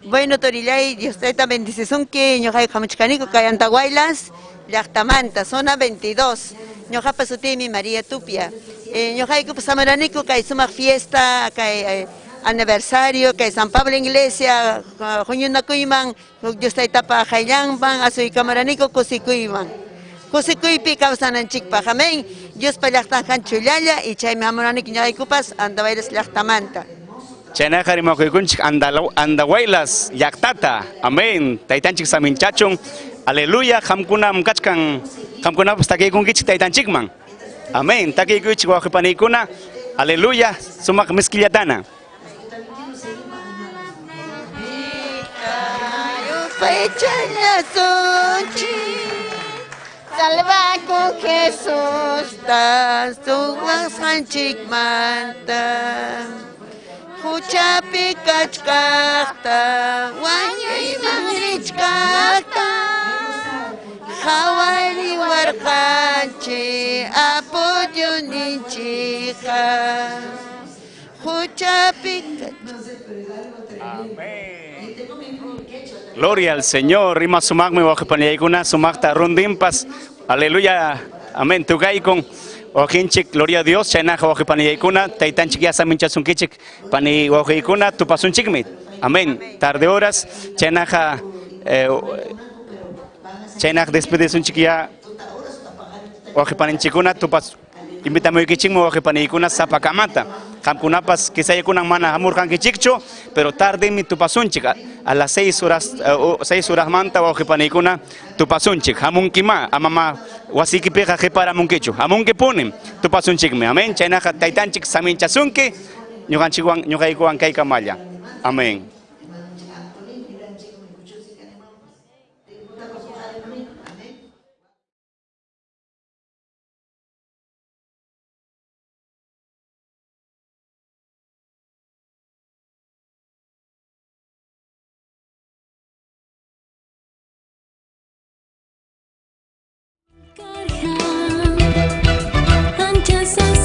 Bueno, Torillay, Dios te bendice, ñoqayku hamuchkaniku kay Andahuaylas, llaqtamanta, zona 22. Ñoqapa sutimi María Tupia. Ñoqayku samaraniku kay sumaq fiesta, kay aniversario, kay San Pablo Iglesia, huñunakuyman, Dios taytapa hayllanman, asuykamaraniku kusikuyman. Kusikuypi kawsananchikpaq, amén. Diospa llaqtan kanchullalla y chaymi hamunaniku ñoqaykupas Andahuaylas llaqtamanta. Chaynaqa rimakuykunchik Andahuaylas llaqtata, amén. Taytanchik saminchachun, aleluya, qamkunam kachkan, qamkunapas takiykunkichik taytanchikman. Amén. Takiykuychik wawqi paniykuna, aleluya, sumaq miskillatana. Salvaku Jesús ta suwasqanchikmanta. Huchapi kachkaqta, wañuyman richkaqta, qhawariwarqanchik apoyoninchikqa. Huchapi Amén. Gloria al Señor. Rima sumaqmi wawqi panillaykuna sumaqta rundinpas. Aleluya. Amén. Tukaykun. Wawqinchik, gloria a Dios, chaynaqa wawqi panillaykuna, taytanchik ya saminchasunkichik, pani wawqiykuna tupasunchikmi. Amén. Tarde horas, chaynaqa, chaynaqa despedisunchik ya wawqi paninchikkuna tupas invitamuykichikmi wawqi paniykuna sapakamata. Qamkunapas quizá mana hamurqankichikchu, pero tardemi tupasunchik a las 6 horas, 6 horas manta wawqi paniykuna tupasunchik. Hamunkima, amama wasikipiqa qhiparamunkichu. Hamunkipunim tupasunchikmi. Amén. Chaynaqa taytanchik saminchasunki, ñuqanchikwan ñuqaykuwan kaykamalla. Amén. Ancha.